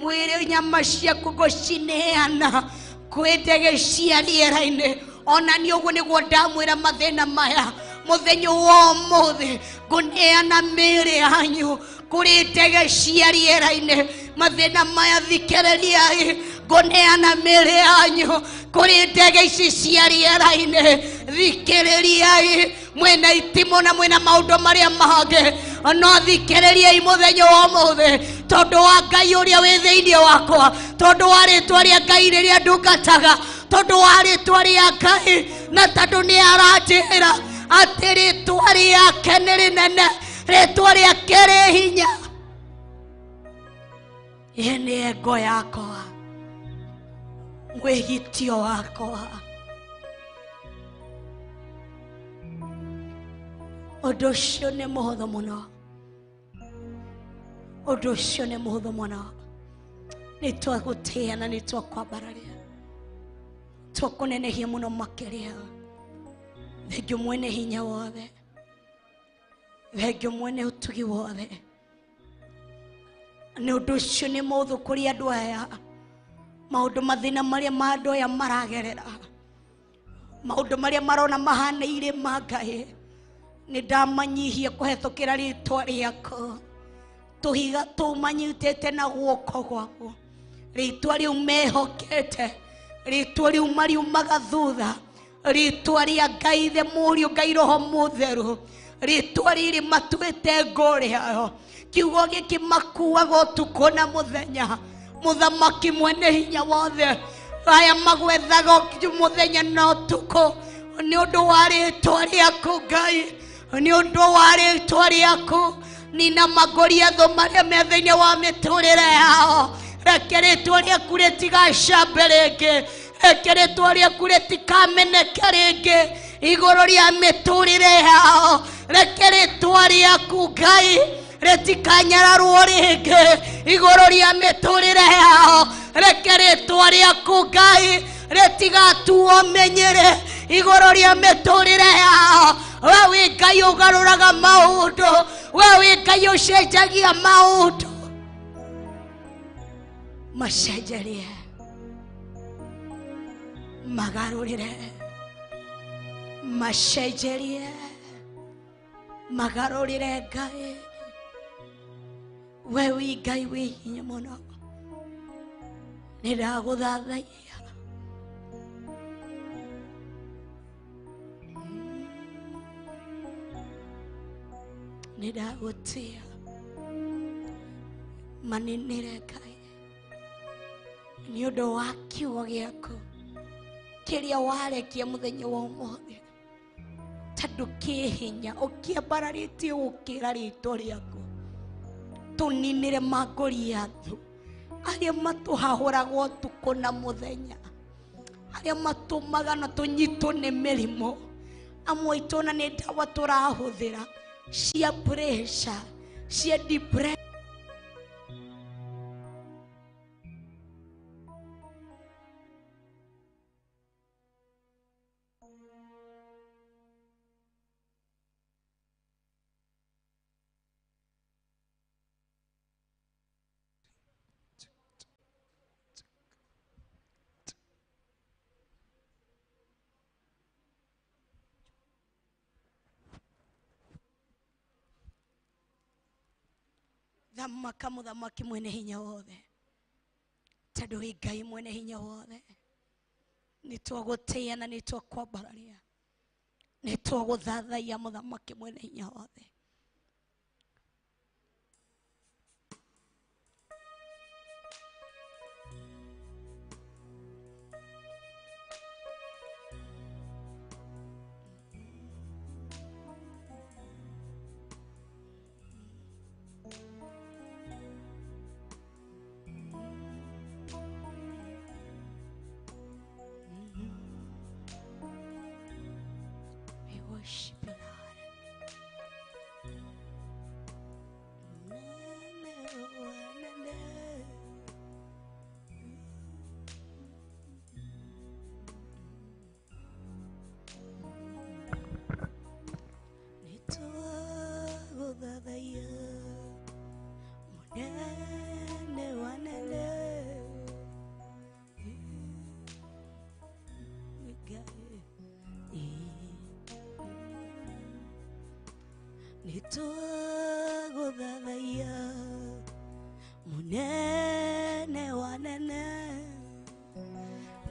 mwĩrĩ nyama ciaku ngũcineana kwĩ ndege cia rĩera-inĩ. Ona niĩ ũguo nĩguo ndamwĩra mathĩna maya, mũthenya wa ũmũthĩ ngũneana mĩĩrĩ yanyu kũrĩ ndege cia rĩera-inĩ. Mathĩna maya thikĩrĩriai, ngũneana mĩĩrĩ yanyu kũrĩ ndege ici cia rĩera-inĩ. Thikĩrĩriai, mwĩna itimũ na mwĩna maũndũ marĩa mangĩ, no thikĩrĩriai mũthenya wa ũmũthĩ, tondũ wa Ngai ũrĩa wĩ thĩinĩ wakwa, tondũ wa rĩtwa rĩa Ngai rĩrĩa ndungataga, tondũ wa rĩtwa rĩa Ngai, na tondũ nĩ aranjĩra atĩ rĩtwa rĩake nĩ rĩnene, rĩtwa rĩake rĩ hinya. Ĩĩ nĩ ngo yakwa, mwĩgitio wakwa. Ũndũ ũcio nĩ mũhũthũ mũno, ũndũ ũcio nĩ mũhũthũ mũno. Nĩ twagũtĩĩa na nĩ twakwambararia, twakũnenehia mũno makĩria. Thengiũ mwene hinya wothe, thengiũ mwene ũtugi wothe. Nĩ ũndũ ũcio nĩ mũhũthũ kũrĩ andũ aya, maũndũ mathĩna marĩa ma andũ aya maragerera, maũndũ marĩa marona mahana irĩma Ngai, nĩ ndamanyihia kũhetũkĩra rĩtwa rĩaku. Tũhiga tũu manyitĩte na guoko gwaku, Rĩtwa rĩu mehokete, rĩtwa rĩu mariumaga thutha, rĩtwa rĩa Ngai Ithe, Mũriũ, Ngai Roho Mũtheru, rĩtwa rĩrĩ matuĩte ngo rĩao. Kiugo gĩkĩ makuaga ũtukũ na mũthenya. Mũthamaki mwene hinya wothe, aya magwethaga mũthenya na ũtukũ nĩ ũndũ wa rĩtwa rĩaku Ngai, nĩ ũndũ wa rĩtwa rĩaku. Nina magoriatho marĩa me thĩinĩ wa mĩtũrĩre yao. Reke rĩtwa rĩaku rĩtigacambe rĩngĩ, reke rĩtwa rĩaku rĩtikameneke rĩngĩ igũrũ rĩa mĩtũrĩre yao. Reke rĩtwa rĩaku Ngai rĩtikanyararwo rĩngĩ igũrũ rĩa mĩtũrĩre yao. Reke rĩtwa rĩaku Ngai rĩtigatuo menyere igũrũ rĩa mĩtũrĩre yao. We wĩ Ngai ũgarũraga maũndũ, we wĩ Ngai ũcenjagia maũndũ. Macenjerie, magarũrĩre, macenjerie, magarũrĩre Ngai. We wĩ Ngai wĩ hinya mũno, nĩndagũthathaiya. Nĩndagũtĩa. Maninĩre Ngai nĩ ũndũ wa kiugo gĩaku kĩrĩa warekia mũthenya wa ũmũthĩ, tondũ kĩ hinya ũkĩambararĩtie gũkĩra rĩtwa rĩaku. Tũninĩre mangoriathu arĩa matũhahũraga ũtukũ na mũthenya, arĩa matũmaga na tũnyitwo nĩ mĩrimũ. Amwe aitũ ona nĩ ndawa tũrahũthĩra cia pressure, cia depression. Thamaka mũthamaki mwene hinya wothe, tondũ wĩ Ngai mwene hinya wothe. Nĩtwagũtĩĩa na nĩtwakwambararia, nĩtwagũthathaiya mũthamaki mwene hinya wothe. Worship you, Lord. Nitwagũthathaiya mũnene wa nene, nitwagũthathaiya mũnene wa nene,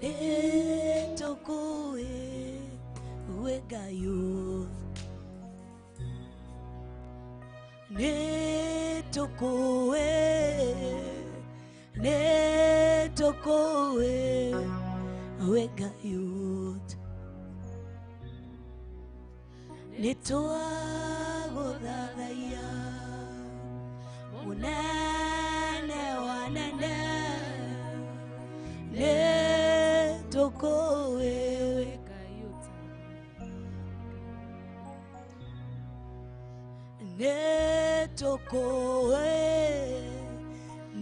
nĩtũkũĩ wĩ Ngai, nĩtũkũĩ, nĩtũkũĩ wĩ Ngai, nĩtwagũthathaiya mũnene wa nene, nĩtũkũĩ wĩ Ngai, nĩtũkũĩ,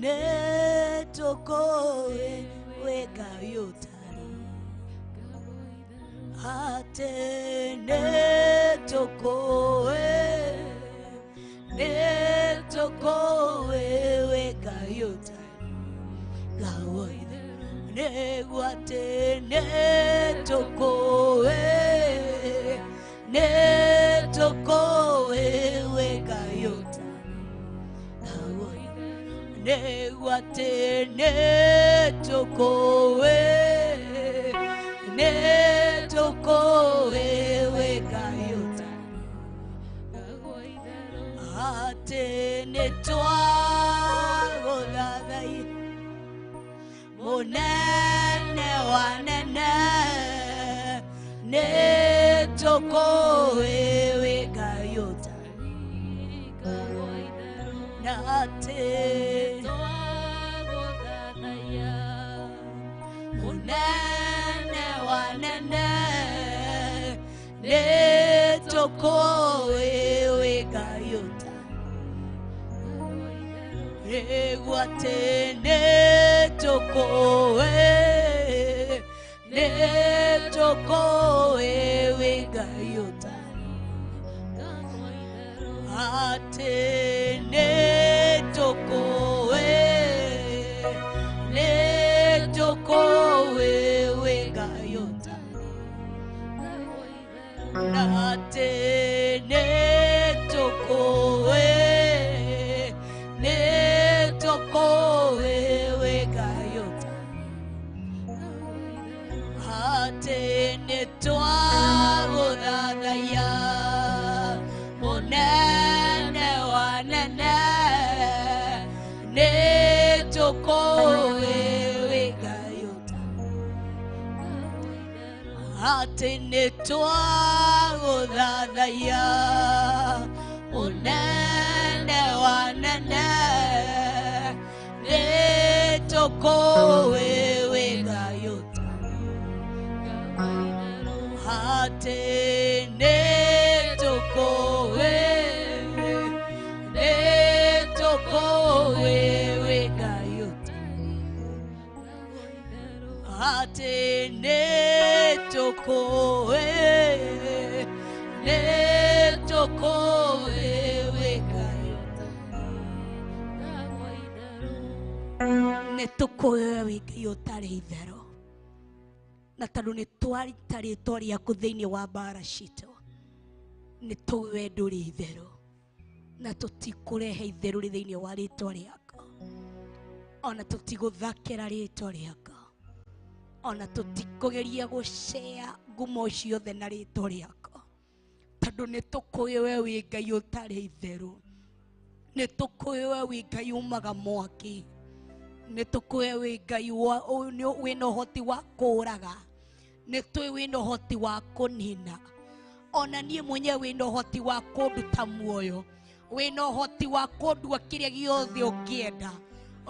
nĩtũkũĩ wĩ Ngai ũtarĩ atĩ nĩtũkũĩ, nĩtũkũĩ wĩ Ngai ũtarĩ gawoithe, nĩguo atĩ nĩtũkũĩ, nĩtũkũĩ wĩ Ngai ũtarĩ gawoithe, Rĩu atĩ nĩtũkũĩ, nĩtũkũĩ wĩ Ngai ũtarĩ, atĩ nĩtwagũthathaiya mũnene wa nene, nĩtũkũĩ wĩ Ngai ũtarĩ, na atĩ mũnene wa nene, nĩtũkũĩ wĩ Ngai ũtarĩ, rĩu atĩ nĩtũkũĩ, nĩtũkũĩ wĩ Ngai ũtarĩ, atĩ nĩtũkũĩ, nĩtũkũĩ wĩ Ngai ũtarĩ, na atĩ nĩtũkũĩ, nĩtũkũĩ wĩ Ngai ũtarĩ, atĩ nĩtwagũthathaiya mũnene wa nene, nĩtũkũĩ wĩ Ngai ũtarĩ, atĩ nĩtwagũthathaiya mũnene wa nene, nĩtũkũĩ wĩ Ngai ũtarĩ, atĩ nĩtũkũĩ, nĩtũkũĩ wĩ Ngai ũtarĩ, atĩ nĩtũkũĩ, nĩtũkũĩ wĩ Ngai ũtarĩ, nĩtũkũĩ wĩ Ngai ũtarĩ itherũ, na tondũ nĩtwaruta rĩtwa rĩaku thĩinĩ wa mbara citũ, nĩtũĩ we ndũrĩ itherũ, na tũtikũrehe itherũ rĩ thĩinĩ wa rĩtwa rĩaku, ona tũtigũthakĩra rĩtwa rĩaku, ona tũtikũgeria gũcea ngumo ciothe na rĩtwa rĩaku, tondũ nĩtũkũĩ we wĩ Ngai ũtarĩ itherũ, nĩtũkũĩ we wĩ Ngai umaga mwaki, nĩtũkũĩ wĩ Ngai wĩna ũhoti wa kũũraga, nĩtũĩ wĩna ũhoti wa kũnina, ona niĩ mwenyewe wĩna ũhoti wa kũnduta muoyo, wĩna ũhoti wa kũndua kĩrĩa gĩothe ũngĩenda,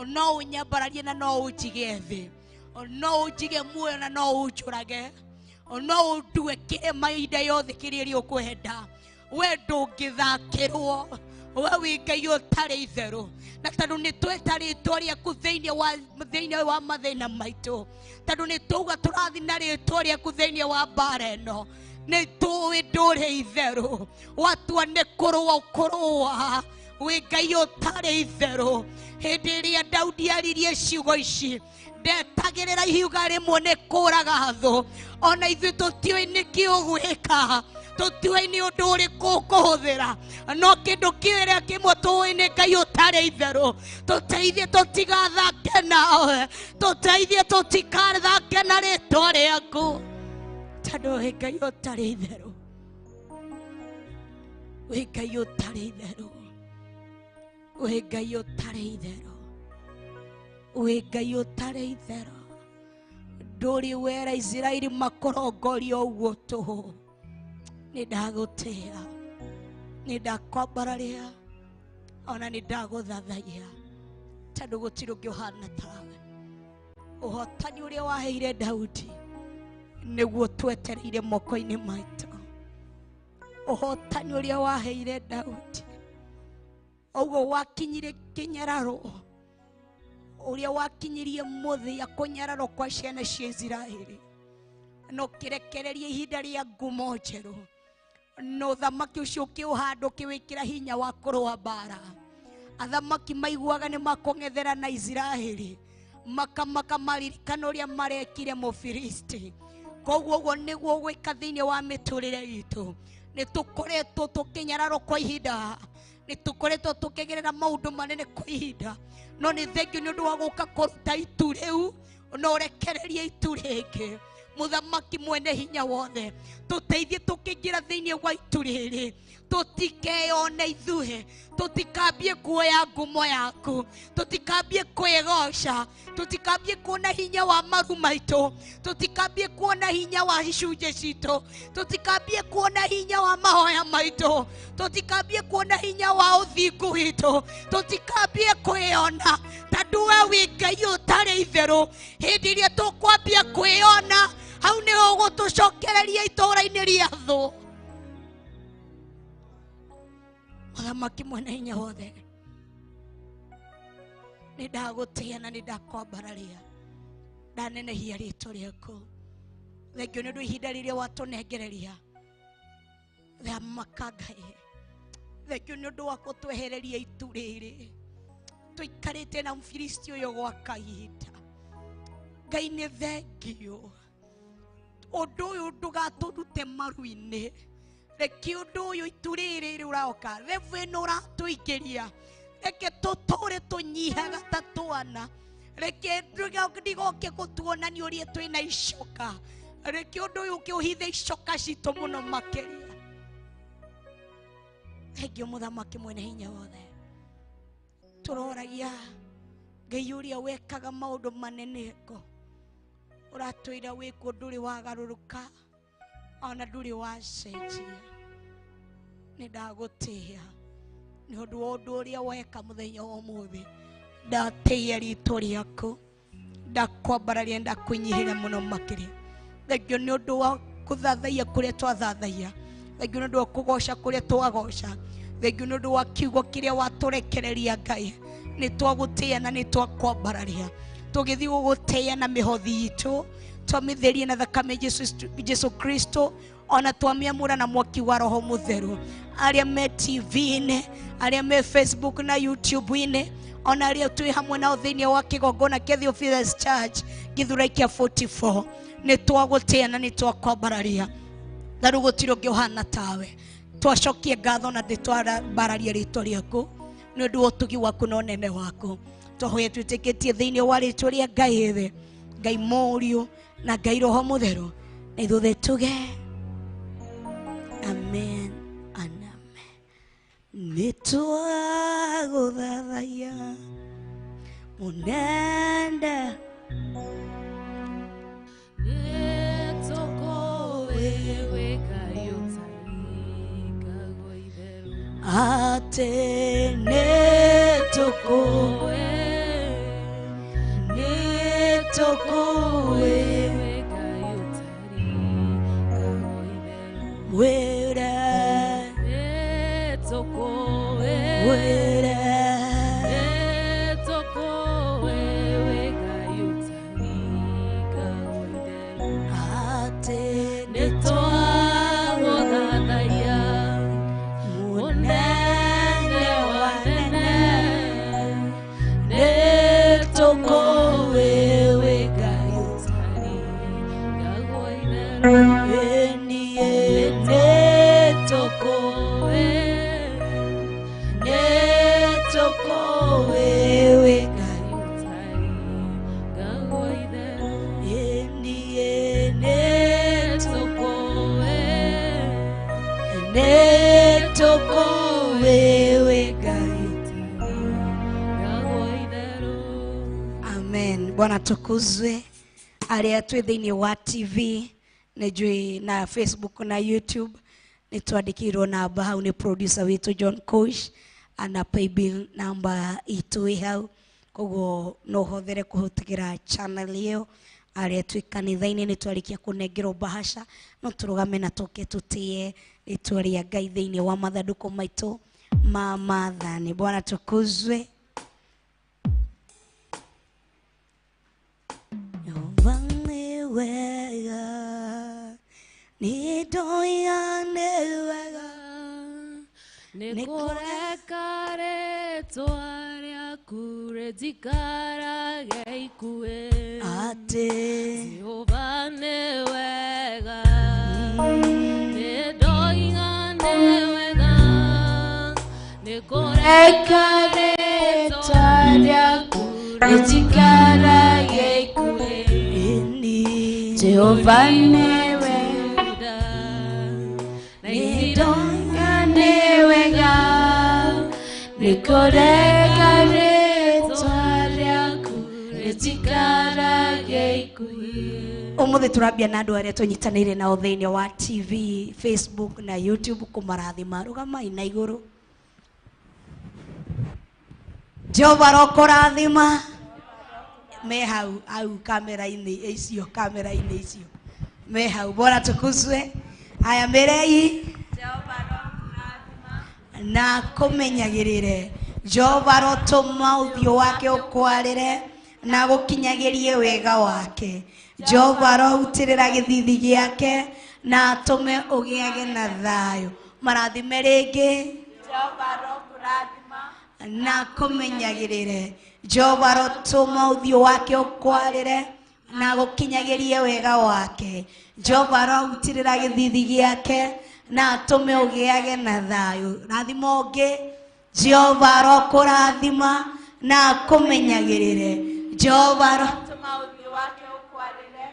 no ũnyambararie na no ũnjige thĩ, no ũnjige muoyo na no ũnjũrage, no ũndue kĩrĩa mahinda yothe kĩrĩa ũkwenda, we ndũngĩthakĩrwo, we wĩ Ngai ũtarĩ itherũ, na tondũ nĩtweta rĩtwa rĩaku thĩinĩ wa mathĩna maitũ, tondũ nĩtwauga tũrathiĩ na rĩtwa rĩaku thĩinĩ wa mbara ĩno, nĩtũĩ ndũrĩ itherũ, watua nĩ kũrũa ũkũrũa, wĩ Ngai ũtarĩ itherũ. Hĩndĩ ĩrĩa Daudi aririe ciugo ici, ndetagĩrĩra ihiũga rĩmwe nĩ kũũraga thũ, ona ithuĩ tũtiũĩ nĩkĩ ũgwĩka, tũtiũĩ nĩ ũndũ ũrĩkũ ũkũhũthĩra, no kĩndũ kĩrĩa kĩmwe tũĩ nĩ Ngai ũtarĩ itherũ. Tũteithie tũtigathake nawe, tũteithie tũtikathake na rĩtwa rĩaku, tondũ wĩ Ngai ũtarĩ itherũ, wĩ Ngai ũtarĩ itherũ, wĩ Ngai ũtarĩ itherũ, wĩ Ngai ũtarĩ itherũ. Ndũrĩ wera Isiraeli makũrongoria ũguo tũhũ, nĩndagũtĩĩa, nĩndakwambararia, ona nĩndagũthathaiya, tondũ gũtirĩ ũngĩ ũhana tawe. Ũhotani ũrĩa waheire Daudi nĩguo twetereire moko-inĩ maitũ, ũhotani ũrĩa waheire Daudi ũguo wakinyire kĩnyararo, ũrĩa wakinyirie mũthia kũnyararwo kwa ciana cia Isiraeli, no kĩrekereria ihinda rĩa ngumo njerũ, no thamaki ũcio ũkĩũhanda ũkĩwĩkĩra hinya wa kũrũa mbara. Athamaki maiguaga nĩ makũng'ethera na Isiraeli, makamaka maririkana ũrĩa marekire Mũfilisti. Koguo ũguo nĩguo gwĩka thĩinĩ wa mĩtũrĩre itũ, nĩtũkoretwo tũkĩnyararwo kwa ihinda, Nĩ tũkoretwo tũkĩgerera maũndũ manene kwa ihinda, no nĩ thengiũ nĩ ũndũ wa gũka kũruta itu rĩu na ũrekererie itu rĩngĩ. Mũthamaki mwene hinya wothe, tũteithie tũkĩingĩra thĩinĩ wa itu rĩrĩ, tũtikeyone ithuĩ, tũtikambie kuoya ngumo yaku, tũtikambie kwĩgoca, tũtikambie kuona hinya wa maru maitũ, tũtikambie kuona hinya wa icunjĩ citũ, tũtikambie kuona hinya wa mahoya maitũ, tũtikambie kuona hinya wa ũthingu witũ, tũtikambie kwĩyona tondũ we wĩ Ngai ũtarĩ itherũ. Hĩndĩ ĩrĩa tũkwambia kwĩyona, hau nĩho ũgũtũcokereria itũũra-inĩ rĩa thũ. Mũthamaki mwene hinya wothe, nĩ ndagũtĩĩa na nĩ ndakwambararia, ndanenehia rĩtwa rĩaku. Thengiũ nĩ ũndũ ihinda rĩrĩa watũnengereria. Thamaka Ngai, thengiũ nĩ ũndũ wa gũtwehereria itu rĩrĩ tũikarĩte na Mũfilisti ũyũ gwa kahinda. Ngai nĩ thengiũ, ũndũ ũyũ ndũgatũrute maru-inĩ. Reke ũndũ ũyũ itu rĩrĩ rĩũroka, revu ĩno ũratũingĩria, reke tũtũre tũnyihaga ta twana. Reke ndigoke gũtuonania ũrĩa twĩna icoka. Reke ũndũ ũyũ ũke ũhithe icoka citũ mũno makĩria. Thengiũ Mũthamaki mwene hinya wothe, tũroragia Ngai ũrĩa wekaga maũndũ manene ngo, ũratwĩra wĩkuo ndũrĩ wagarũrũka ona ndũrĩ wacenjia. Nĩ ndagũtĩĩa nĩ ũndũ wa ũndũ ũrĩa weka mũthenya wa ũmũthĩ. Ndatĩĩa rĩtwa rĩaku, ndakwambararia, ndakwĩnyihĩria mũno makĩria. Thengiũ nĩ ũndũ wa kũthathaiya kũrĩa twathathaiya, thengiũ nĩ ũndũ wa kũgoca kũrĩa twagoca, thengiũ nĩ ũndũ wa kiugo kĩrĩa watũrekereria Ngai. Nĩ twagũtĩĩa na nĩ twakwambararia. Tũgĩthiĩ gũgũtĩĩa na mĩhothi itũ, twamĩtherie na thakame Jesu Kristo, ona twamĩamũra na mwaki wa Roho Mũtheru. Arĩa me TV-inĩ, arĩa me Facebook na YouTube-inĩ, ona arĩa twĩ hamwe nao thĩinĩ wa kĩgongona kĩa Theophilus Church Gĩthurai kĩa 44, nĩ twagũtĩĩa na nĩ twakwambararia. Na rĩu gũtirĩ ũngĩ ũhana tawe. Twacokie ngatho na nĩtwambararia rĩtwa rĩaku nĩ ũndũ wa ũtugi waku na ũnene waku. Twahoya twĩtĩkĩtie thĩinĩ wa rĩtwa rĩa Ngai Ithe, Ngai Mũriũ na Ngai Roho Mũtheru, na ithuothe tuge amen and amen. Nĩ twagũthathaiya mũnene, atĩ nĩ tũkũĩ, nĩ tũkũĩ wĩra, wĩra, atĩ nĩ twagũthathaiya mũnene wa nene, nĩ tũkũĩ wĩ Ngai ĩniĩ, nĩ tũkũĩ, nĩ tũkũĩ wĩ Ngai ĩniĩ, nĩ tũkũĩ, nĩ tũkũĩ wĩ Ngai. Amen. Bwana tukuzwe. Arĩa twĩ thĩinĩ wa TV nĩnjũĩ na Facebook na YouTube, nĩ twandĩkĩirwo namba hau nĩ producer witũ John Kosh, ana paybill namba itũ ĩ hau, koguo no ũhothere kũhũthĩra channel ĩyo. Arĩa twĩ kanitha-inĩ nĩ twarĩkia kũnengerwo bahasha, no tũrũgame na tũke tũtĩe rĩtwa rĩa Ngai thĩinĩ wa mathandũkũ maitũ ma maathani. Bwana tukuzwe. Jehova nĩ wega, nĩ ndoiga nĩ wega, nĩ kũreka rĩtwa rĩaku rĩtikarage ikuĩ, atĩ Jehova nĩ wega, nĩ ndoiga nĩ wega, nĩ kũreka Rĩtwa rĩaku rĩtikarage ikuhĩ. Jehova nĩwe nĩndonga nĩ wega nĩkũreka rĩtwa rĩaku rĩtikarage ikuhĩ. Umuthi turambia na andu aria tunyitanire nao thiini wa TV, Facebook na YouTube kumarathima. Rugamai na iguru. Jehova arokũrathima. Me hau au kamera-inĩ icio, kamera-inĩ icio me hau. Bora tukuzwe. Aya merei Jehova arokũrathima na kũmenyagĩrĩre. Jehova arotũma ũthiũ wake ũkwarĩre na gũkinyagĩrie wega wake. Jehova arohutĩrĩra gĩthithi gĩake na atũme ũgĩage na thayũ. Marathime rĩngĩ. Jehova arokũrathima na kũmenyagĩrĩre. Jehova arotũma ũthiũ wake ũkwarĩre na gũkinyagĩrie wega wake. Jehova arohutĩrĩra gĩthithi gĩake na atũme ũgĩage na thayũ. Rathima ũngĩ. Jehova arokũrathima na kũmenyagĩrĩre. Jehova arotũma ũthiũ wake ũkwarĩre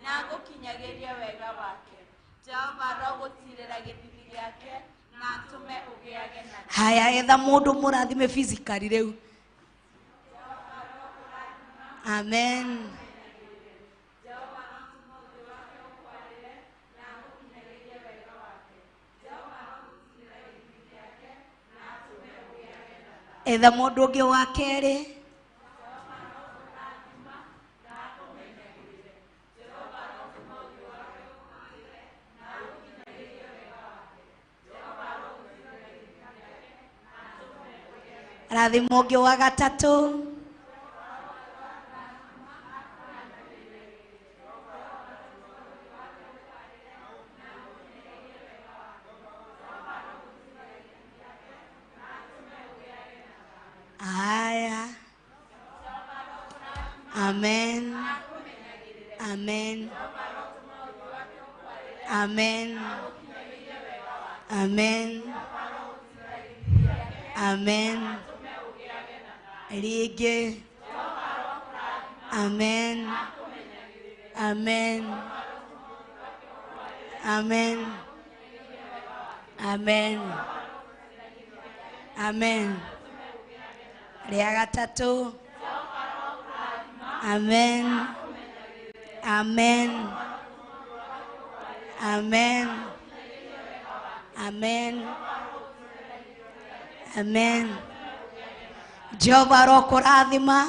na gũkinyagĩrie wega wake. Jehova arogũtirĩra gĩthithi gĩake na atũme ũgĩage na thayũ. Haya, etha mũndũ mũrathime physically rĩu. Amen. Etha mũndũ ũngĩ wa kerĩ. Rathima ũngĩ wa gatatũ. Aya. Amen. Amen. Amen. Amen. Amen. Rĩngĩ. Amen. Amen. Amen. Amen. Amen. Rĩa gatatũ. Amen. Amen. Amen. Amen. Amen. Jehova arokũrathima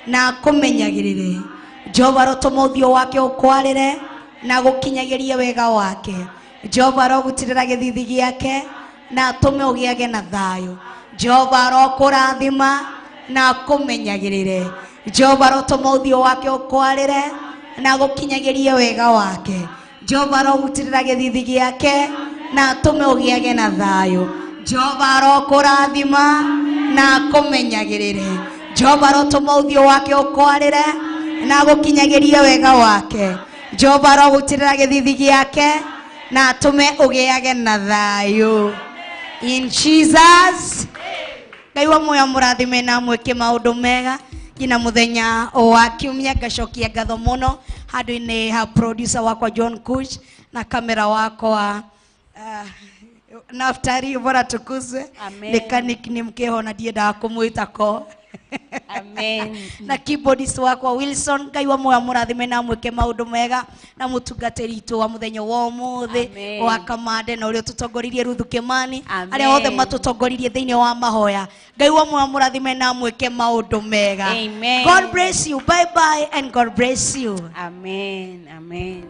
na akũmenyagĩrĩre. Jehova arotũma ũthiũ wake ũkwarĩre na gũkinyagĩrie wega wake. Jehova arogũtirĩra gĩthithi gĩake na atũme ũgĩage na thayũ. Jehova arokũrathima na akũmenyagĩrĩre. Jehova arotũma ũthiũ wake ũkwarĩre na gũkinyagĩrie wega wake. Jehova arogũtirĩra gĩthithi gĩake na atũme ũgĩage na thayũ. Jehova arokũrathima na akũmenyagĩrĩre. Jehova arotũma ũthiũ wake ũkwarĩre na gũkinyagĩrie wega wake. Jehova arogũtirĩra gĩthithi gĩake na atũme ũgĩage na thayũ. In Jesus Ngai wa muoyo mũrathime na mwĩke maũndũ mega nginya mũthenya wa kiumia. Ngacokia ngatho mũno handũ-inĩ ha producer wakwa John Kush na kamera wakwa Naftari. Bora tukuzwe. Mechanic ni mkeho na ndiendaga kũmwĩta ko. Amen. Na keyboardist wakwa Wilson. Ngai wa muoyo mũrathime na mwĩke maũndũ mega na mũtungatĩri witũ wa mũthenya wa ũmũthĩ wa Kamande na ũrĩa ũtũtongoririe Ruthu Kimani, arĩa othe matũtongoririe thĩinĩ wa mahoya. Ngai wa muoyo mũrathime na mwĩke maũndũ mega. Amen. God bless you. Bye bye and God bless you. Amen. Amen.